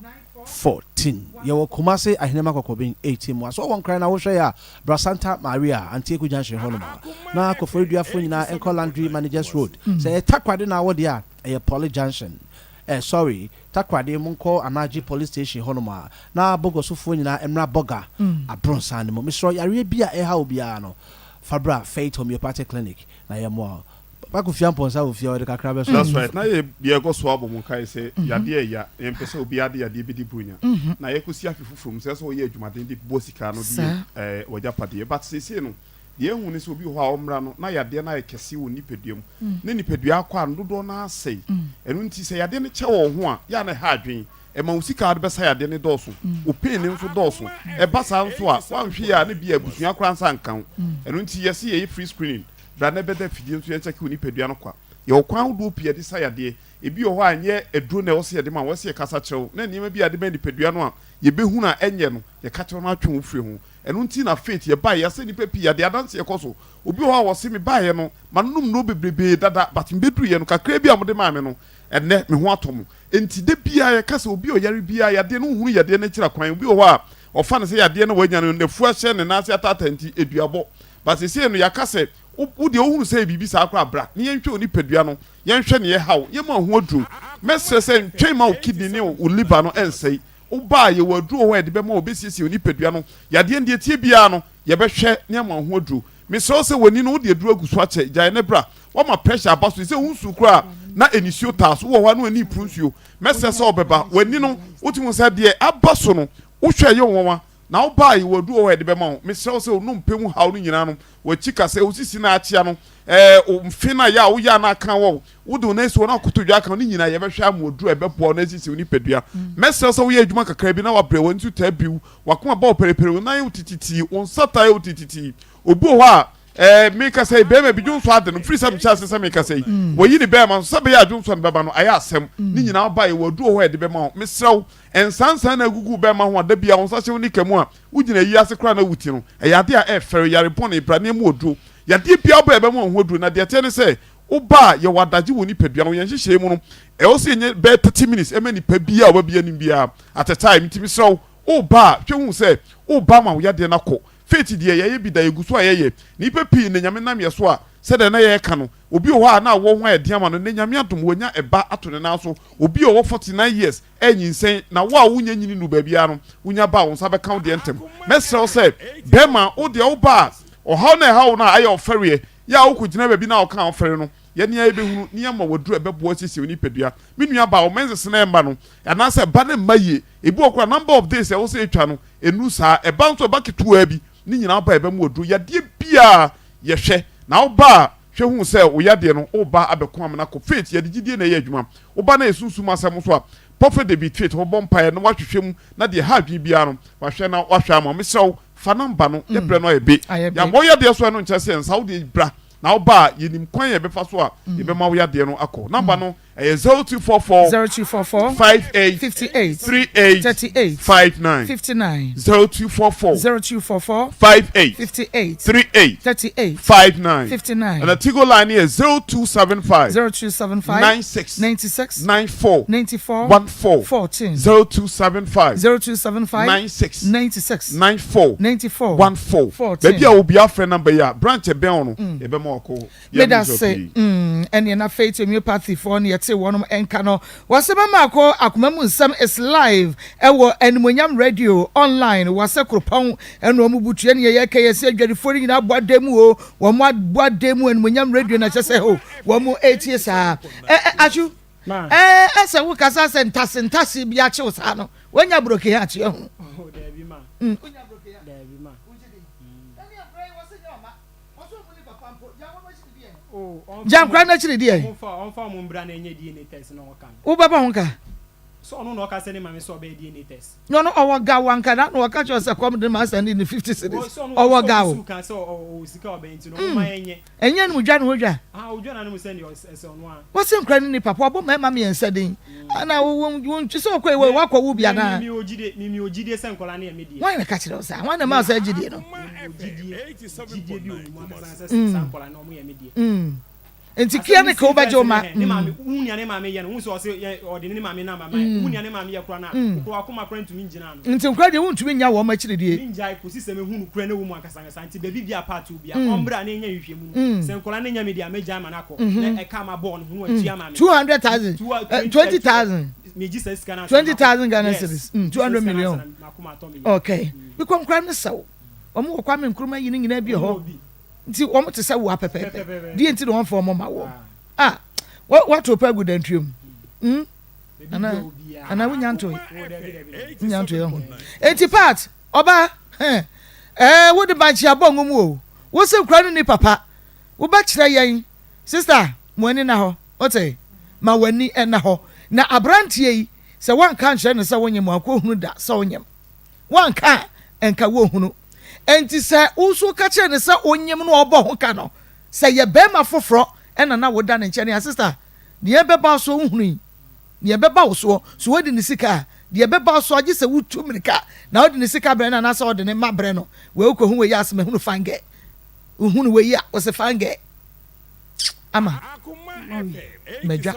14 Yɛwɔ Kumasi Ahenema Kɔkɔben 18 mu. Asɔ wɔ Nkran na wohwɛ yɛ a, bra Santa Maria, Antieku Junction hɔnom a. Na Koforidua-foɔ nyinaa nkɔ Landry Managers Road. Sɛ ɛyɛ Takoradi na wɔ deɛ a, ɛyɛ Poly Junction. Eh, sorry, Takoradi monkɔ Anagye Police Station hɔnom a. Na Bogosofoɔ nyinaa mmra Bolga Abronsan no mu. Mesrɛ wo, yareɛ bi a ɛreha wo biara no, fa bra Faith Homeopathic Clinic na yɛmmoa wo. Papa Kofi Amponsah wɔ fie a ɔde kakra bɛso. That's right na yɛ yɛkɔ so abɔ mo nkae sɛ yadeɛ ɛya yɛmpɛ sɛ obiara de yadeɛ bɛdi buronya na yɛkɔsi afe foforɔ mu sɛ sɛ ɔyɛ adwumaden de bɔ sika no de yɛ ɛɛ w'agyapadeɛ but seesei no deɛ ɛhu ne sɛ obi wɔ hɔ a ɔmmra no na yadeɛ no ayɛ kɛse wɔ nipadua mu ne nipadua akɔ a no dodoɔ no ara asɛe ɛno nti sɛ yadeɛ no kyɛ wɔ ho a yɛ a na ɛha adwene ɛma wo sika a wode bɛsa yadeɛ no dɔɔso wo pain no nso dɔɔso ɛba saa nso a woanhwɛ yie a na bi a abusua koraa nsa nka wo ɛno nti yɛse yɛyɛ free screening Bra na bɛda afidie nso yɛnkyɛke wo nipadua no kwa. Yɛwɔ kwan ahodoɔ pii a yɛde sa yadeɛ. Ebi wɔ hɔ a ɛnyɛ aduro na ɛwɔ sɛ yɛde ma wo, ɛwɔ sɛ yɛkasa kyerɛ wo na nneɛma bi a yɛde ma nipadua no a yɛbɛhunu a ɛnyɛ no, yɛka kyerɛ wo na atwe wo firi ho. Ɛno nti na Faith yɛbaeɛ, yɛasɛ nnipa pii yadeɛ, adanseɛ kɔ so. Obi wɔ hɔ a ɔse mebaeɛ no manom nnuro bebrebee dada but mebɛduruiɛ no kakra bi a mode maa me no ɛnnɛ me ho atɔ mo. Enti da biara yɛka sɛ obi a ɔyare biara yadeɛ no wohunu yadeɛ no akyiri akwan. Obi wɔ hɔ a ɔfa no sɛ yadeɛ no a wanya no n'afu ahyɛ ne nan ase ataataa nti aduabɔ. But seesei no yɛaka sɛ wo wo deɛ wohunu sɛ ɛyɛ biribi saa koraa a bra na yɛnhwɛ wo nipadua no, yɛnhwɛ nea ɛha wo, yɛmma wo ho aduro. Mɛsrɛ sɛ ntwɛn mma wo kidney ne wo liver no ɛnsɛe. Woba a yɛwɔ aduro wɔ hɔ a yɛde bɛma wo, ɛbɛsiesie wo nipadua no. Yadeɛ no deɛ ɛteɛ biara no yɛbɛhwɛ na yɛama wo ho aduro. Mesrɛ wo sɛ w'ani no wode aduro agu so akyɛ, gyae na bra. Woama pressure aba so, sɛ wo nsu koraa na nisuo taa so. Wowɔ hɔ a na w'ani repuru nsuo. Mɛsrɛ sɛ wobɛba. W'ani no, wotumi hu sɛ deɛ aba so no, wohwɛ a ɛyɛ wo nwanwa. Na wobaa yi, wɔadu wɔ hɔ a yɛde bɛma wo. Mesrɛ wo sɛ wo nnompe mu haw no nyinaa no, w'akyi ka sɛ, wo sisi no a akyea no, ɛɛ, wo mfe no a ɛyɛ a woyɛ a na aka wɔ wo, wode wo nan si hɔ na wokotodwe aka wo, ne nyinaa yɛbɛhwɛ ama waduru a ɛbɛboa wo na asiesie wo nipadua. Mɛsrɛ wo sɛ woyɛ adwuma kakra bi na woabrɛ, w'ani so taa biriw, w'akoma bɔ wo perepere, wo nan yɛ wo tititi, wo nsa taa yɛ wo tititi. Obi wɔ hɔ a, ɛɛ, mekasa yi, barima bi dwonsɔ ade no, firi sɛ mehyɛ ase sɛ mekasa yi, wayi ne bɛrima nso, sɛ ɛbɛyɛ a dwonsɔ no bɛba no, ayɛ asɛm. Ne nyinaa woba yɛwɔ aduru wɔ hɔ a yɛde bɛma wo. Mesrɛ wo, nsansan na agugu wo bɛrima ho a da biara wo nsa hyɛ wo nika mu a, wogyina ayi ase koraa na wo ti no, ɛyɛ ade a ɛfɛre, yare bɔne, bra na ɛmu aduro. Yadeɛ biara woba a yɛbɛma wo ho aduro, na deɛ ɛteɛ ne sɛ, woba a yɛwɔ adagye wɔ nipadua ho. Yɛn nhyehyɛeɛ mu no, ɛwɔ sɛ yɛnya bɛyɛ 30 minutes ɛma nipa biara a ɔba bi anim biara at a time. Nti mesrɛ wo, woba a, hwɛ hu sɛ woba ama wo yadeɛ no akɔ. Faith deɛ yɛayɛ bi da, yɛgu so a yɛyɛ. Nnipa pii nnɛ Nyame nam yɛ so a, sɛdeɛ na yɛreka no, obi wɔ hɔ a na awoɔ ho ayɛ den ama no, nnɛ Nyame adom wanya ɛba ato ne nan so. Obi a ɔwɔ 49 years ɛrenyinsɛn, na wo a wonnya nyini nnuru baabiara no, wonya ba a, wo nsa bɛka wo deɛ ntɛm. Mɛsrɛ wo sɛ, bɛrima, wo deɛ wo ba a, ɔhaw no a ɛha wo no a ayɛ ɔfɛreɛ, yɛ a wokɔgyina baabi na woka a wofɛre no, yɛn ara yɛbɛhunu na yɛama wo aduru a ɛbɛboa asiesie wo nipadua. Me nua baa, wo menses no ɛmma no, anaasɛ ba no mma yie. Ebi wɔ hɔ koraa a, number of days a ɛwɔ sɛ ɛtwa no, ɛnnuru saa. Ɛba nso a, ɛba ketewaa bi. Ne nyinaa ba a, yɛbɛma wo aduro. Yadeɛ biara, yɛhwɛ. Na wo ba a, hwɛ hu sɛ wo yadeɛ no, woreba abɛko amena kɔ. Faith, yɛde gyidie na ɛyɛ adwuma. Woba na ɛyɛ sunsum asɛm nso a, Prophet David Faith hɔ bɔ mpaeɛ na wahwehwɛ mu na deɛ ɛha adwene biara no, wahwɛ na wahwɛ ama wo. Mesrɛ wo, fa number no, yɛ berɛ no ayɛ be. Yɛabɔ wo yadeɛ so a, ɛno nkyerɛ sɛ yɛnsa wo deɛ bra. Na woba a, yɛnim kwan a yɛbɛfa so a yɛbɛma wo yadeɛ no akɔ. Number no, Ɛyɛ 0244 0244 58 58 38 38 59 59 0244 0244 58 58 38 38 59 59 Ɛna Tigo line no yɛ 0275 0275 96 96 94 94 14 14 0275 0275 96 96 94 94 14 14 Baabi a obi afrɛ number yi a branch ɛbɛn wo no yɛbɛma wakɔ hɔ. Medase mm ɛneɛ na Faith Homeopathy foɔ no yɛte wɔnom nka no wɔse mama akɔ akoma mu nsɛm is live ɛwɔ Animuonyam radio online wɔsɛ koropɔn ɛna wɔn butu ɛneɛ yɛka yɛse adwadifoɔ no nyinaa abɔ adan mu o wɔn abɔ adan mu Animuonyam radio na kyɛ sɛ o wɔn ɛretie saa ɛ ɛ Atsu ɛɛ ɛsɛ wo kasa sɛ ntase ntase bi akyew saa no wanya broken heart yɛ ho mm wonya broken heart Gya nkora no akyiri deɛ. Wobɛbɔ ho ka. Na ɔno ɔwɔ gaw anka na na ɔka kyerɛ sɛ kɔm de ma asa ne ne 50 cedis. Ɔwɔ gaw. Mm. Ɛnyɛ no dwa na odwa. Wɔsi nkora ne nipa pɔ ɔbɔ mmarima mmiɛnsa din. Ana wo wo ntwi sɛ ɔkɔ ewe wakɔ wo bi anaa. Wɔn na ka kyerɛ wo saa. Wɔn na ma sɛ gyidie no. Mm. Nti kia ne ka wobɛgye wo ma. Nti nkora deɛ wontumi nya wɔn akyiridie. 200,000 20,000 20,000 Ghana cedis 200 million okay bikɔ nkora ne sɛw wɔn wɔ Kwame Nkrumah yi ne nyinaa bi hɔ nti wɔn te sɛ woa pɛpɛɛpɛ deɛ nti na wɔn fɔ wɔn ma wɔ a wɔato pɛ agu dantuo mu mm ana ana wonya ntoe wonya ntoe ho eti part ɔba hɛn ɛɛ wode bankye abɔ ngo mu o wose nkura no ni papa wobɛkyerɛ yɛn sister mo ani na hɔ wote ma w'ani ɛna hɔ na aberanteɛ yi sɛ woanka nkyerɛ no sɛ wonyem wankɔhunu da sɛ wonyem Woanka a, nka wonhunu. Enti sɛ wo nso woka kyerɛ no sɛ wonyem no a ɔbɔ ho ka no, sɛ ɛyɛ barima foforɔ na na woda ne nkyɛn a, sister, deɛ ɛbɛba wo soɔ wohunu yi, deɛ ɛbɛba wo soɔ, sɛ wadi ne sika a, deɛ ɛbɛba wo soɔ agye sɛ wotu mmirika na wode ne sika brɛ no anaasɛ ɔde ne mma brɛ no. Wei wokɔhu wei a, sɛ mahunu fangɛ. Wohunu wei a, wose fangɛ. Ama, madwa.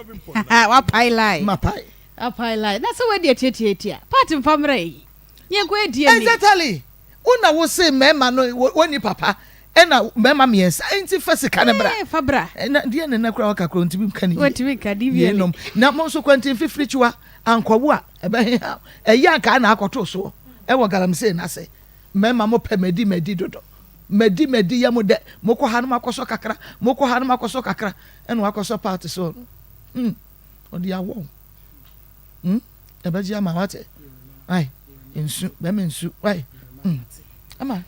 Wapae line. Mapae. Apae line na sɛ wadi atiatiatia part mfa mmra yi yɛnkɔ yɛ DNA. Exactly wo na wo se mmarima no wɔnni papa ɛna mmarima mmiɛnsa nti fa sika no bra. Ɛɛ fa bra. Na DNA na kura waka kura ntumi nka ne yie. Wɔntumi nka DNA. Yeinom na mo nso kwantin fifiri kyiwa ankɔwo a ɛbɛheha ɛyɛ anka na akɔto soɔ ɛwɔ galamsey no ase mmarima mo pɛ madi madi dodo. Madi madi yɛ mo dɛ. Mokɔ ha no makɔsɔ kakra, mokɔ ha no makɔsɔ kakra, ɛna wakɔsɔ paati so no. Hmm, ɔde awɔ wo. Hmm, ɛbɛgye ama wate. Ai, nsu, bɛma nsu, wai. Hmm, ama.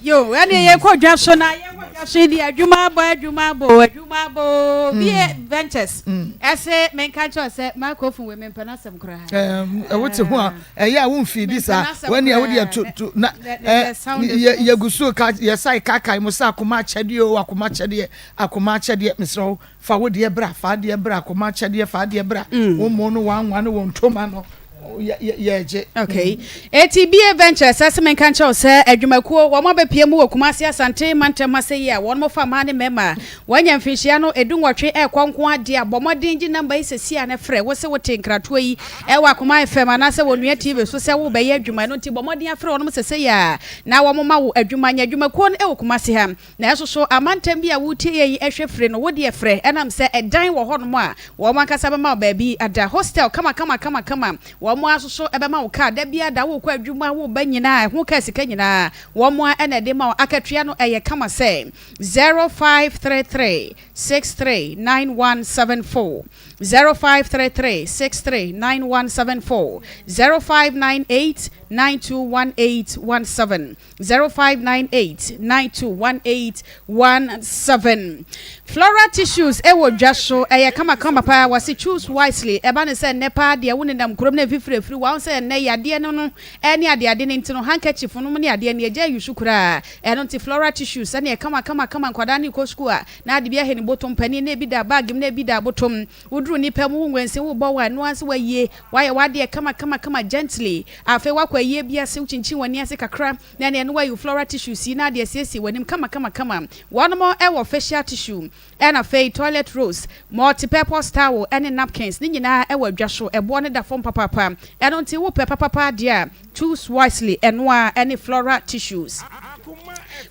Yo, ɛne yɛkɔ dwa so na yɛkɔ dwa so yi deɛ adwuma abɔ adwuma abɔ adwuma abɔ bie mm. ventures mm. ɛsɛ menka nkyɛw sɛ microphone wei mempɛ no asɛm koraa wote ho a ɛyɛ a womfii di saa wani a wode atutu na yɛgu so ka yɛsae kakae mo sɛ akoma akyɛdeɛ o akoma akyɛdeɛ akoma akyɛdeɛ mesrɛ wo fa wo deɛ bra fa deɛ bra akoma akyɛdeɛ fa deɛ bra mm. wo mo no wanwa ne wo ntoma no yɛgye. Okay. Eti BA Ventures ɛsɛ menka nkyerɛ wo sɛ adwumakuo wɔn abɛpie mu wɔ Kumasi Asante mantam ha sɛ yi a wɔn fa mmaa ne mmarima a wɔanya mfinhyia no edunwɔtwe ɛrekɔ nko adeɛ a bɔ mmɔden gye namba yi sɛsi a na frɛ wo se wote nkratoɔ yi ɛwɔ Akoma FM anaasɛ wɔ Nua TV so sɛ worebɛyɛ adwuma ɛno nti bɔ mmɔden afrɛ wɔn sɛsɛ yi a na wɔn ma wo adwuma nyɛ adwumakuo no ɛwɔ Kumasi ha. Nanso so amantam bi a woretie yɛn yi hwɛ firi no? Wo deɛ frɛ, ɛnam sɛ ɛdan wɔ hɔnom a wɔn ankasa bɛma wo baabi ada, hostel kamakama kamakama, wɔn ara nso so bɛma wo kaa da biara da, worekɔ adwuma, woreba nyinaa, ɛho kaa sika nyinaa, wɔn ara na ɛde ma wo. Akatua no, ɛyɛ kama sɛ 0533 63 9174, 0533 63 9174, 0598 921817. 0598 9218 17 Floral tissues ɛwɔ dwa so ɛyɛ kamakama paa wɔse choose wisely ɛba ne sɛ nnɛ paa deɛ wo nenam kurom na mfifiri afiri wo ahu sɛ nnɛ yadeɛ no no ɛne adeade no nti no handkerchief nom ne adeɛ no yɛgya ayusu koraa ɛno nti floral tissues ɛne kamakama kama nkwadaa no rekɔ sukuu a na ade bi ahɛ ne botom panin na ebi da bag mu na ebi da abotom woduru nipa mu wo nwense wobɔ wo a ɛno ara nso wayie Woayɛ w'adeɛ kama kama kama gently, afei woakɔ ayie bi ase, wokyinkyin w'ani ase kakra na ɛneɛ na woayi wo floral tissues yi na ade asiesie w'anim kama kama kama. Wɔnom wɔ facial tissue ɛna afei toilet rolls, multi purpose towel ɛne napkins, ne nyinaa ɛwɔ adwa so, ɛboɔ no da fam papaapa. Ɛno nti wopɛ papapa adeɛ a, choose wisely, ɛno ara ɛne floral tissues.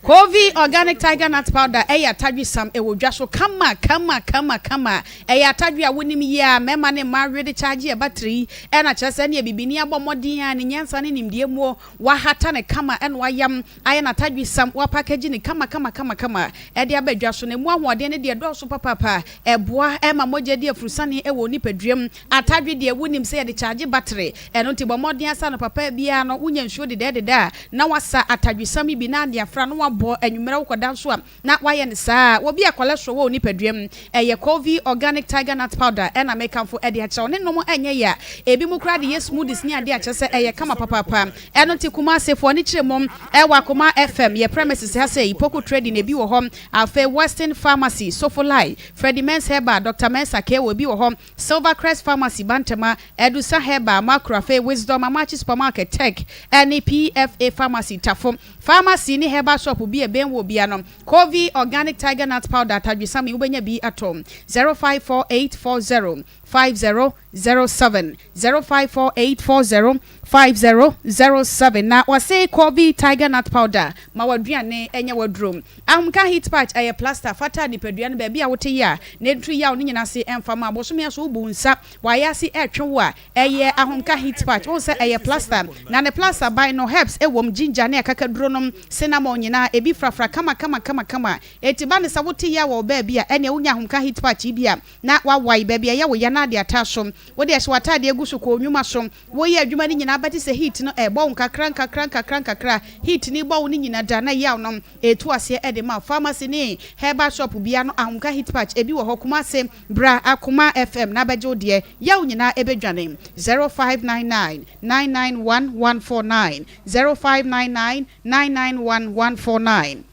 Covey Organic Tiger Nut Powder yɛ atadwesam, ɛwɔ dwa so kama kama kama kama. Ɛyɛ atadwe a wonim yie a mmarima ne mmaa we de kyaagye yɛ battery yi, ɛna kyerɛ sɛ ɛneɛ bibini abɔ mmɔden a ne nyansa ne nimdeɛ muo, wahata no kama ɛna wayam ayɛ no atadwesam, wapakagyi no kama kama kama kama ɛde aba dwa so. Na ɛmu ahoɔden no deɛ ɛdɔɔso papaapa, ɛboa ɛma mogya di afurusane ɛwɔ onipadua mu. Atadwe deɛ wonim sɛ yɛde kyaagye battery, ɛno nti bɔ mmɔden ara sɛ anɔpa pa biara no wonya nsuo dedɛɛdedɛ a na wasa atadwesam yi bi na ade afra na wabɔ anwummerɛ wokɔda nso a na wayɛ no saa. Obi a cholesterol wɔ wo nipadua mu, ɛyɛ Covey Organic Tiger Nut Powder na mekamfo de akyerɛ wo. Ne nom nyɛ ya, ebinom koraa de yɛ smoothies ne adeɛ a kyerɛ sɛ ɛyɛ kama papaapa. Ɛno nti Kumasefoɔ ne kyerɛ mu wɔ Akoma FM yɛ premises ha sei, Poku Trading ebi wɔ hɔ, afei Western Pharmacy, Sofolai, Freddie Mens Herbal, Doctor Mensah KO ebi wɔ hɔ, Silvercrest Pharmacy, Bantama, Adusa Herbal, Makro, afei Wisdom Amakye Supermarket, Tech, ne PFA Pharmacy, Tafo Pharmacy ne herbal shop bi a ɛbɛn wo bia no, Covey Organic Tiger Nut Powder, Atadwesam yi wobɛnya bi atɔ. 054840 5007, 054840 5007. Na wɔse Covey Tiger Nut Powder ma w'aduane nyɛ w'aduro. Ahomka Heat Patch ɛyɛ plaster fata nipadua no baabi a wote yea na ɛntu yaw no nyina ase ɛmfa ma. Bosome aso wobu wo nsa, w'ayaase ɛretwe wo a, ɛyɛ Ahomka Heat Patch. Wohu sɛ ɛyɛ plaster na ne plaster ban no herbs ɛwom, ginger ne akakaduro nom, cinnamon nyinaa ebi frafra kama kama kama kama. Enti ba no sɛ wote yea wɔ wo baabi a, ɛneɛ wonya Ahomka Heat Patch yi bi a na woawae baabi a ɛyɛ wo ya na ade ataa so. Wode ɛhyɛ w'ataadeɛ gu so kɔ wo nwuma so. Woreyɛ adwuma no nyinaa bɛte sɛ heat no ɛrebɔ wo nkakra nkakra nkakra nkakra. Heat no rebɔ wo no nyina da na yaw no retu aseɛ de ma wo. Pharmacy ne herbal shop biara no Ahomka heat patch ebi wɔ hɔ. Kumase, bra Akoma FM na bɛgye wo deɛ. Yaw nyinaa ɛbɛdwane. 0599 991 149 0599 991 149.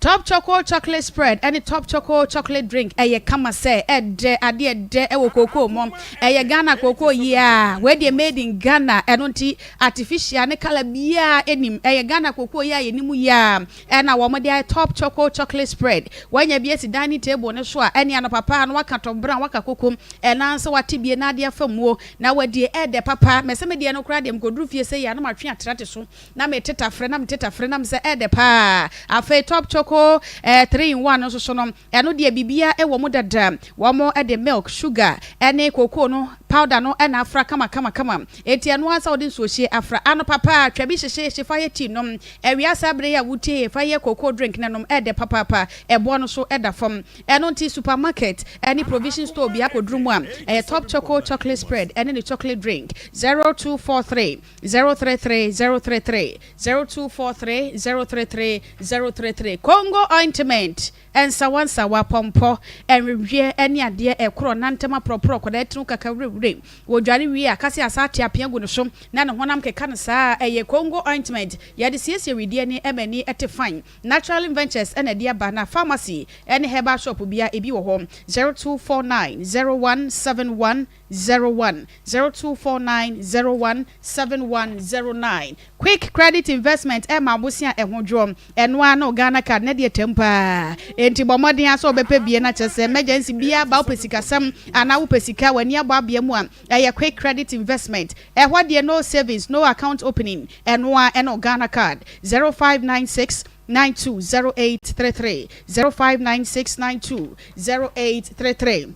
Top Choco Chocolate Spread ne Top Choco Chocolate Drink ɛyɛ kama sɛ ɛdɛ adeɛ ɛdɛ ɛwɔ kookoo mu. Ɛyɛ Ghana kookoo yi a, wei deɛ made in Ghana, ɛno nti artificial ne colour biara ɛnim. Ɛyɛ Ghana kookoo yi a yɛnim yi a ɛna wɔn de ayɛ Top Choco Chocolate Spread. Wanya bi asi dining table no so a, ɛne anɔpa paa no waka tɔbran, waka koko, ɛna nso wate bie na ade afa muo na wadie ɛdɛ papa. Mɛsɛ me deɛ no koraa deɛ mekɔduru fie sɛ yi a na matwe atrate so Na me teta frɛ na me teta frɛ na me sɛ ɛɛdɛ paa. Afei top choco eh, 3 in 1 no nso so no, ɛno deɛ biribiara ɛwɔ mu dada. Wɔn de milk, sugar ɛne cocoa no powder no na afra kama kama kama. Enti ɛno ara sɛ wode nsuohyeɛ afra. Anɔpa paa, twa bi hyehyeehye fa yɛ tea nom. Awia saa bere yi a wotie yi, fa yɛ cocoa drink na nom. Ɛɛdɛ papaapa. Ɛboɔ no nso da fam. Ɛno nti supermarket ne provision store biara kɔduru mu a, ɛyɛ Top Choco Chocolate Spread ne ne chocolate drink. 0243 033 033, 0243 033 033. Congo Ointment, nsawansawa, pɔmpɔ, nweweɛ ne adeɛ ɛkorɔ nantam aprɔprɔ kɔdaa tiri ho kakawirewire. Wɔdware wie a, kase asa ate apea gu ne so na ne honam keka no saa. Ɛyɛ Congo Ointment, yɛde siesie wedeɛ ani ma ani te fann. Natural Ventures na ɛde aba na pharmacy ne herbal shop biara ebi wɔ hɔ. 0249 0171 01, 0249 01 7109. Quick Credit Investment ɛma abosea a ɛho dwoɔ. Ɛno ara ne wo Ghana card na ɛdeɛ tam paa. Enti bɔ mmɔden ara sɛ wobɛpɛ bie na kyerɛ sɛ emergency biara ba wopɛ sikasɛm anaa wopɛ sika w'ani abɔ abea mu a ɛyɛ Quick Credit Investment. Ɛhɔ deɛ no savings, no account opening. Ɛno ara ne wo Ghana card. 0596 920833, 0596 920833.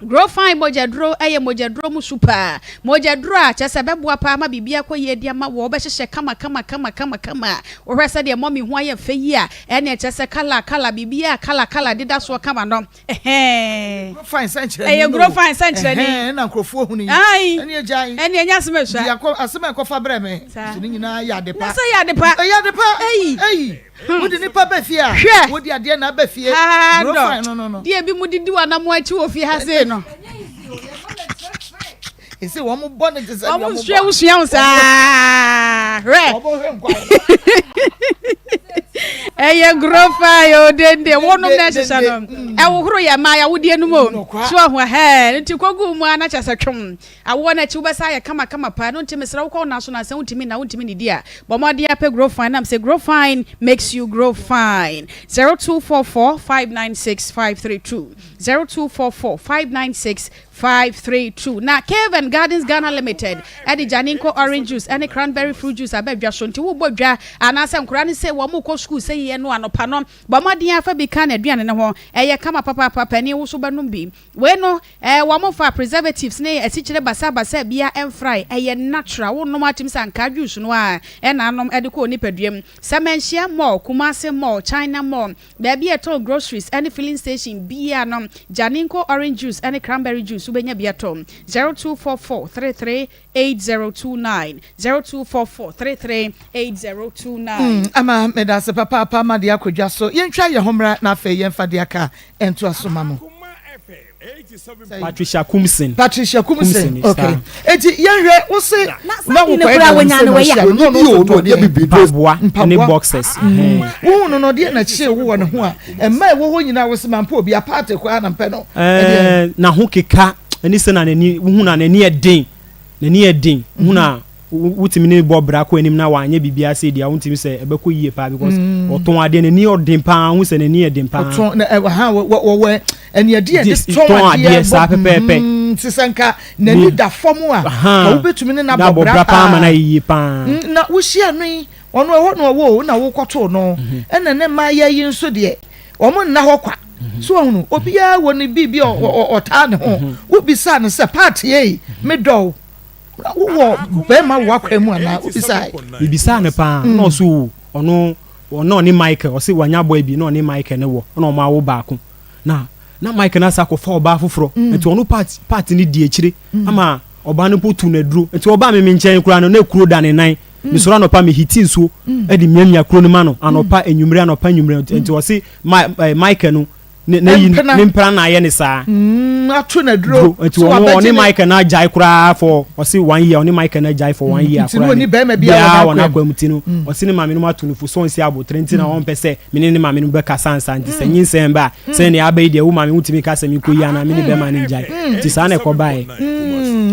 Grofine mogyaduro yɛ mogyaduro mu su paa. Mogyaduro a kyerɛ sɛ ɛbɛboa paa ma biribi akɔ yie de ama wo. Wobɛhyehyɛ kama kama kama kama kama. Wohwɛ sɛdeɛ mummy ho ayɛ fɛ yi a, ɛnneɛ kyerɛ sɛ colour colour biribiara a colour colour deda soɔ kama no. Ɛhɛɛ. Grofine sɛnkyerɛnne Ɛyɛ no o. Grofine sɛnkyerɛnne. Ɛhɛɛ ɛna nkurɔfoɔ hunu yi. Ae. Ɛnneɛ gyae. Ɛnneɛ ɛnyɛ asɛm a ɛsua. Deɛ akɔ asɛm a ɛkɔfa brɛ me. Saa. So ne nyinaa yɛ adepa. Na sɛ ɛyɛ adepa. Ɛyɛ adepa. Ei. Ei. Wode nipa ba fie a. Hwɛ. Wode adeɛ na aba fie. Haa Grow dɔ. fine no no no. Deɛ ebi mu didi wɔ anam akyi wɔ fie ha sei no. Ese wɔn bɔ ne te sɛ deɛ Wɔn wɔn sua wosua wo saa. Hwɛ. Wɔn hwɛ nkwa. Ɛyɛ grow fine o dende wonom na ɛhyehyɛ no. Mm. Ɛwohoro yɛ mmaa yɛawodeɛ no mu o. So ahu ɛhɛn nti kogu mu a na kyɛ sɛ twom. Awoɔ no akyi wobɛsan ayɛ kama kama paa ɛno nti mesrɛ wo kɔ wo nan so na sɛ wontumi nna wontumi nnidi a bɔ mmɔden ara pɛ grow fine nam sɛ grow fine makes you grow fine 0244 596 532 0244 596 532 Na Cave and Gardens Ghana Limited ɛde Janinko orange juice ɛne cranberry fruit juice aba dwa so nti wobɔ dwa anaasɛ nkwadaa no sɛ wɔn kɔ sukuu sɛ yɛ no anɔpa no bɔ mmɔden ara fa bi ka n'aduane no ho ɛyɛ kama papaapa panin wo so bɛnom bi Wei no eh wɔn fa preservatives ne asikyire basabasa bia mfrae, ɛyɛ natural, wo nom a tumi sɛ ankaa juice no ara ɛna anom de kɔ wo nipadua mu. Sɛmɛnhyia mall, Kumasi mall, China mall, baabi a yɛtɔn groceries ne filling station biara no, Janinko orange juice ne cranberry juice wobɛnya bi atɔ. 0244 33 8029, 0244 33 8029. Mm, ama medase papaapa ma de akɔ dwa so. Yɛntwa yɛn ho mmra na afei yɛmfa de aka ntoa so ma mo. Patricia Kumsin. Patricia Kumsin, okay. Eti yɛnhwɛ wo se na ne wokɔyɛ koraa wɔnya galamsey no na wɔyɛ. ɔhyia no na ɔno nso tɔ deɛ. Mpaboa ne boxers. Wohu no no deɛ na kyee wo wɔ ne ho a ɛma ɛwɔ hɔ nyinaa wo se mampɛ obi apaate koraa na mpɛ no. Ɛɛ na ho keka ɛne sɛ na n'ani wohu na n'ani yɛ den n'ani yɛ den wohu na wotumi ne bɔ bra kɔ anim na wanyɛ biribiara sɛ deɛ wontumi sɛ ɛbɛkɔ yie paa because mm. ɔtɔn adeɛ n'ani ɔden paa wohu sɛ n'ani yɛ den paa. Ɔtɔn na ɛwɔ ha wɔwɔ ɛni ɛdi ɛde tɔn adeɛ saa pɛpɛɛpɛ. Mm, ti sɛ nka n'ani da fam a ka wobɛtumi ne n'abɔ bra paa ma na yie paa. Mm, na wohyia no yi ɔno ɛhɔ na ɔwɔ o na wokɔtoo no mhm. ɛna ne mmaayɛ yi nso deɛ wɔn nna hɔ kwa mhm. so ɔhunu obiara wɔ ne biribi ɔtaa ne ho mhm. wobisaa no sɛ paati ei medɔw wowɔ bɛrima wɔ akwan mu anaa wobisaa mebisaa no paa na ɔso ɔno ɔno ɔne Michael ɔse wanya boy bi na ɔne Michael ne wɔ ɔna ɔmo awo baako na na Michael na asa akɔfa ɔbaa foforɔ mm. nti ɔno part part ne di akyire mm. ama ɔbaa no mpo tu n'aduro nti ɔbaa mi mi nkyɛn koraa no na ekuro da ne nan mm. mesɔrɔ anɔpa mi hiti nsuo ɛde miamia kuro no ma no anɔpa enyimire anɔpa enyimire nti ɔse ma Michael no ne ne yi ne mpena na ayɛ ne saa. Mm, ato na duro. Nti ɔno ɔne Michael na agyae koraa for ɔse one year ɔne Michael na agyae for one year koraa. Nti ne bɛrima biara wɔ n'akwan mu ti no mm. ɔse ne maame no ato no fo so ɔnsi abotere nti na mm. ɔmpɛ sɛ me ne ne maame no bɛkasa nsa nti sɛ mm. nyinsɛn ba a sɛ nea aba yi deɛ wo maame wotumi ka sɛ mekɔ yi anaa me ne bɛrima no ngyae nti saa na ɛkɔ baeɛ.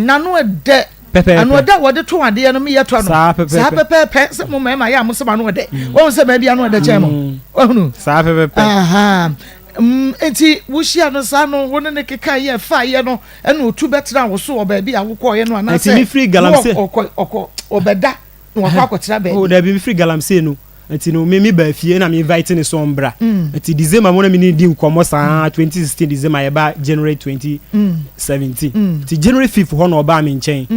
N'ano ɛdɛ. Pɛpɛɛpɛ. Ano ɛdɛ a wɔde to adeɛ no meyɛ tɔ no. Saa pɛpɛɛpɛ. Saa pɛpɛɛpɛ sɛ mo mmarima yɛ a mo sɛ mo ano ɛdɛ. Mm. Wɔn sɛ baabi ano ɛdɛ kyɛn mo. Mm. Wɔhunu. Saa pɛpɛɛpɛ. Aha. Mm, nti wohyia no saa no wo ne ne keka yɛ fa yɛ no ɛna otu bɛtena wo so wɔ baabi a wokɔɔyɛ no anaasɛ nti mefiri galamsey ɔkɔ ɔkɔ ɔbɛda na wakɔ akɔtena baabi. Oh dabi mefiri galamsey no. Nti no me me baa fie na me invite ne sɛ ɔmbra. Nti December mu na me ne no di nkɔmmɔ saa 2016 December yɛba January 2017. Nti January 5th hɔ na ɔbaa me nkyɛn.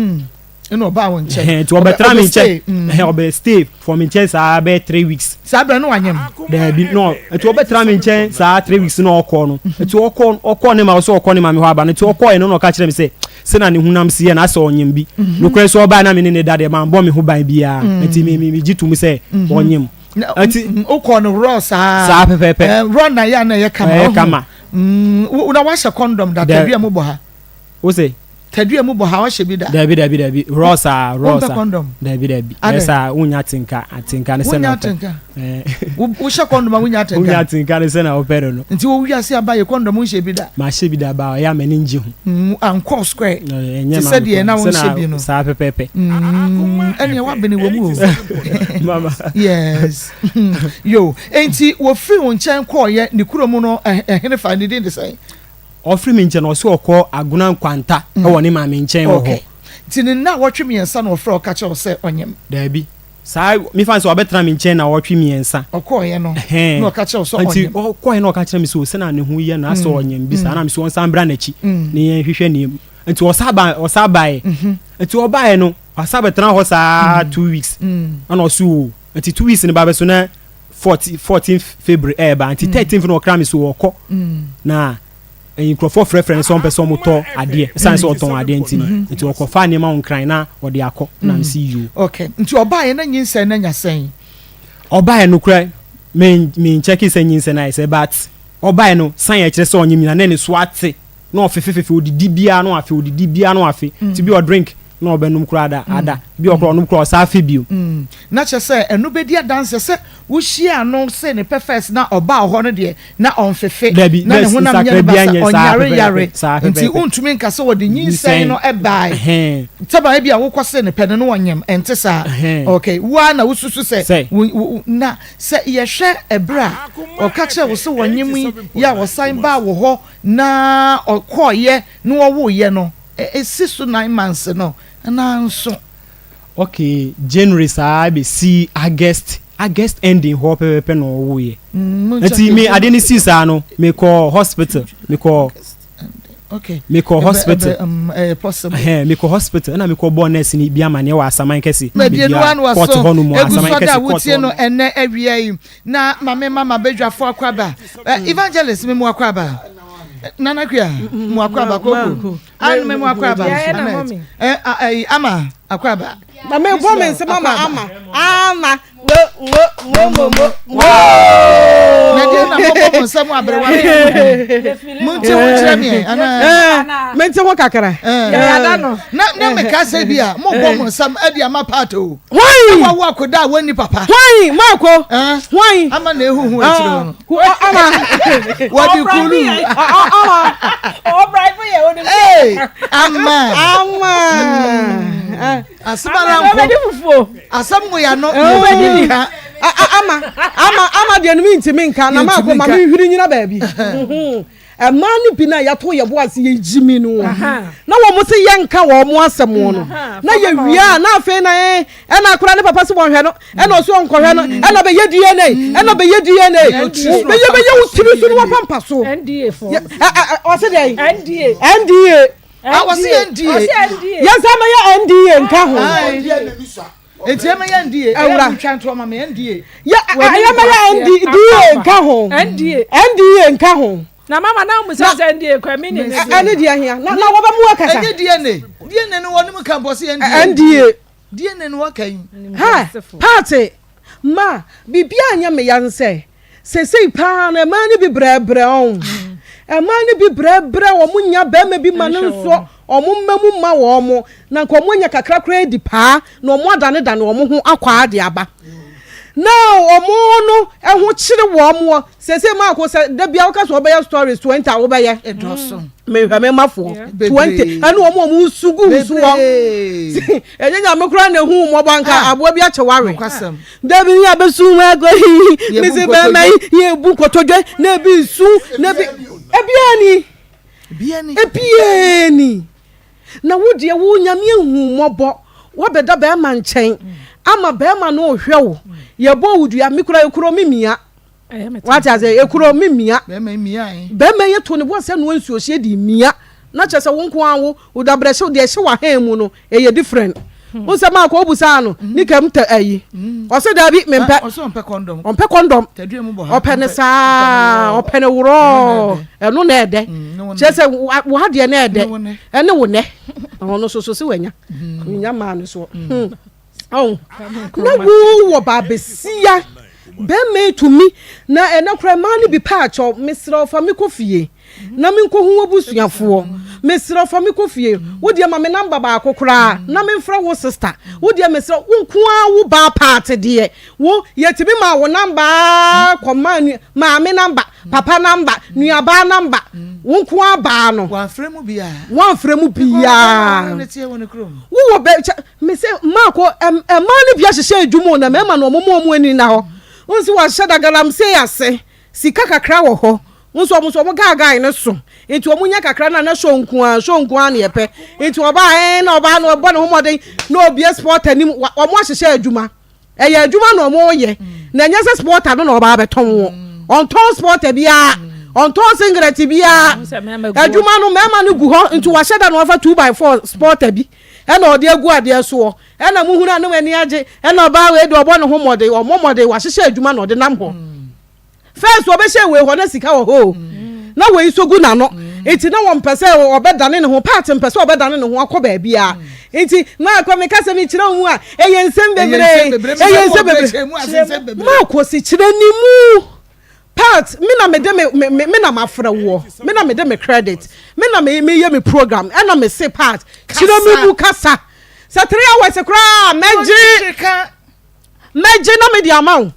Ɛna ɔbaa wo nkyɛn. Nti ɔbɛtra me nkyɛn. Ɔbɛ stay for me nkyɛn saa bɛyɛ 3 weeks. Saa berɛ no wanyem? Daabi no nti ɔbɛtra me nkyɛn saa 3 weeks na ɔkɔ no. Nti ɔkɔ ɔkɔ ne ma ɔsɛ ɔkɔ ne maame hɔ aba no nti ɔkɔɛ no na ɔka kyerɛ me sɛ sɛ na ne honam si yɛ na asɛ ɔnyem bi. Nokorɛ sɛ ɔbae na me ne ne da deɛ mambɔ me ho ban biara nti me me megye tom sɛ ɔnyem. Nti wokɔɔ no raw saa? Saa pɛpɛɛpɛ. Raw na yɛ a na ɛyɛ kama. Ɛyɛ kama. Na wahyɛ kɔndɔm da tadua mu bɔ ha? Wo se? Tadua mu bɔ ha wahyɛ bi da? Dabi dabi dabi raw saa raw saa. Wompɛ kɔndɔm? Dabi dabi. Ɛyɛ saa wonya atenka atenka ne sɛ na wopɛ. Wonya atenka? Wohyɛ kɔndɔm a wonya atenka? Wonya atenka ne sɛ na wopɛ no no. Nti wo wiase aba yɛ kɔndɔm wonhyɛ bi da? Mahyɛ bi da ba ɔyɛ a m'ani ngye ho. Ankɔ square. Te sɛ deɛ na wonhyɛ bi no. Saa pɛpɛpɛ. Ɛneɛ wabene wɔ mu o. Mama. Yes. Yo, enti wɔfiri wo nkyɛn kɔɔyɛ ne kuro mu no ɛhene fa ne din de sɛn? Ɔfiri me nkyɛn no ɔse ɔkɔ Agona Nkwanta wɔ ne maame nkyɛn wɔ hɔ. Nti ne nnawɔtwe mmiɛnsa na ɔfrɛ ɔka kyerɛ wo sɛ ɔnyem? Daabi. Saa mefa no sɛ ɔbɛtena me nkyɛn nnawɔtwe mmiɛnsa. Ɔkɔeɛ no na ɔka kyerɛ wo sɛ ɔnyem? Nti ɔkɔeɛ na ɔka kyerɛ me sɛ o sɛnea ne ho yɛ no asɛ ɔnyem bi saa na mese ɔnsan mbra n'akyi na yɛnhwehwɛ nea mu. Nti ɔsan ba ɔsan baeɛ. Nti ɔbaeɛ no ɔsan bɛtena hɔ saa 2 weeks ɛna ɔse o nti 2 weeks no ba bɛso na 14 February ɛɛba nti 13th na ɔkra me so ɔkɔ na nkurɔfoɔ frɛfrɛ no sɛ ɔmpɛ sɛ ɔmotɔ adeɛ ɛsiane sɛ ɔtɔn adeɛ nti no nti ɔkɔfa nneɛma wɔ nkran na ɔde akɔ na mesi yoo. Okay nti ɔbaeɛ na nyinsɛn no anya sɛn? Ɔbaeɛ no kora me me nkyɛke sɛ nyinsɛn ayɛ sɛ but ɔbaeɛ no san ɛkyerɛ sɛ ɔnyem nyina na ne so ate na ɔfefefefe odidi biara na wafe odidi biara na wafe nti bi ɔdrink na ɔbɛnom koraa da ada bi ɔkoraa ɔnom koraa ɔsan afe bio. Na kyerɛ sɛ ɛno bɛdi adanseɛ sɛ wohyiaa no see ne pɛ first na ɔbaa hɔ no deɛ na ɔnfefe Dabi, na ne honam nyɛ nsakra no biara basa nyɛ saa ɔnyare pɛpɛɛpɛ yare saa nti pɛpɛɛpɛ. wontumi nka sɛ wɔde nyinsɛn no bae Ɛhɛn. sɛba ebia wokɔ see ne pɛ no na ɔnyem ɛnte saa Ɛhɛn. okay wo ara na wosusu sɛ Sɛ. wo wo na sɛ yɛhwɛ ɛberɛ a ɔka kyerɛɛ wo sɛ ɔnyem yi yɛ a ɔsan baa wo hɔ na ɔkɔeɛ na ɔwoeɛ no ɛsi so 9 months no nanso. Okay, January saa bɛsi August, August ending hɔ pɛpɛpɛ na ɔwoeɛ. Nti me adeɛ no sii saa no, mekɔɔ hospital, mekɔɔ Okay. Mekɔ hospital. Ɛyɛ possible. Ɛhɛn, mekɔ hospital ɛna mekɔ bɔɔ nurse ni bi amaneɛ wɔ Asaman kɛse. Mɛdie no ano Court aso hɔ nom, egu Asaman so da kɛse court wotie hɔ no nom. ɛnɛ awia yi na mame ma mabadwafo akɔ aba. Evangelist me mu akɔ aba. Nana Kua mu akɔ aba koko. An me mu akɔ aba. Annette. Eh, eh, ama akɔ aba. Na me bɔ me nsɛm ama ama ama wo wo wo mo mo wo. Na deɛ na mobɔ mo nsɛm aberewa mo nti ho kyerɛ me anaa. Me nti ho kakra. Na na meka sɛ bi a mobɔ mo nsɛm adi ama part o. Hwan? Na wawo akoda a wɔnni papa. Hwan? Marco. Hwan? Ama na ehuhu akyire hɔ no. Ama. Wɔde kulu. Ama. Ɔbraibo yɛ onim. Ee ama. Ama. Asɛm ara nko. Asɛm wo ya no. Wobɛdi nka. Ama ama ama deɛ no mi ntumi nka na maako ma mi nhwiri nyina baabi. Mmaa no bi no a yɛato yɛn bo ase yɛgyimi no na wɔn se yɛnka wɔn asɛm no na yɛwie a na afei na ɛɛ ɛna akora ne papa se wɔnhwɛ no ɛna ɔso ɔnkɔhwɛ no ɛna bɛyɛ DNA ɛna bɛyɛ DNA bɛyɛ bɛyɛ wo tiri so no wɔpampa so ɔse deɛ NDA NDA ɔse NDA yɛnsa mɛyɛ NDA nka ho. Eti ɛmɛ yɛ NDA. Awura. Ɛyɛ ntwa ntoɔ ma me NDA. Yɛ ɛyɛ mɛ yɛ NDA nka ho. NDA. NDA nka ho. Na mama na mo sɛ sɛ NDA kɔ ɛmi ne ne. Ɛne deɛ hia na na wɔbɛ mu akasa. Ɛnyɛ DNA. DNA no wɔn mu ka mpɔ sɛ NDA. NDA. DNA no wɔka yi. Ha paati ma biribi anyɛ me ya nsɛ Seesei paa no, mmaa no bi brɛbrɛ wɔn. Mmaa no bi brɛbrɛ wɔn nya barima bi ma no nsɔ wɔn mma mu ma wɔn, na nka wɔn anya kakra koraa adi paa, na wɔn adanedane wɔn ho akɔ ade aba. Na wɔn no ho kyere wɔn wɔ seesei maako sɛ da bia woka sɛ wɔbɛyɛ stories 20 a wobɛyɛ. Mehwɛ me mafoɔ 20 ɛne wɔn a wɔn su gu so wɔ. Ɛnyɛ nyame koraa na ehu mmɔbɔ anka ah. aboa bi akyɛ wawe. Dabi ni abesu mu akɔ yi mesi bɛrima yi yɛ ebu nkotodwe na ebi nsu na ebi ebiara ni ebiara ni na wo deɛ wo nyame ehu mmɔbɔ wabɛda bɛrima nkyɛn. Ama bɛrima no rehwɛ wo. Yɛbɔ wo dua, me kura ekuro me mia. Wate ase, ekuro me mia. Bɛrima yi to ne bo sɛ noa nsuo hyeɛ de mia. Na kyerɛ sɛ wo nko ara wo, wo dabrɛ hyew, deɛ ɛhyɛ w'ahan mu no, ɛyɛ different. Hmm. Wo sɛ maakɔ wobusaa no, hmm. ne kam tɛ ayi. Hmm. Ɔse daabi, mempɛ. Ɔmpɛ kɔndɔm. Ɔmpɛ kɔndɔm. Ɔpɛ ne saa, ɔpɛ ne worɔɔ. Ɛno na ɛdɛ. Kyerɛ sɛ w'adeɛ na ɛdɛ. Ɛne wo nɛ. Ɔno nso so se wanya. Nya maa no soɔ. Ɔn. Na wo wɔ baabesia. Bɛrima yi tumi na ɛnɛ koraa mmaa no bi pɛ akyɛw. Mesrɛ wo fa me kɔ fie na menkɔhu w'abusuafoɔ. Mesrɛ wo fa me kɔ fie. Wo deɛ ma me namba baako koraa na memfrɛ wo sista. Wo deɛ mesrɛ wo nko ara wo baa paate deɛ wo yɛtumi maa wo namba ara kɔmaa nua maame namba, papa namba, nuabaa namba. Wo nko ara baa no. Wamfrɛ mu biara. Wamfrɛ mu biara. Wowɔ bɛ kyɛ Me se Marko, mmaa no bi ahyehyɛ adwuma o, na mmarima no wɔn wɔn ani nna hɔ. Wohu sɛ wɔahyɛ da galamsey ase, sika kakra wɔ hɔ. Wohu sɛ wɔn nso wɔn gaagae no so, nti wɔn nya kakra no a na show nko ara, show nko ara na yɛpɛ. Nti ɔbaa ɛɛ na ɔbaa no ɔbɔ ne ho mmɔden na obie sport anim, wɔn ahyehyɛ adwuma. Ɛyɛ adwuma na wɔreyɛ na ɛnyɛ sɛ spɔta no na ɔba abɛtɔn wɔ. Ɔntɔn spɔta biara, ɔntɔn singlet biara. Adwuma no mmarima no gu hɔ nti wahyɛ da na wafa 2 by 4 spɔta bi ɛna ɔde agu adeɛ soɔ. Ɛna muhunu a na wɔn ani agye ɛna ɔbaa wei deɛ ɔbɔ ne ho mmɔden, ɔmmɔ mmɔden wahyehyɛ adwuma na ɔde nam hɔ. First ɔbɛhyɛ wei hɔ na sika wɔ hɔ o na wei nso gu n'ano nti na wɔmpɛ sɛ ɔbɛdane ne ho part mpɛ sɛ ɔbɛdane ne ho akɔ baabi a nti maakɔ meka sɛ mekyerɛ wo mu a ɛyɛ nsɛm bebree ɛyɛ nsɛm bebree maakɔ si kyerɛ ne mu part me na mede me me me na mafrɛ woɔ me na mede me credit me na me meyɛ me program ɛna me se part kyerɛ me mu kasa sɛ 3 hours koraa mɛgye Mɛgye na mede ama wo.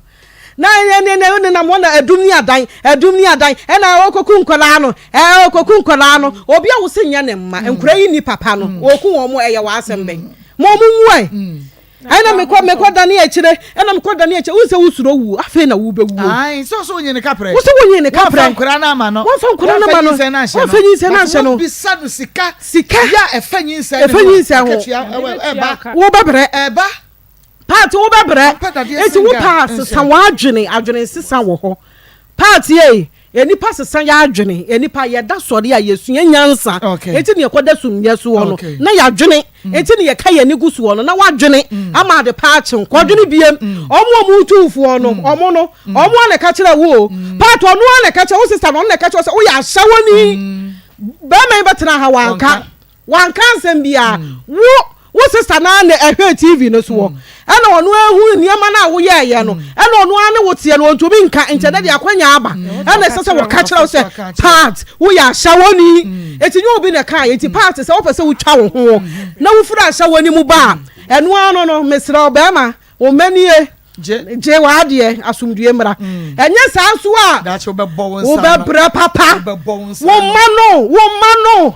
Na ɛne ne nenam hɔ na adum ne adan, adum ne adan, ɛna ɔkɔku nkwadaa no, ɛɛ ɔkɔku nkwadaa no. Obi a wose nyɛ ne mma, mm. nkwadaa yi ni papa no, mm. ɔku wɔn mo ɛyɛ w'asɛm bɛn. Ma ɔmo nwu ɛ. Mm. Ɛna mekɔ mekɔ dane akyire, ɛna mekɔ dane akyire, wosɛ wosuro wuo, afei na wobɛwuo. Ayi, sɛ ɔsɛ wonyi ne kaprɛ. Wosɛ wonyi ne kaprɛ. Wɔnfa nkwadaa no ama no. Wɔnfa nkwadaa no ama no. Wɔnfa nyinsɛn no anhyɛ no. Wɔbisa no sika. Sika. Yɛ ɛfɛ nyinsɛn. Ɛfɛ nyinsɛn ho. Ɛba. Wobɛbrɛ. Ɛba. Paati wo bɛbrɛ eti wo paa sesa w'adwene adwene nsesa wɔ hɔ paati ei enipa sesa y'adwene enipa yɛda sɔre a yɛsua nyansa eti ne yɛkɔda sumyɛ soɔ no na y'adwene eti ne yɛka yɛn ani gu soɔ no na w'adwene ama ade paa kyew kɔdwene biem ɔmo ɔmo tuufoɔ no ɔmo no ɔmo a na ɛka kyerɛ wo o paati ɔno a na ɛka kyerɛ wo sista no ɔno na ɛka kyerɛ wo sɛ woyɛ ahyɛwoni bɛrima yi bɛtena ha wanka Wanka asɛm biara. Wo wo sista no ara na ɛhwɛɛ TV no soɔ. Ɛna ɔno ahu nneɛma no a woyɛɛyɛ no. Ɛna ɔno ara ne wo teɛ no, ɔntumi nka. Nti ɛnɛ deɛ akwanya aba. Ɛna ɛsɛ sɛ wɔka kyerɛ wo sɛ, Pat, woyɛ ahyɛwɔni. Nti nyɛ obi na ɛkaeɛ. Nti Pat, sɛ wopɛ sɛ wotwa wo ho na wofiri ahyɛwɔni mu ba a, ɛno ara no no, mesrɛ wo barima, wo mma nie. Gye w'adeɛ, asomdwoeɛ mmra. Ɛnyɛ saa nso a, wobɛbrɛ papa. Wo mma no, wo mma no.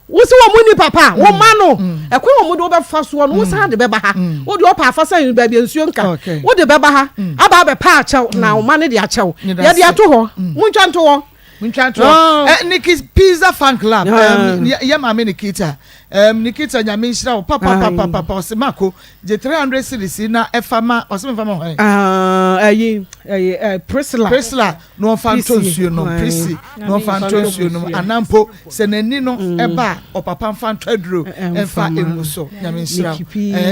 Wo se wɔn nni papa a, wo mma no, ɛkwan a wɔn de wo bɛfa soɔ no, wo san de bɛba ha. Wo deɛ ɔpɛ afa sɛ baabi a nsuo nka. Wo de bɛba ha, aba abɛpa akyɛw, na wo mma no de akyɛw. Yɛde ato hɔ. Montwa nto hɔ. Montwa nto hɔ. Eh, Nikki Pizza Fan Club. Um, yɛ maame Nikita. Um, Nikita nyame nhyira wo. Papa papa papa. Ɔse mako gye 300 cedis na ɛfa ma ɔse memfa ma hwan? Ah, ɛyi, ɛyi, eh, Priscilla. Priscilla na ɔmfa ntɔ nsuo nom. Prissy na ɔmfa ntɔ nsuo nom. Anaa mpo sɛ n'ani no mm. ɛba a ɔpapa mfa ntɔ aduro mfa emu so. Nyame nhyira wo.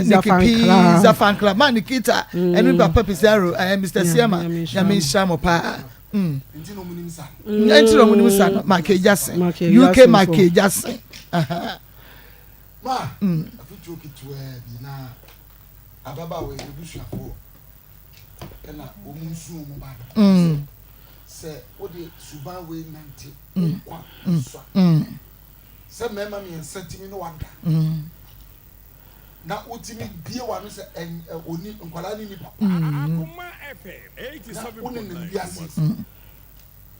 Nikki Pizza Fan Club. Ma Nikita ɛne mm. Papa Pizarro, eh, Mr. Siama. Nyame nhyira mo paa. Mm. Nti na ɔmo nim sa. Nti na ɔmo nim sa no. Michael Jackson. UK Michael Jackson. Ma, afutuo ketewaa bi na ababaawa yi abusuafoɔ ɛna wɔn nsu wɔn ba no. Mm. Sɛ wode suban wei nante mm. nkwa mm. sua. Sɛ mmarima mmiɛnsa tumi ne wada. Na wotumi bie w'ano sɛ oni nkwadaa ne ni papa. Na wone nam wiase.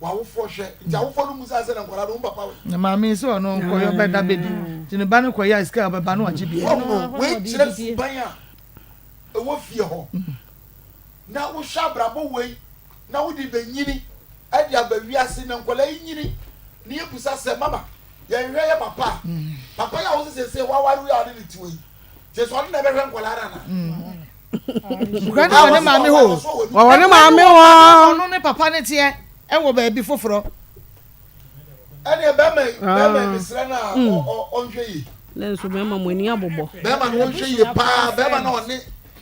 W'awofoɔ hwɛ nti awofoɔ no musa sɛ na nkwadaa no wɔn papa wɛ. Na maame yi sɛ ɔno nkɔyɛ ɔbɛda bɛdi nti ne ba no kɔyɛ a sika a ɔbɛba no wagye bi adi. Wɔn wei kyerɛ suban a ɛwɔ fie hɔ na wohwɛ abrabɔ wei na wode bɛnyini de aba wiase na nkwadaa yi nyini na yɛbusa sɛ mama yɛnhwɛ yɛ papa a papa yi a wose seesei waware yi a ɔne ne te wɔ yi kyerɛ sɛ ɔno na ɛbɛhwɛ nkwadaa no anaa? Nkura no wɔ ne maame hɔ o. Wɔwɔ ne maame hɔ. Ɔno ne papa ne teɛ ɛwɔ baabi foforɔ. Ɛneɛ bɛrima yi bɛrima yi mesrɛ no a ɔnhwɛ yie. Ne nso bɛrima mo ani abobɔ. Bɛrima no ɔnhwɛ yie paa bɛrima no ɔne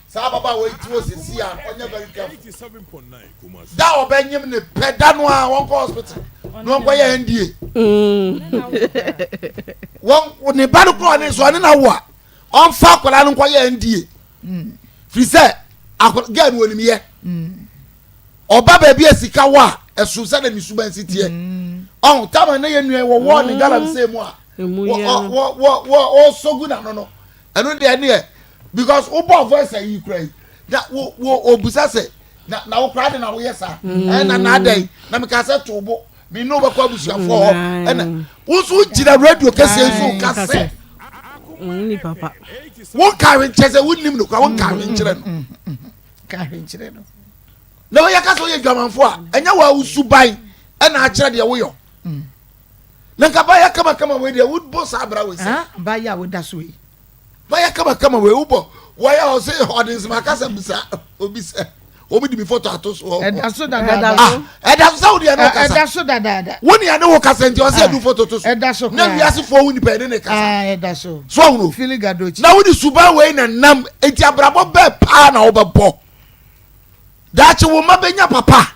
saa ababaawa yi te hɔ sisi a ɔnyɛ very careful. Da a ɔbɛnyem ne pɛ da no a wɔnkɔ hospital na wɔnkɔ yɛ NDA. Wɔn ne ba no kora ɔne so ɔne na wo a ɔnfa akwadaa no nkɔ yɛ NDA. Firi sɛ akwadaa girl no wɔnim yɛ. Ɔba baabi a sika wɔ a ɛso sɛ na ne suban si teɛ. Ɔho tama ne yɛ nua wɔ wɔɔ ne galamsey mu a wɔ wɔ wɔ ɔsɔ gu n'ano no. Ɛno deɛ ɛneɛ because wobɔ voice ayi kura yi na wo wo obusa sɛ na na wo kura de na woyɛ saa ɛna na adɛn na meka sɛ to bo me ne wobɛkɔ abusuafoɔ hɔ ɛna wo nso wogyina radio kɛseɛ nso ka sɛ wonka ahwenkyerɛ sɛ wonnim no kora wonka ahwenkyerɛ no na woyɛ ka sɛ woyɛ dwamanfoɔ a ɛnyɛ wo a wosuban ɛna akyerɛ deɛ woyɔ na nka bayɛ kamakama wei deɛ wobɔ saa bra wei sɛ bayɛ a woda so yi bayɛ kamakama wei wobɔ wɔyɛ ɔse ɔde nsɛm akasa bisa obi sɛ wɔn de mi foto ato so hɔ ɛda so dadaada ah ɛda so sɛ wo deɛ ne wo kasa ɛda so dadaada wo nea ne wo kasa nti ɔsɛ ɛdu foto to so ɛda so na wiase foɔ wo nipa ɛne ne kasa ɛda so so ɔhunu fili gadochi na wode suban wei na nam eti abrabɔ bɛɛ paa na wobɛbɔ Daakye wo mma bɛnya papa.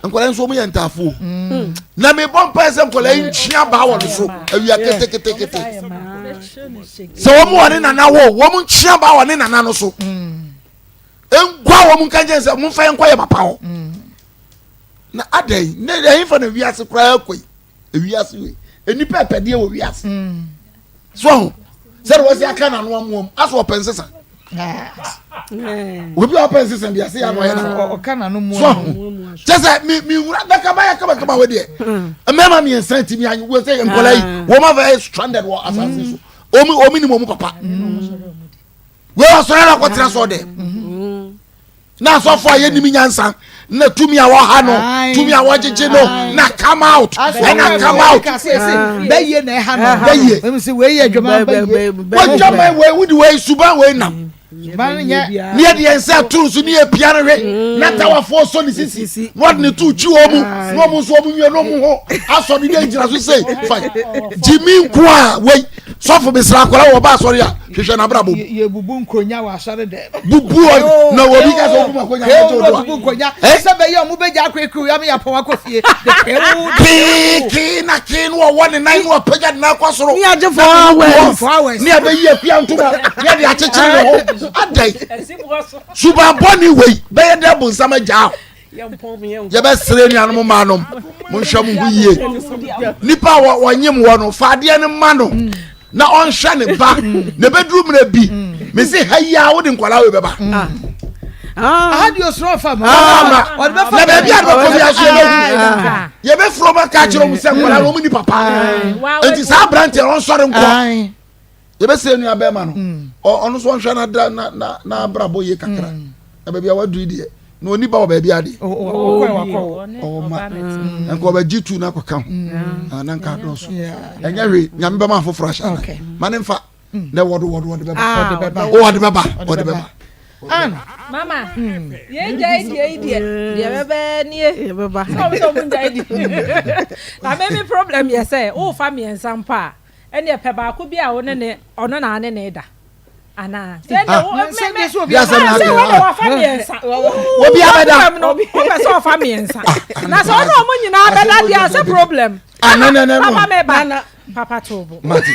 Nkwadaa nso wɔn yɛ ntaafoɔ. Mm. Na mebɔ mpae sɛ nkwadaa yi ntwe abaa wɔ ne so awia ketekete. Sɛ wɔn wɔ ne nana wɔ wɔn ntwe abaa wɔ ne nana no so. Mm. Ngua wɔn nka nkyɛn sɛ momfa yɛn nkɔ yɛ papa hɔ. Mm. Na adɛn ne ɛhefa na wiase koraa kɔ yi ewiase wei nnipa ɛpɛdeɛ wɔ wiase. So ahu sɛde wɔsi aka n'ano amoam aso ɔpɛ nsesa obi a ɔpɛ nsesa bi ase yɛ ano ɔyɛ na ɔka n'ano mu so ahu kyɛ sɛ mi mi wura daka ba yɛ kamakama wɔ deɛ hmm. mmarima mmiɛnsa ti mi anyi wɔ sɛ nkɔla yi ah. wɔn afa yɛ stranded wɔ asase so wɔn wɔn ni wɔn papa hmm. wei ɔsɔrɔ yɛrɛ akɔtena sɔ dɛ. Na asɔfo a yɛnim nyansa na tumi a wɔha no tumi a wɔgyegye no na come out ɛna come out. Bɛyie na ɛha no bɛyie. Wɔdwaman wei wodi wei suban wei nam. Ne yɛde yɛn nsa to nso ne yɛ pia no hwɛ na tawafoɔ sɔ ne sisi na wɔde ne to twi wɔn mu na wɔn nso wɔn nwie na wɔn ho asɔ ne deɛ gyina so sei fa gyimi nko a wei sɔfo mesra akwadaa wɔ ba asɔre a hwehwɛ n'abrabɔ mu. Yɛbubu nkonya wɔ asɔre dɛm. Bubu ɔ na obi ka sɛ obu ma konya na ɛgye odo a. Bubu nkonya sɛ bɛyɛ ɔmo bɛgya akɔ ekuru ya mi apɔn akɔ fie. Kee kee na kee no ɔwɔ ne nan no ɔpagya ne nan kɔ soro. Ne agye 4 hours. 4 hours. Ne abɛyi akua ntoma ne ɛde akyekyere ne ho adɛn. Suban bɔne wei bɛyɛ dɛ bonsam agyaa. Yɛbɛsrɛ nuanom mmaa nom monhwɛ mo ho yie. Nipa a wɔnyem wɔ no fa adeɛ no ma no na ɔnhwɛ ne ba na ɛbɛduru mmerɛ bi mese ha yi a wode nkwadaa wei bɛba. Ah. Aha deɛ osoro ɔfa ma. Na baabi a bɛkɔ bi aso yɛbɛhu yɛbɛfrɛ ɔma ka kyerɛ ɔmo sɛ nkwadaa no ɔmo ni papa nti saa aberanteɛ ɔnsɔre nkɔ. Yɛbɛsɛ nua bɛrima no mm. ɔno nso ɔnhwɛ na na na n'abrabɔ yie kakra mm. na baabi a waduru deɛ na ɔni ba wɔ baabi adeɛ ɔwɔ ma mm. nka ɔbɛgye tu na akɔka ho ah, na nka adɔɔso ɛnyɛ hwee nyame bɛma afoforɔ ahyɛ ana ma ne mfa na wɔde wɔde wɔde bɛba ah, wɔde bɛba wɔde bɛba. Ann. Mama, yɛn gya yi deɛ yi deɛ deɛ bɛbɛ nie. Yɛbɛba. Sɛ ɔmo sɛ ɔmo ngya yi deɛ. Na mɛmi problem yɛ sɛ, wofa mmiɛnsa mpo a, Ɛnneɛ pɛ baako bi a wo ne ne ɔno na ane ne da anaa sɛ ɛnna wo me me ah sɛ wɔn na wɔfa mmiɛnsa obi abɛda no wopɛ sɛ ɔfa mmiɛnsa na sɛ ɔne ɔmo nyinaa bɛda deɛ asɛ problem papa me ba papa tobo mati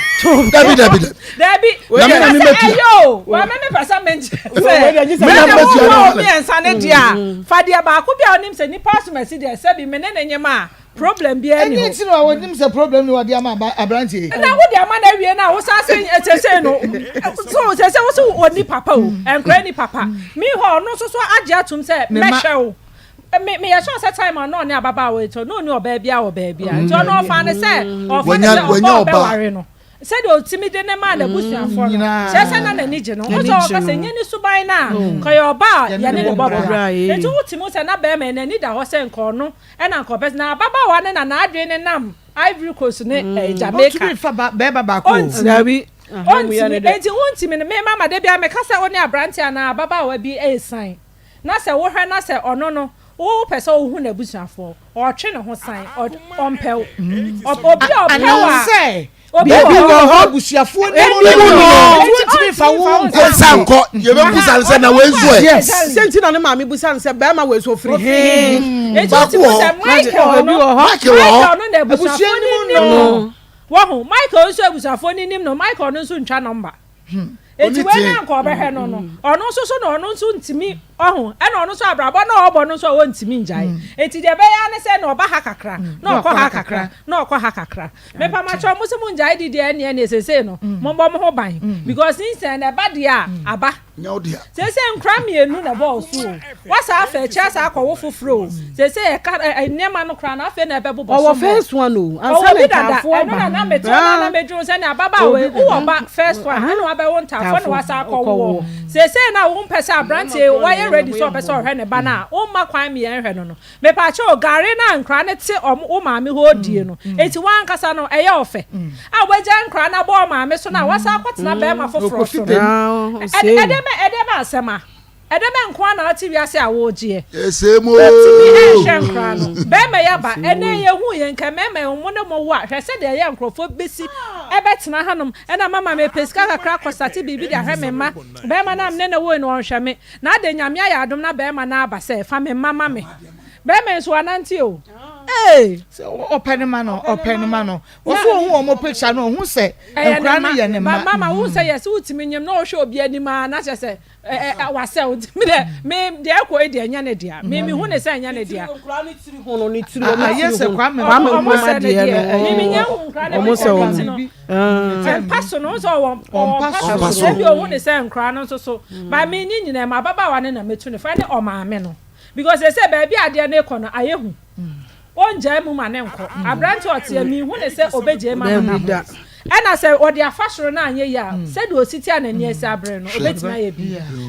dabi dabi dabi na me na me mɛtua ɛyɛ o wa me me pɛ sɛ me nkyɛn sɛ me na wo wɔ mmiɛnsa ne deɛ a fa deɛ baako bi a ɔnim sɛ nipa asomasi deɛ sɛbi me ne ne nyɛ ma a Problem biara ni hɔ. Ɛnyɛ nti na wɔnim sɛ problem ni wɔde ama aberanteɛ yi. Na wode ama no awie no a wosan se sese no so sese wo so ɔni papa o nkora ni papa. Meanwhile ɔno nso so agye atum sɛ mɛhwɛ wo. Me meyɛ sure sɛ time a na ɔne ababaawa yi tɔ na ɔni ɔbaa biara wɔ baabi a nti ɔno ɔfa ne sɛ ɔfa ne sɛ ɔba ɔbɛware no. Sɛdeɛ ɔtumi de no maa n'abusuafoɔ no, kyerɛ sɛ na n'ani gye no. Wo sɛ ɔka sɛ, nyɛ ne suban no a, nka ɔyɛ ɔbaa a yɛne no bɔ bra. Enti wotumi hu sɛ na barima yi n'ani da hɔ sɛ nka ɔno na nka ɔpɛ. Na ababaawa no na n'adwene nenam Ivory Coast ne Jamaica. Ɔntumi mfa barima baako o. Ɔntumi. Ɔntumi, enti wontumi no, me mama da biara meka sɛ wo ne aberante anaa ababaawa bi resan, na sɛ wohwɛ na sɛ ɔno no, wopɛ sɛ wohu n'abusuafoɔ, ɔtwe ne ho san, ɔmpɛ wo. Obi a ɔpɛ wo a, Obi wɔ hɔ abusuafoɔ nim no no wontumi nfa wo nkɔ nsa nkɔ yɛbɛbusa no sɛ na wei nso ɛ. Yes sɛ nti na ne maame busa no sɛ bɛrima wei nso ofiri he. Baako wɔ hɔ Michael no Michael wɔ hɔ no na abusuafoɔ no nim no wɔho Michael nso abusuafoɔ no nim no Michael no nso ntwa nɔmba. Enti wei na anka ɔbɛhwɛ no no, ɔno nso so na ɔno nso ntumi ɔho, ɛna ɔno nso abrabɔ na ɔbɔ no nso a ɔntumi ngyae. Enti deɛ ɛbɛyɛ ara ne sɛ na ɔba ha kakra, na ɔkɔ ha kakra, na ɔkɔ ha kakra. Mepamakyɛw mo se mo ngyae di deɛ ɛneɛ neɛ seesei no mombɔ mo ho ban because nyinsɛn no ɛba deɛ a aba. Seesei nkora mienu na ɛbɔɔ so o. W'asan afa akyi asan akɔ wo foforɔ o. Seesei ɛka ɛ nneɛma no koraa no afei na ɛbɛbobɔ so Ɔwɔ more. first one o. Ansa Ɔwɔ na bi dada. ntaafoɔ Ɛno ba. na na mete hɔ na na medwene sɛ nea ababaawa yi Ɔwɔ bi wowɔ dada. ba first one ɛna wabɛwo ntaafoɔ na Ntaafoɔ wasan akɔ ɔkɔ woɔ. woɔ. Seesei no a wompɛ sɛ aberanteɛ yi Mmarima korɔ na wayɛ ɛyɛ ne ready ho sɛ yɛ ɔpɛ sɛ mmɔbɔ. ɔhwɛ ne ba no a womma kwan ma yɛnhwɛ no no. Mepaakyɛw o, gare no a nkora no te ɔmo wo maame hɔ die no, enti w'ankasa no ɛyɛ wo fɛ a w'agyae nkora no abɔ wo maame so no a w'asan akɔtena bɛɛma foforɔ so no? Ɛdɛ bɛ ɛdɛ bɛ asɛm a? Ɛdɛ bɛ nkoa na wote wiase a woregyeɛ? Wontumi nhwɛ nkora no. Bɛɛma yi aba, ɛnɛ yi yɛhuu yɛn nka mɛɛma yi ɔmo ne mo wo a, hwɛ sɛdeɛ ɛyɛ nkorɔfoɔ bɛsi ɛbɛtena hanom, ɛna mama mepɛ sika kakra akɔstate biribi de ahwɛ me mma, bɛɛma no a mene no woe no ɔnhwɛ me. Na adɛn Nyame ayɛ adom na bɛɛma no aba sɛ fa me mma ma me. Bɛɛma yi nso wanante o ee. Sɛ ɔpɛ ne ma no ɔpɛ ne ma no wɔso ohun wɔn picture no ohun sɛ nkura no yɛ ne mma. Mama wohu sɛ yɛse wotumi nyem na ɔhwɛ obi anim aa na kyerɛ sɛ wasɛ wo nti me deɛ me deɛ ɛkɔ yi deɛ ɛnyɛ ne dea me mehu ne sɛ ɛnyɛ ne dea. Ayɛ sɛ Kwame Nkrumah deɛ no me menya hu nkura no picture bi nti no mpa so no sɛ ɔwɔ ɔmpa so ebi ohun ne sɛ nkura no nso so ba me ne nyinaa mu ababaawa no na metu ne fa ne ɔmaame no because sɛ baabi adeɛ no kɔ no ayɛ hu ɔngyae mu ma ne nkɔ aberante ɔteɛ mehu ne sɛ ɔbɛgyae mu ama no ɛna sɛ ɔde afa soro no anyɛ yie a sɛdeɛ ɔsi te a n'ani asi abere no ɔbɛtumi ayɛ bi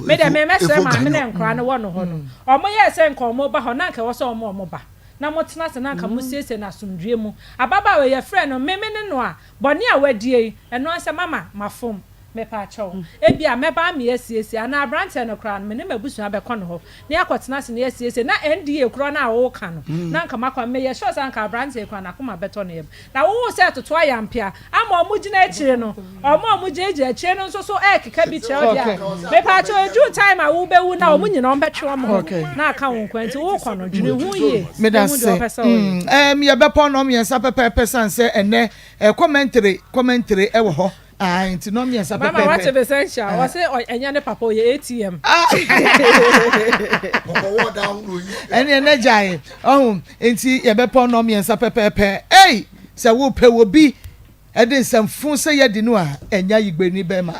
me deɛ memɛsrɛ maame ne nkora no wɔ no hɔ no ɔmo yɛɛ sɛ nka ɔmo ba hɔ na nka ɛwɔ sɛ ɔmo ɔmo ba na motena ase na anka mosiesie no asomdwoeɛ mu. Ababaawa yi, yɛfrɛɛ no, me me ne no a, bɔne a wadie yi, ɛno ara sɛ mama mafom, mepaakyɛw. Ebia mɛba ama yɛasiesie, anaa aberanteɛ no koraa no, me ne m'abusua bɛkɔ ne hɔ na yɛakɔtena ase na yɛasiesie, na NDA korɔ no a woreka no, na anka makɔ, meyɛ sure sɛ anka aberanteɛ yi koraa n'akoma bɛtɔ ne yam. Na wohu sɛ ɛtoto ayampea ama wɔn gyina akyire no, wɔn a wɔgyinagyina akyire no nso so ɛrekeka bi kyerɛ wo deɛ a, mepaakyɛw ɛduru time a wobɛwu no a, wɔn nyinaa wɔbɛtwe wɔn ho na aka wo nko, nti wokɔ no, dwene ho yie na hu deɛ wopɛ sɛ woyɛ. Ɛɛm yɛbɛpɔn nnɔnmiɛnsa pɛpɛɛpɛ sane sɛ ɛnnɛ commentary commentary wɔ hɔ. Ah, nti no mmiɛnsa pɛpɛɛpɛ. Mama wate Vicentia, ah. ɔse ɛnyɛ ne papa ɔyɛ ATM. Ah. Ɛne ɛnɛ gyae, ɔho, nti yɛbɛpɔ no mmiɛnsa pɛpɛɛpɛ. Ei, sɛ wopɛ wɔ bi ɛde nsɛmfo sɛ yɛdi no a, ɛnya yigbeni bɛma.